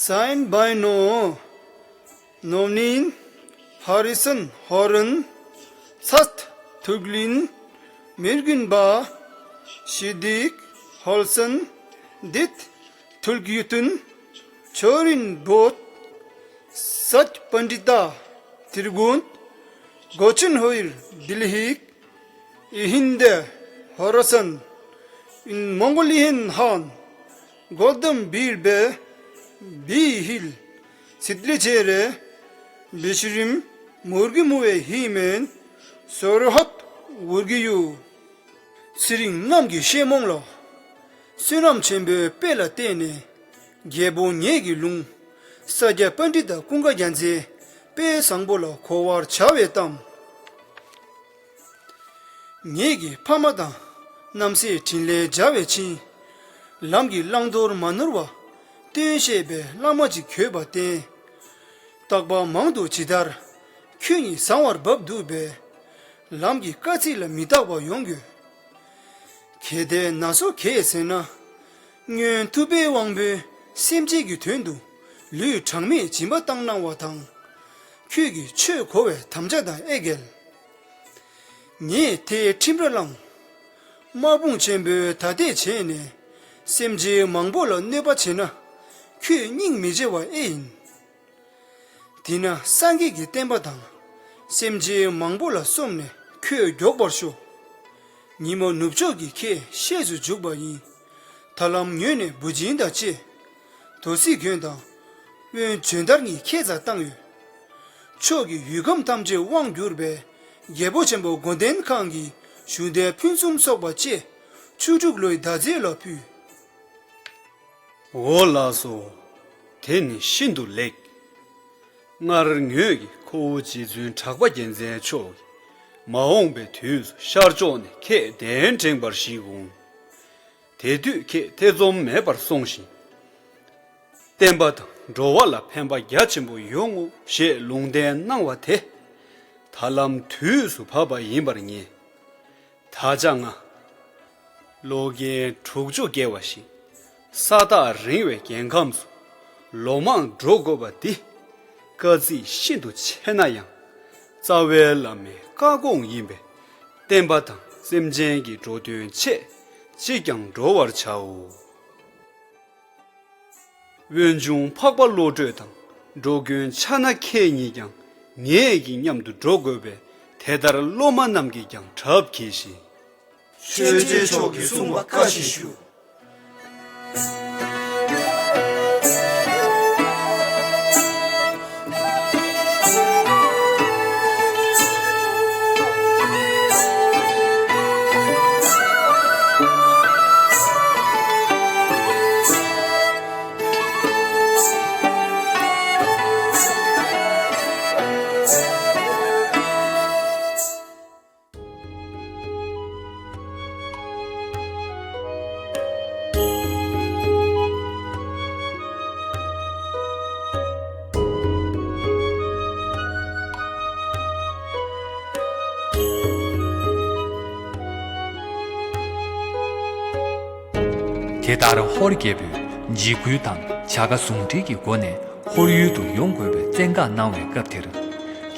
Signed by no Nomin Harrison Horan, Sat Thuglin Mirgunba, Shidik Holson, Dit Thulgyutun, Chorin Bot, Sat Pandita Tirgun, Gochin Hoir Dilhik, Ihinde Horasan, in Mongolian Han, Godam Birbe, Bihil, Sidlichere, Bishirim, Murgimuve Himen, Sorohat Wurgiyu. ཚེ་རིང་རྣམས་ཀྱི་ཤེས་རྨོངས་ལ། བསོད་ནམས་ཆེན་པོའི་དཔལ་ལ་བརྟེན་ནས། རྒྱལ་པོ་ངེད་ཀྱི་ལུང་། ས་སྐྱ་པཎྜི་ཏ་ཀུན་དགའ་རྒྱལ་མཚན་དཔལ་བཟང་པོ་ལ་གོ་བར་བྱ་བའི་གཏམ། ངེད་ཀྱི་ཕ་མ་དང་རྣམ་སྲས་འཕྲིན་ལས་བྱ་བའི་ཆིངས། ལམ་གྱི་བླང་དོར་མ་ནོར་བ་སྟོན་ཤེས་པའི་བླ་མ་ཅིག་གྱུར་པར་བརྟེན། རྟག་པར་མང་དུ་ཇི་ལྟར་ཁྱོད་ཉིད་བཟང་བར་བབས་འདུག་པས། ལམ་གྱི་དཀའ་ཚེགས་ལ་མི་རྟག་པར་ཡོང་དགོས། གལ་ཏེ་ན་སོ་གས་ཟིན་ན། སྔོན་ཐུབ་པའི་དབང་པོས་སེམས་ཅན་གྱི་དོན་དུ་ལུས་གྲངས་མེད་སྦྱིན་པ་བཏང་གནང་བ་དང་། ཁྱོད་ཀྱིས་ཆོས་གོ་བའི་དམ་བཅའ་དང་ཨེ་འགལ། ངས་དེའི་ཁྲིམས་ར་བླངས། དམག་དཔུང་ཆེན་པོས་ད་ཐེངས་བྱས་ནས་སེམས་ཅན་མང་པོ་ལ་གནོད་པ་བྱས་ན། ཁྱོད་སྙིང་མི་རྗེ་བ་ཨེ་ཡིན། དེས་ན་སངས་རྒྱས་ཀྱི་བསྟན་པ་དང་། སེམས་ཅན་མང་པོ་ལ་སོམས་ནས་ཁྱོད་མགྱོགས་པར་ཤོག། ཉིན་མོ་ནུབ་ཕྱོགས་ཀྱི་ཁྱེད་ཤེས་སུ་འཇུག་པ་ཡིན། ད་ལམ་ཉོས་ནས་བུ་སྦྱིན་དང་བཅས། དོ་སྲིད་གྱོན་དང་། དབོན་འཇོན་དར་གཉིས་ཁྱེད་རྩར་བཏང་ཡོད། ཕྱོགས་ཀྱི་ཡུལ་ཁམས་ཐམས་ཅད་དབང་བསྒྱུར་བའི། རྒྱལ་པོ་ཆེན་པོ་མགོ་ལྡན་ཁང་གི་གཞུང་འདས་ཕུན་སུམ་ཚོགས་པ་བཅས། བཅུ་དྲུག་ལོའི་ཟླ་མཛད་ལ་ཕུལ། འོ་ལགས་སོ། དེ་ནི་ཤིན་ཏུ་ལེགས། སྔར་ངོས་ཀྱིས་ཁོ་བོ་རྗེ་བཙུན་གྲགས་པ་རྒྱལ་མཚན་མཆོག་གིས་མ་འོངས་པའི་དུས་སུ་ཤར་ཕྱོགས་ནས་ཁྱེད་གདན་འདྲེན་པར་བཞེད་འོང་། དེ་དུས་ཁྱེད་ཐེ་ཚོམ་མེད་པར་སོང་ཞིང་། བསྟན་པ་དང་འགྲོ་བ་ལ་ཕན་པ་རྒྱ་ཆེན་པོ་ཡོང་ངོ་ཞེས་ལུང་བསྟན་གནང་བ་དེ། ད་ལམ་དུས་སུ་བབ་པ་ཡིན་པར་ངེས། ད་ཆ་ང་། ལོ་རྒན་དྲུག་ཅུ་བརྒལ་བ་ཞིག་ས་ཐག་རིང་བའི་རྒྱལ་ཁམས་སུ་ལོ་མང་འགྲོ་དགོས་པ་འདི། དཀའ་ཚེགས་ཤིན་ཏུ་ཆེ་ན་ཡང་། རྩ་བའི་བླ་མའི་བཀའ་དགོངས་ཡིན་པས། བསྟན་པ་དང་སེམས་ཅན་གྱི་འགྲོ་དོན་ཆེད་ཅིས་ཀྱང་འགྲོ་བར་བྱའོ། དབོན་ཆུང་འཕགས་པ་བློ་གྲོས་དང་འགྲོ་མགོན་ཕྱག་ན་ཁྱེད་གཉིས་ཀྱང་ངེད་ཀྱི་མཉམ་དུ་འགྲོ་དགོས་པས། དེ་ལྟར་སློབ་མ་རྣམས་ཀྱིས་ཀྱང་གྲབས་གྱིས་ཤིག། ཆོས་རྗེ་མཆོག་གིས་གསུངས་པ་བཀའ་བཞིན་ཞུ། དེ་ལྟར་ཧོར་རྒྱལ་པོས་འཇིགས་སྐུལ་དང་བྱ་དགའ་ཟུང་འབྲེལ་གྱི་སྒོ་ནས་ཧོར་ཡུལ་དུ་ཡོང་དགོས་པའི་བཙན་བཀའ་གནང་བའི་སྐབས་དེར།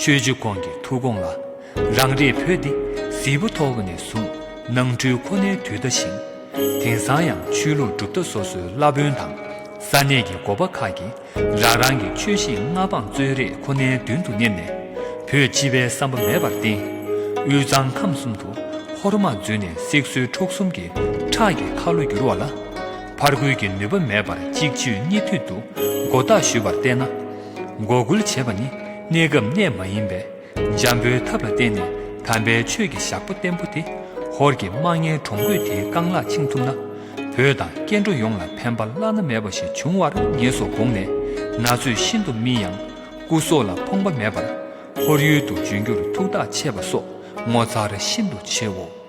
ཆོས་རྗེ་ཁོང་གི་ཐུགས་དགོངས་ལ། རང་རེའི་བོད་འདི་གཟིགས་པོ་ཐོག་ནས་བཟུང་ནང་འཁྲུལ་ཁོ་ནའི་དུས་ཟླ་ཞིང་། དེང་སང་ཡང་ཆོས་ལུགས་གྲུབ་མཐའ་སོ་སོའི་བླ་དཔོན་དང་ས་གནས་ཀྱི་འགོ་པ་ཁག་གིས་རང་རང་གི་ཆོས་གཞིས་མངའ་འབངས་གཙོས་རེས་ཁོ་ནའི་མདུན་དུ་གནས་ནས་བོད་སྤྱི་པའི་བསམ་པ་མེད་པར་བརྟེན། དབུས་གཙང་ཁམས་གསུམ་དུ་ཧོར་དམག་འཛུལ་ནས་སྲིད་སྲོལ་འཕྲོག་གསུམ་གྱི་ཁྲག་གི་ཁ་ལོ་བསྒྱུར་བ་ལ། ཕར་རྒོལ་གྱི་ནུས་པ་མེད་པར་གཅིག་གཅོད་གཉིས་མཐུད་དུ་མགོ་བཏགས་ཞུས་པར་བལྟས་ན། འགོག་རྒོལ་བྱེད་པ་ནི་གནས་སྐབས་གནད་མ་ཡིན་པས། འཇམ་པོའི་ཐབས་ལ་བརྟེན་ནས་དམ་པའི་ཆོས་ཀྱི་ཞགས་པ་བརྟན་པོ་དེ་ཧོར་གྱི་དམག་ངན་གྲོང་རྒོད་དེའི་རྐང་ལག་བཅིངས་ཐུབ་ན། བོད་དང་སྐྱེ་འགྲོ་ཡོངས་ལ་ཕན་པ་བླ་ན་མེད་པ་ཞིག་འབྱུང་བར་ངེས་སོ་དགོངས་ནས། ན་ཚོད་ཤིན་ཏུ་སྨིན་ཡང་སྐུ་སྲོག་ལ་ཕོངས་པ་མེད་པར་ཧོར་ཡུལ་དུ་འབྱོན་རྒྱུར་ཐུགས་ཐག་ཆད་པ་སོགས་ངོ་མཚར་ཤིན་ཏུ་ཆེའོ།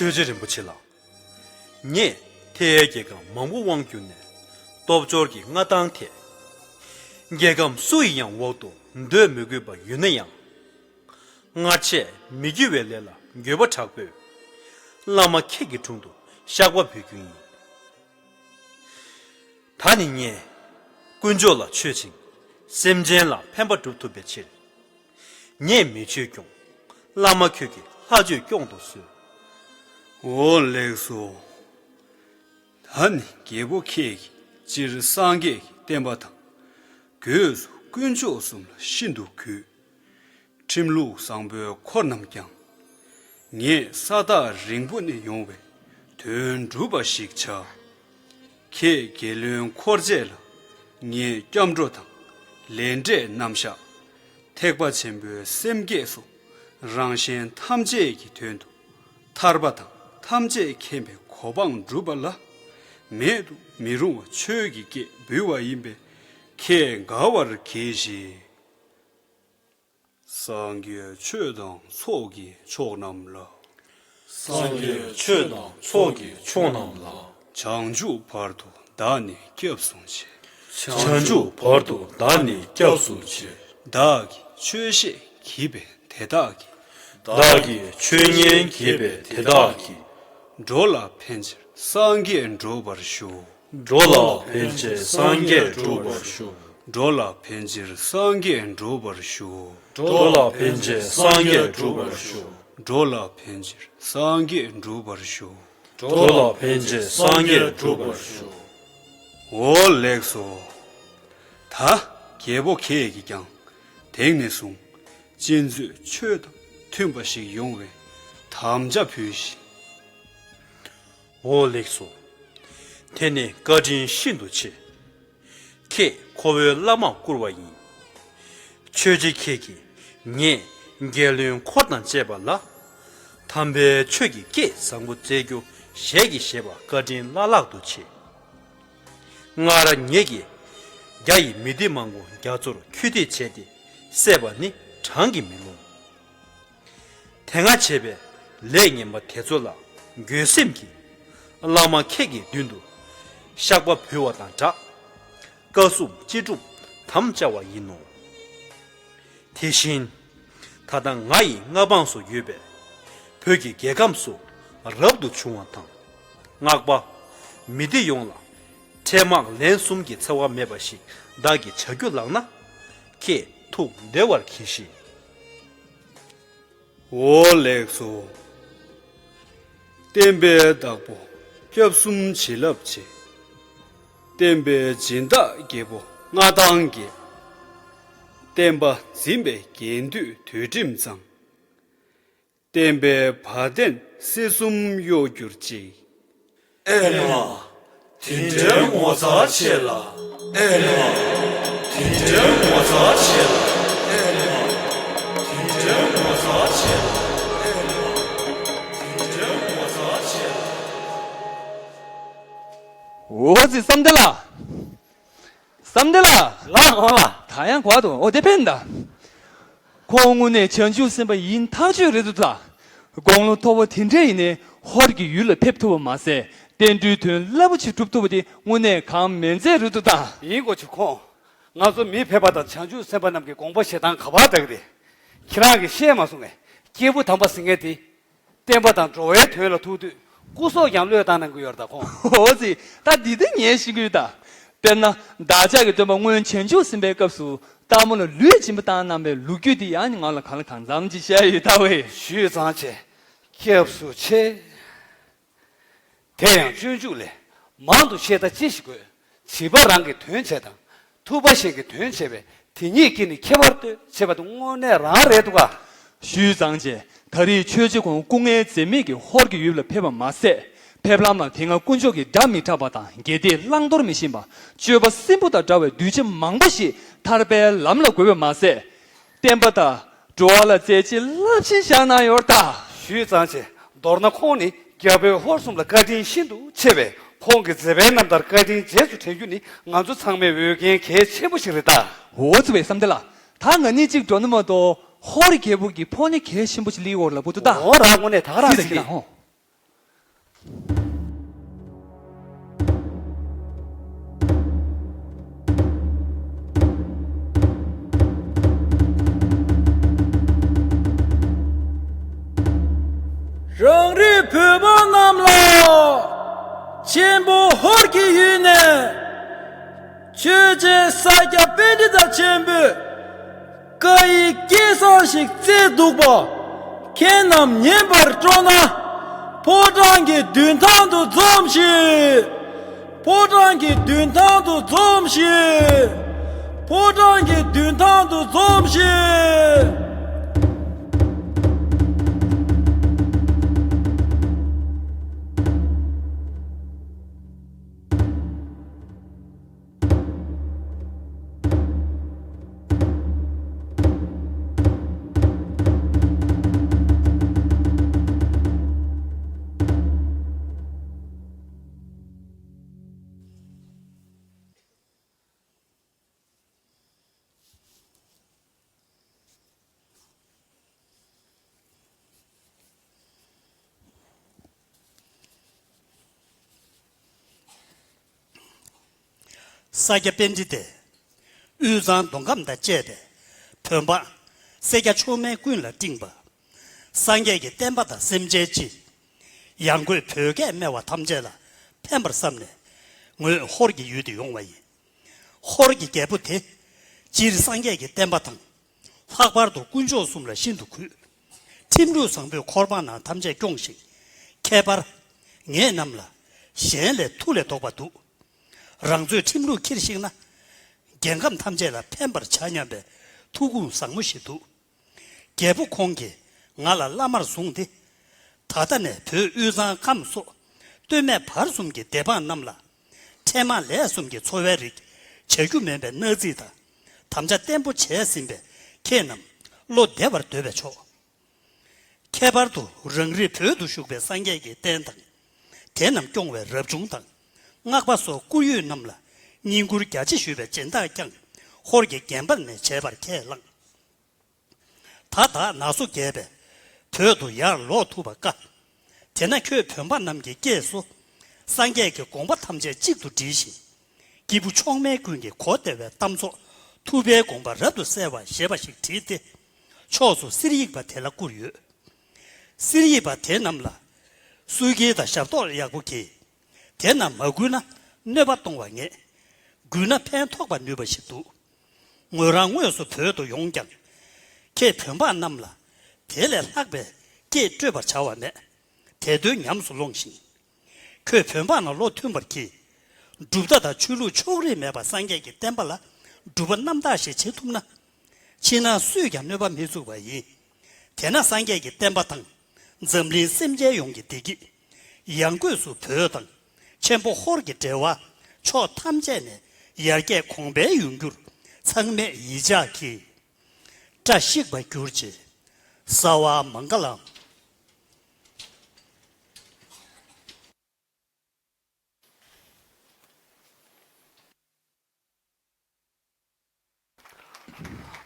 ཆོས་རྗེ་རིན་པོ་ཆེ་ལགས། ངས་ཐའེ་རྒྱལ་ཁབ་མང་པོ་དབང་བསྒྱུར་ནས་སྟོབས་འབྱོར་གྱི་མངའ་ཐང་ཐེབས། རྒྱལ་ཁམས་སུ་ཡི་ཡང་འོག་ཏུ་སྡོད་མི་དགོས་པ་ཡོད་ན་ཡང་། སྔར་ཆད་མི་དགེ་བའི་ལས་ལ་འགྱོད་པ་དྲག་པོས། བླ་མ་ཁྱེད་ཀྱི་དྲུང་དུ་བཤགས་པ་འབུལ་རྒྱུ་ཡིན། ད་ནི་ངས་དཀོན་མཆོག་ལ་མཆོད་ཅིང་སེམས་ཅན་ལ་ཕན་པ་སྒྲུབ་ཐུབ་པའི་ཕྱིར། ངས་མི་ཆོས་སྐྱོང་། བླ་མ་ཁྱོད་ཀྱིས་ལྷ་ཆོས་སྐྱོང་དུ་གསོལ། འོ་ལེགས་སོ། ད་ནི་རྒྱལ་པོ་ཁྱེད་ཀྱིས་སྤྱིར་སངས་རྒྱས་ཀྱི་བསྟན་པ་དང་། སྒོས་སུ་དཀོན་མཆོག་གསུམ་ལ་ཤིན་ཏུ་གུས། ཁྲིམས་ལུགས་བཟང་པོའི་འཁོར་རྣམས་ཀྱང་། ངས་ས་ཐག་རིང་པོ་ནས་ཡོང་བའི་དོན་གྲུབ་པ་ཞིག་བྱ། ཁྱེད་རྒྱལ་བློན་འཁོར་བཅས་ལ་ངས་སྐྱབས་འགྲོ་དང་ལས་འབྲས་རྣམ་གཞག། ཐེག་པ་ཆེན་པོའི་སེམས་བསྐྱེད་སོགས་རང་གཞན་ཐམས་ཅད་ཀྱི་དོན་དུ་ཐར་པ་དང་ཐམས་ཅད་མཁྱེན་པའི་གོ་འཕང་སྒྲུབ་པ་ལ་མེད་དུ་མི་རུང་བ་ཆོས་ཀྱི་སྐད་འབུལ་བ་ཡིན་པས། ཁྱེད་དགའ་བར་གྱིས་ཤིག། སངས་རྒྱས་ཆོས་དང་ཚོགས་ཀྱི་མཆོག་རྣམས་ལ། སངས་རྒྱས་ཆོས་དང་ཚོགས་ཀྱི་མཆོག་རྣམས་ལ། བྱང་ཆུབ་བར་དུ་བདག་ནི་སྐྱབས་སུ་མཆི། བྱང་ཆུབ་བར་དུ་བདག་ནི་སྐྱབས་སུ་མཆི། བདག་གིས་ཆོས་བཤད་བགྱིས་པས་དེ་དག་གིས། བདག་གིས་ཆོས་ཉན་བགྱིས་པས་དེ་དག་གིས། འགྲོ་ལ་ཕན་ཕྱིར་སངས་རྒྱས་འགྲུབ་པར་ཤོག། འགྲོ་ལ་ཕན་ཕྱིར་སངས་རྒྱས་འགྲུབ་པར་ཤོག། འགྲོ་ལ་ཕན་ཕྱིར་སངས་རྒྱས་འགྲུབ་པར་ཤོག། འགྲོ་ལ་ཕན་ཕྱིར་སངས་རྒྱས་འགྲུབ་པར་ཤོག། འགྲོ་ལ་ཕན་ཕྱིར་སངས་རྒྱས་འགྲུབ་པར་ཤོག། འགྲོ་ལ་ཕན་ཕྱིར་སངས་རྒྱས་འགྲུབ་པར་ཤོག། འོ་ལེགས་སོ། ད་རྒྱལ་པོ་ཁྱེད་ཀྱིས་ཀྱང་དེང་ནས་བཟུང་གཅེས་འཛུགས་ཆོས་དང་མཐུན་པ་ཞིག་ཡོང་བའི་དམ་བཅའ་ཕུལ་ཞིག། འོ་ལེགས་སོ། དེ་ནི་བཀའ་དྲིན་ཤིན་ཏུ་ཆེ། ཁྱེད་ཁོ་བོའི་བླ་མར་བཀུར་བ་ཡིན། ཆོས་རྗེ་ཁྱེད་ཀྱིས་ངས་རྒྱལ་བློན་འཁོར་དང་བཅས་པ་ལ་དམ་པའི་ཆོས་ཀྱི་སྐད་བཟང་པོ་བསྩལ་རྒྱུ་ཞལ་གྱིས་བཞེས་པ་བཀའ་དྲིན་བླ་ལྷག་ཏུ་ཆེ། སྔར་ངེད་ཀྱིས་རྒྱ་ཡི་མི་སྡེ་མང་པོ་རྒྱ་མཚོར་ཁྱུ་སྡེ་བྱས་ཏེ་བསད་པ་ནི་བགྲང་གིས་མི་ལོངས། དེ་སྔ་བྱས་པའི་ལས་ངན་པ་དེ་ཚོ་ལ་འགྱོད་སེམས་ཀྱིས་བླ་མ་ཁྱེད་ཀྱི་མདུན་དུ་བཤགས་པ་འབུལ་བ་དང་སྦྲགས། བཀའ་སྲུང་ཅི་སྒྲུབ་དམ་བཅའ་བ་ཡིན་ནོ། དེ་བཞིན་ད་ལྟ་ང་ཡི་མངའ་འབངས་སུ་ཡོད་པའི་བོད་ཀྱི་རྒྱལ་ཁམས་སུ་རབ་ཏུ་བྱུང་བ་དང་། སྔགས་པ་མི་སྡེ་ཡོངས་ལ་ཁྲལ་དམག་ལན་གསུམ་གྱི་འཚེ་བ་མེད་པ་ཞིག་བདག་གིས་བྱ་རྒྱུ་ལགས་ན། ཁྱེད་ཐུགས་བདེ་བར་གྱིས་ཤིག། འོ་ལེགས་སོ། བསྟན་པའི་བདག་པོ་སྐྱབས་གསུམ་བྱིན་རླབས་ཆེ། བསྟན་པའི་སྦྱིན་བདག་རྒྱལ་པོ་མངའ་ཐང་རྒྱས། བསྟན་པ་འཛིན་པའི་རྒྱན་སྡུད་དུས་ཁྲིམས་གཙང་། བསྟན་པའི་བ་དན་སྲིད་གསུམ་གཡོ་གྱུར་ཅིག། ཨེ་མ། དེ་འདྲའི་ངོ་མཚར་ཆེ་ལ། ཨེ་མ། དེ་འདྲའི་ངོ་མཚར་ཆེ་ལ། ཨེ་མ། དེ་འདྲའི་ངོ་མཚར་ཆེ་ལ། ཨེ་མ། དེ་འདྲའི་ངོ་མཚར་ཆེ་ལ། འོ་ཙི་བསམ་གཏན་ལགས། བསམ་གཏན་ལགས། ལགས་འོང་ལགས། ད་ཡང་གོ་འདུག། འོ་དེ་ཕན་ད། ཁོང་དངོས་གནས་བྱང་ཆུབ་སེམས་དཔའ་ཡིན་ཐག་ཆོད་རེད་འདུག་ད། དགུང་ལོ་མཐོ་པོ་དེ་འདྲས་ཡིན་ནའི་ཧོར་གྱི་ཡུལ་ལ་ཕེབས་ཐུབ་པ་མ་ཟད་བསྟན་འགྲོའི་དོན་རླབས་པོ་ཆེ་སྒྲུབ་ཐུབ་པ་དེ་དངོས་གནས་གང་མིན་ཚད་རེད་འདུག་ད། ཡིན་དགོས་ཀྱི། ཁོང་ང་ཚོ་མི་ཕལ་པ་དང་བྱང་ཆུབ་སེམས་དཔའ་རྣམས་ཀྱི་དགོངས་པ་བཞེས་སྟངས་ག་པར་འདྲ་གི་རེད། ཁྱེད་རང་གིས་ཤེས་མ་སོང་ངས། སྐྱེས་བུ་དམ་པ་ཟེར་མཁན་དེ། བསྟན་པ་དང་འགྲོ་བའི་དོན་ལ་ཐུག་དུས་སྐུ་སྲོག་ཀྱང་བློས་བཏང་གནང་གི་ཡོད་རེད་ད་ཁོང་། འོ་ཙི། ད་འདི་དེ་ངས་ཤེས་ཀྱི་ཡོད་ད། དཔེར་ན་བདག་ཅག་གི་སྟོན་པ་སྔོན་བྱང་ཆུབ་སེམས་དཔའི་སྐབས་སུ་སྟག་མོ་ལ་ལུས་སྦྱིན་པ་བཏང་གནང་བའི་ལོ་རྒྱུས་དེ་ཡང་ང་ལ་གང་ལ་གང་འཚམ་ཅིག་བཤད་ཡོད་ད་ཝེ། ཞུས་ཙང་བྱས། སྐྱབས་སུ་མཆི། དེ་ཡང་སྤྱོད་འཇུག་ལས། མང་དུ་བཤད་ད་ཅི་ཞིག་དགོས། བྱིས་པ་རང་གི་དོན་བྱེད་དང་། ཐུབ་པ་གཞན་གྱི་དོན་བྱེད་པས་དེ་གཉིས་ཀྱིས་ནི་ཁྱད་པར་ལྟོས་བྱེད་པ་དེ་དངོས་གནས་རང་རེད་འདུག་ག། ཞུས་ཙང་བྱས། ད་རེས་ཆོས་རྗེ་ཁོང་སྐུ་ངལ་འཛེམས་མེད་ཀྱིས་ཧོར་གྱི་ཡུལ་ལ་ཕེབས་པ་མ་ཟད། ཕེབས་ལམ་ལ་དེ་སྔ་དཀོན་མཆོག་གི་སྒྲ་མི་གྲགས་པ་དང་དགེ་སྡིག་བླང་དོར་མི་ཤེས་པ། སྤྱོད་པ་སྲིན་པོ་དང་འདྲ་བའི་གདུལ་བྱ་མང་པོ་ཞིག་ཐར་པའི་ལམ་ལ་འགོད་པ་མ་ཟད། བསྟན་པ་དང་འགྲོ་བ་ལ་མཛད་རྗེས་རླབས་ཆེན་བཞག་གནང་ཡོད་ད། ཞུས་ཙང་བྱས། མདོར་ན་ཁོང་ནི་རྒྱ་བོད་ཧོར་གསུམ་ལ་བཀའ་དྲིན་ཤིན་ཏུ་ཆེ་བས། ཁོང་གི་མཛད་པའི་རྣམ་ཐར་བཀའ་དྲིན་རྗེས་སུ་དྲན་རྒྱུ་ནི་ང་ཚོ་ཚང་མའི་འོས་འགན་གལ་ཆེན་པོ་ཞིག་རེད་ད། འོ་ཙི་བས་བསམ་གཏན་ལགས། ད་ང་གཉིས་གཅིག་འགྲོ་ན་མ་གཏོགས་ཧོར་རྒྱལ་པོ་གི་ཕོ་ཉ་གལ་ཆེན་པོ་ཞིག་སླེབས་ཡོད་རེད་ལབ་དགོས་འདུག་ད། འོ་ར་དངོས་གནས་ད་ག་རང་ཙི་རེད་ཙི་གི། ཧོ། རང་རེའི་བོད་པ་རྣམས་ལ་ཆེན་པོ་ཧོར་གྱི་ཡུལ་ནས་ཆོས་རྗེ་ས་སྐྱ་པཎྜི་ཏ་ཆེན་པོས་ བཀའ་ཡི་སྐལ་བཟང་ཞིག་བསྩལ་འདུག་པ། ཁྱེད་རྣམས་ཉན་པར་སྤྲོ་ན། ཕོ་བྲང་གི་མདུན་ཐང་དུ་འཛོམས་ཤིག་ཕོ་བྲང་གི་མདུན་ཐང་དུ་འཛོམས་ཤིག་ཕོ་བྲང་གི་མདུན་ཐང་དུ་འཛོམས་ཤིག་ས་སྐྱ་པཎྜི་ཏས་དབུས་གཙང་མདོ་ཁམས་དང་བཅས་པའི་བོད་འབངས་སེར་སྐྱ་མཆོག་དམན་ཀུན་ལ་སྤྲིངས་པ། སངས་རྒྱས་ཀྱི་བསྟན་པ་དང་སེམས་ཅན་སྤྱི། ཡང་སྒོས་བོད་སྐད་སྨྲ་བ་ཐམས་ཅད་ལ་ཕན་པར་བསམས་ནས། ངོས་ཧོར་གྱི་ཡུལ་དུ་ཡོང་བ་ཡིན། ཧོར་གྱི་རྒྱལ་པོ་དེ། སྤྱིར་སངས་རྒྱས་ཀྱི་བསྟན་པ་དང་། ལྷག་པར་དུ་དཀོན་མཆོག་གསུམ་ལ་ཤིན་ཏུ་གུས། ཁྲིམས་ལུགས་བཟང་པོས་འཁོར་འབངས་རྣམས་ཐམས་ཅད་སྐྱོང་ཞིང་། ཁྱད་པར། ངེད་རྣམས་ལ། གཞན་ལས་མཐུ་ལས་ལྡོག་པ་འདུག་རང་ཚོས་ཁྲིམས་ལུགས་འཁྱེར་ཤེས་ན། རྒྱལ་ཁམས་ཐམས་ཅད་ལ་ཕན་པར་བྱ་སྙམ་པའི་ཐུགས་དགོངས་བཟང་མོ་ཞིག་འདུག་རྒྱལ་པོ་ཁོང་གིས་ང་ལ་བླ་མར་བཟུང་སྟེ། ད་ལྟ་ནས་བོད་དབུས་གཙང་ཁམས་སོགས་སྟོད་སྨད་བར་གསུམ་གྱི་སྡེ་འབངས་རྣམས་ལ། ཁྲལ་དམག་ལས་གསུམ་གྱི་འཚོ་བའི་རིགས་བྱ་རྒྱུ་མིན་པའི་མནའ་རྫིས་དང་། དམ་བཅའ་བརྟན་པོ་བྱས་ཟིན་པས་ཁྱེད་རྣམས་བློ་བདེ་བར་སྡོད་པས་ཆོག་ཁྱད་པར་དུ་རང་རིགས་བོད་དུ་བཞུགས་པའི་སངས་རྒྱས་ཀྱི་རྟེན་དང་། དེ་རྣམས་སྐྱོང་བའི་རབ་བྱུང་དང་། སྔགས་པ་སོགས་བཀུར་འོས་རྣམས་ལ་བསྙེན་བཀུར་རྒྱ་ཆེ་ཞུས་པའི་སྦྱིན་བདག་ཀྱང་ཧོར་གྱི་རྒྱལ་འབངས་ནས་བྱས་པར་ཁས་བླངས། ད་བདག་ན་སོ་རྒས་པས་བོད་དུ་ཡར་ལོག་ཐུབ་པ་དཀའ། དེས་ན་ཁྱོད་བོད་འབངས་རྣམས་ཀྱི་སྐྱེས་སུ། སངས་རྒྱས་ཀྱི་དགོངས་པ་ཐམས་ཅད་གཅིག་ཏུ་བསྒྲིལ་ཞིང་། སྐྱེས་བུ་མཆོག་དམན་ཀུན་གྱི་གོ་བདེ་བའི་གཏམ་ཚོགས་ཐུབ་པའི་དགོངས་པ་རབ་ཏུ་གསལ་བ་ཞེས་པ་ཞིག་བྲིས་ཏེ། ཕྱོགས་སུ་གསེར་ཡིག་པ་དེ་ལ་བསྐུར་ཡོད། གསེར་ཡིག་པ་དེ་རྣམས་ལ། སྲོལ་འགྱེད་དང་ཞབས་ཏོག་ཡག་པོ་གྱིས། དེ་རྣམས་མ་བསྐུར་ན་གནོད་པ་གཏོང་བ་ངེས། བསྐུར་ན་ཕན་ཐོགས་པ་ནུས་པ་ཞིག་འདུག་ངོས་རང་དངོས་སུ་བོད་དུ་ཡོང་ཀྱང་། ཁྱེད་བོད་འབངས་རྣམས་ལ་དེ་ལས་ལྷག་པའི་སྐད་སྤྲོད་པར་བྱ་བ་མེད། དེ་དོན་ཉམས་སུ་ལོངས་ཤིང་། ཁྱོད་བོད་འབངས་ནང་བློ་མཐུན་པར་གྱིས། གྲུབ་མཐའ་དང་ཆོས་ལུགས་ཕྱོགས་རིས་མེད་པར་སངས་རྒྱས་ཀྱི་བསྟན་པ་ལ་སྒྲུབ་པ་རྣམ་དག་ཞིག་བྱེད་ཐུབ་ན། ཕྱི་ནང་སུས་ཀྱང་གནོད་པ་མི་ཚུགས་པ་ཡིན། དེས་ན་སངས་རྒྱས་ཀྱི་བསྟན་པ་དང་། འཛམ་གླིང་སེམས་ཅན་ཡོངས་ཀྱི་བདེ་སྐྱིད། ཡང་སྒོས་སུ་བོད་དང་། ཆེན་པོ་ཧོར་གྱི་འབྲེལ་བ། ཕྱོགས་ཐམས་ཅད་ནས་ཡར་རྒྱས་གོང་འཕེལ་ཡོང་རྒྱུར། ཚང་མས་ཡིད་འཇགས་གྱིས། བཀྲ་ཤིས་པར་གྱུར་ཅིག་གསལ་བ་མངྒ་ལམ།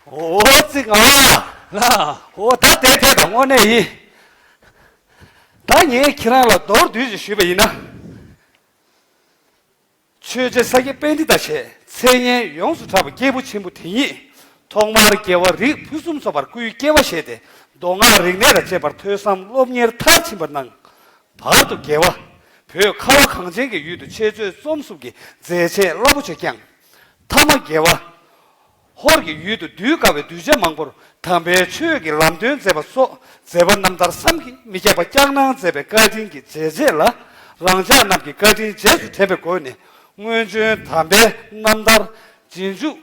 འོ་ཙི་ང་ལ། འོ་ད་དེ་ཐད་དང་དངོས་གནས་ཡིན། ད་ངས་ཁྱེད་རང་ལ་མདོར་བསྡུས་ཤིག་ཞུས་པ་ཡིན་ན། ཆོས་རྗེ་ས་སྐྱ་པཎྜི་ཏ་ཞེས་མཚན་སྙན་ཡོངས་སུ་གྲགས་པའི་སྐྱེས་བུ་ཆེན་པོ་དེ་ཉིད། ཐོག་མར་རྒྱལ་བ་རིགས་ཕུན་སུམ་ཚོགས་པར་སྐུའི་སྐྱེ་བ་བཞེས་ཏེ། མདོ་སྔགས་རིག་གནས་དང་བཅས་པར་ཐོས་བསམ་སློབ་གཉེར་མཐར་ཕྱིན་པ་གནང་། བར་དུ་རྒྱལ་བ། བོད་ཁ་བ་གངས་ཅན་གྱི་ཡུལ་དུ་འཆད་རྩོད་རྩོམ་གསུམ་གྱི་མཛད་ཆེན་རླབས་པོ་ཆེ་བསྐྱངས། ཐ་མ་རྒྱལ་བ། ཧོར་གྱི་ཡུལ་དུ་གདུལ་དཀའ་བའི་གདུལ་བྱ་མང་པོར་དམ་པའི་ཆོས་ཀྱི་ལམ་སྟོན་མཛད་པ་སོགས་མཛད་པ་རྣམ་ཐར་བསམ་གྱིས་མི་ཁྱབ་པ་བསྐྱངས་གནང་མཛད་པའི་བཀའ་དྲིན་གྱི་རྗེས་བྱེད་ལ། རང་ཅག་རྣམས་ཀྱིས་བཀའ་དྲིན་རྗེས་སུ་དྲན་པའི་སྒོ་ནས། སྔོན་བྱོན་དམ་པའི་རྣམ་ཐར་རྗེས་འཇུག་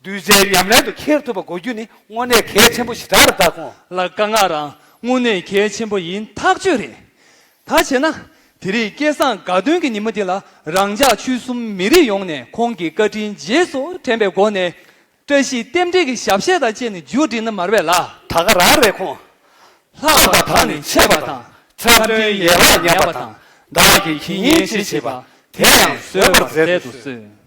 གདུལ་བྱའི་ཉམས་ལེན་དུ་འཁྱེར་ཐུབ་པ་དགོས་རྒྱུ་ནི་དངོས་གནས་གལ་ཆེན་པོ་ཞེ་དྲག་རེད་ད་ཁོང་། ལགས། བཀའ་མངགས་རང་། དངོས་གནས་གལ་ཆེན་པོ་ཡིན་ཐག་ཆོད་རེད། ད་བྱས་ན། དེ་རིང་སྐལ་བཟང་དགའ་སྟོན་གྱི་ཉིན་མོ་འདི་ལ་རང་ཅག་ཆོལ་གསུམ་མི་རིགས་ཡོངས་ནས་ཁོང་གི་བཀའ་དྲིན་རྗེས་སུ་དྲན་པའི་སྒོ་ནས། བཀྲ་ཤིས་རྟེན་འབྲེལ་གྱི་ཞབས་གཞས་དང་བཅས་ནས་མཇུག་སྒྲིལ་ན་མ་རེད་པས་ལགས། ད་ག་རང་རེད་ཁོང་། ལྷག་པ་དག་ནི་ཆད་པ་དང་། འཁྲབ་སྟོན་ཡན་ལག་ཉམས་པ་དང་། བདག་གིས་ཁྱེད་ཉིད་ཅི་བྱེད་པ། དེ་ཡང་བཟོད་པར་མཛད་དུ་གསོལ།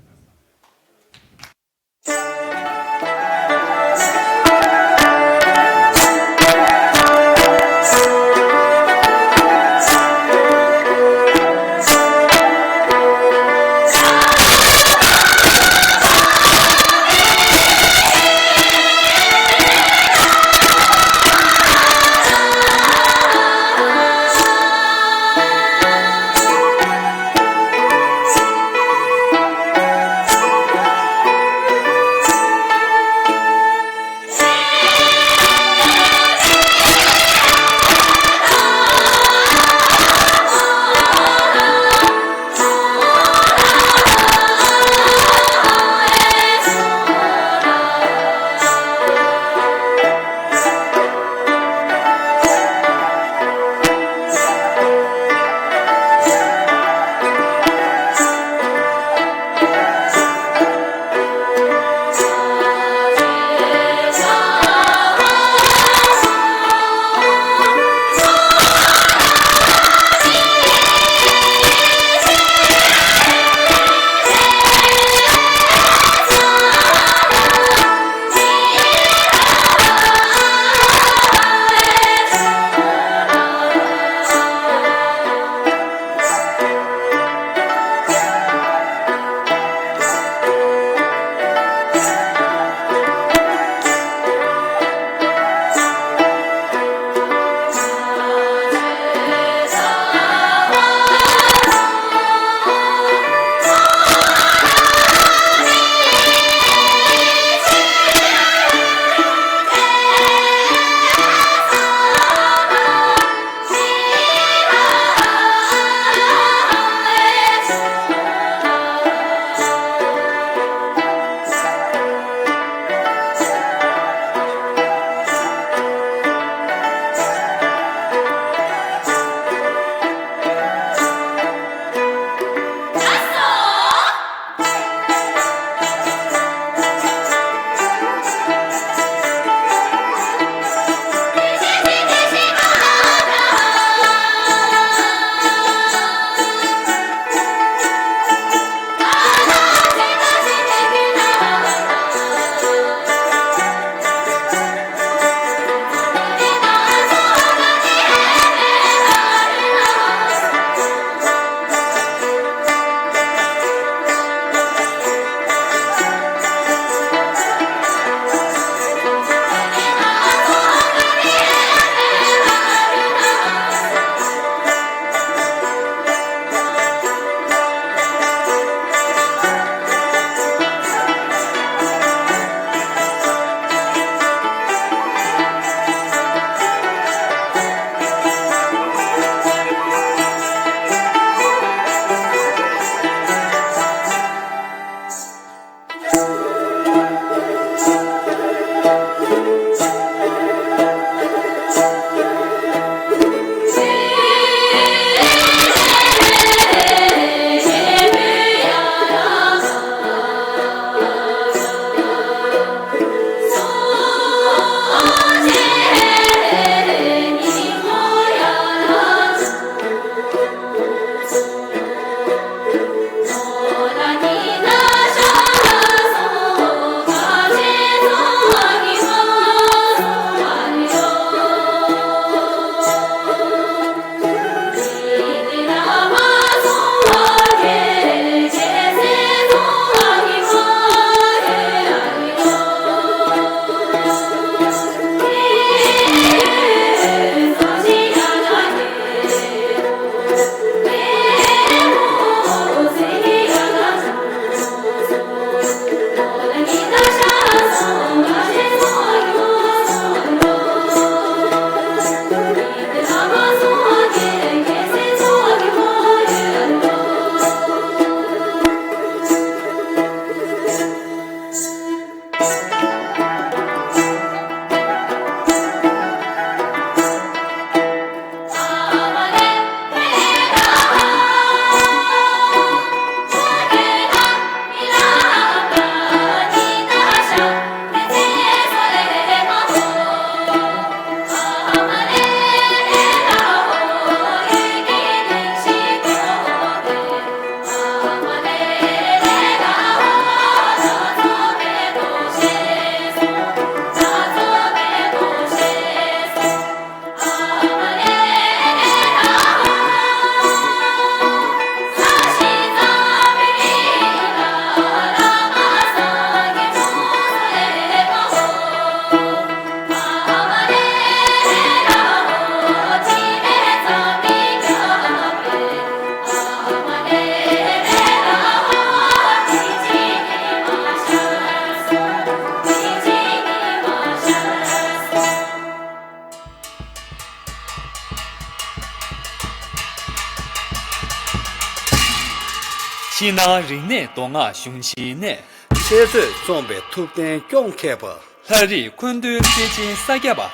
ཕྱི་ནང་རིག་གནས་མདོ་སྔགས་གཞུང་ཆེན་གནས། འཆད་རྩོད་རྩོམ་པའི་ཐུབ་བསྟན་སྐྱོང་མཁས་པ། ལྷ་རིས་འཁོན་འདུལ་རྩེ་ཆེན་ས་སྐྱ་པ།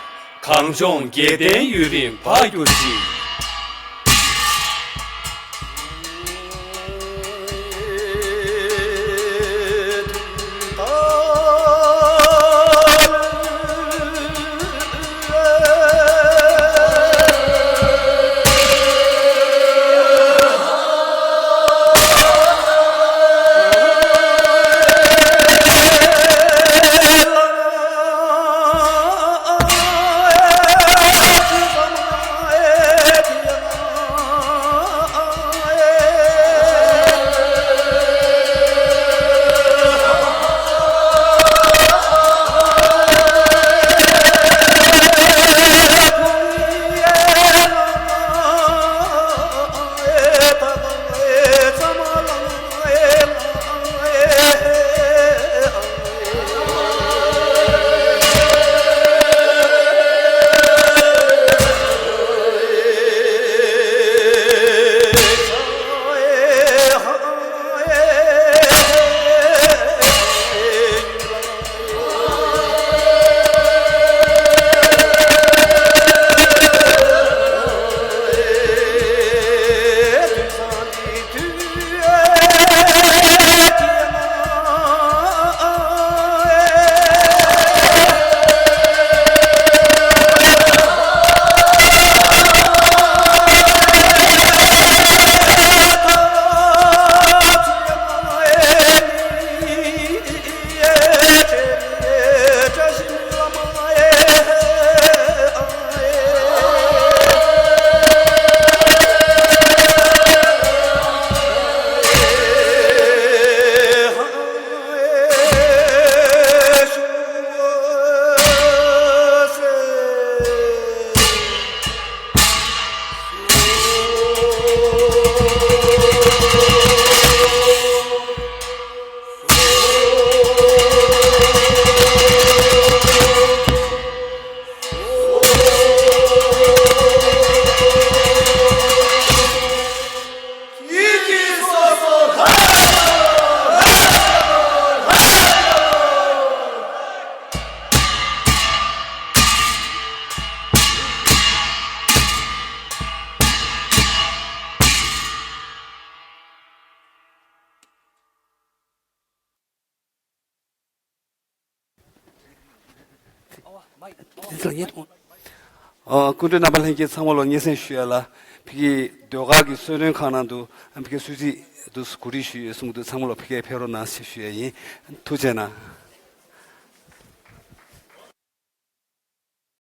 གངས་ལྗོངས་རྒྱལ་བསྟན་ཡུན་རིང་འཕགས་གྱུར་ཅིག། འདི་ཚོ་ཉན་ཐུབ། ཨ། སྐུ་མགྲོན་རྣམ་པ་ལྷན་རྒྱས་ཚང་མ་ལ་སྙན་སེང་ཞུ་ཡ་ལ། ཕ་གི་ཟློས་གར་གྱི་གསོལ་སྟོན་ཁང་ནང་དུ་ཕ་གི་གསོལ་ཚིགས་དུ་གོ་སྒྲིག་ཞུས་ཡོད་གསུངས་འདུག། ཚང་མ་ལ་ཕ་གི་ཕེབས་རོགས་གནང་ཞེས་ཞུ་ཡ་ཡིན། ཐུགས་རྗེ་གནང་།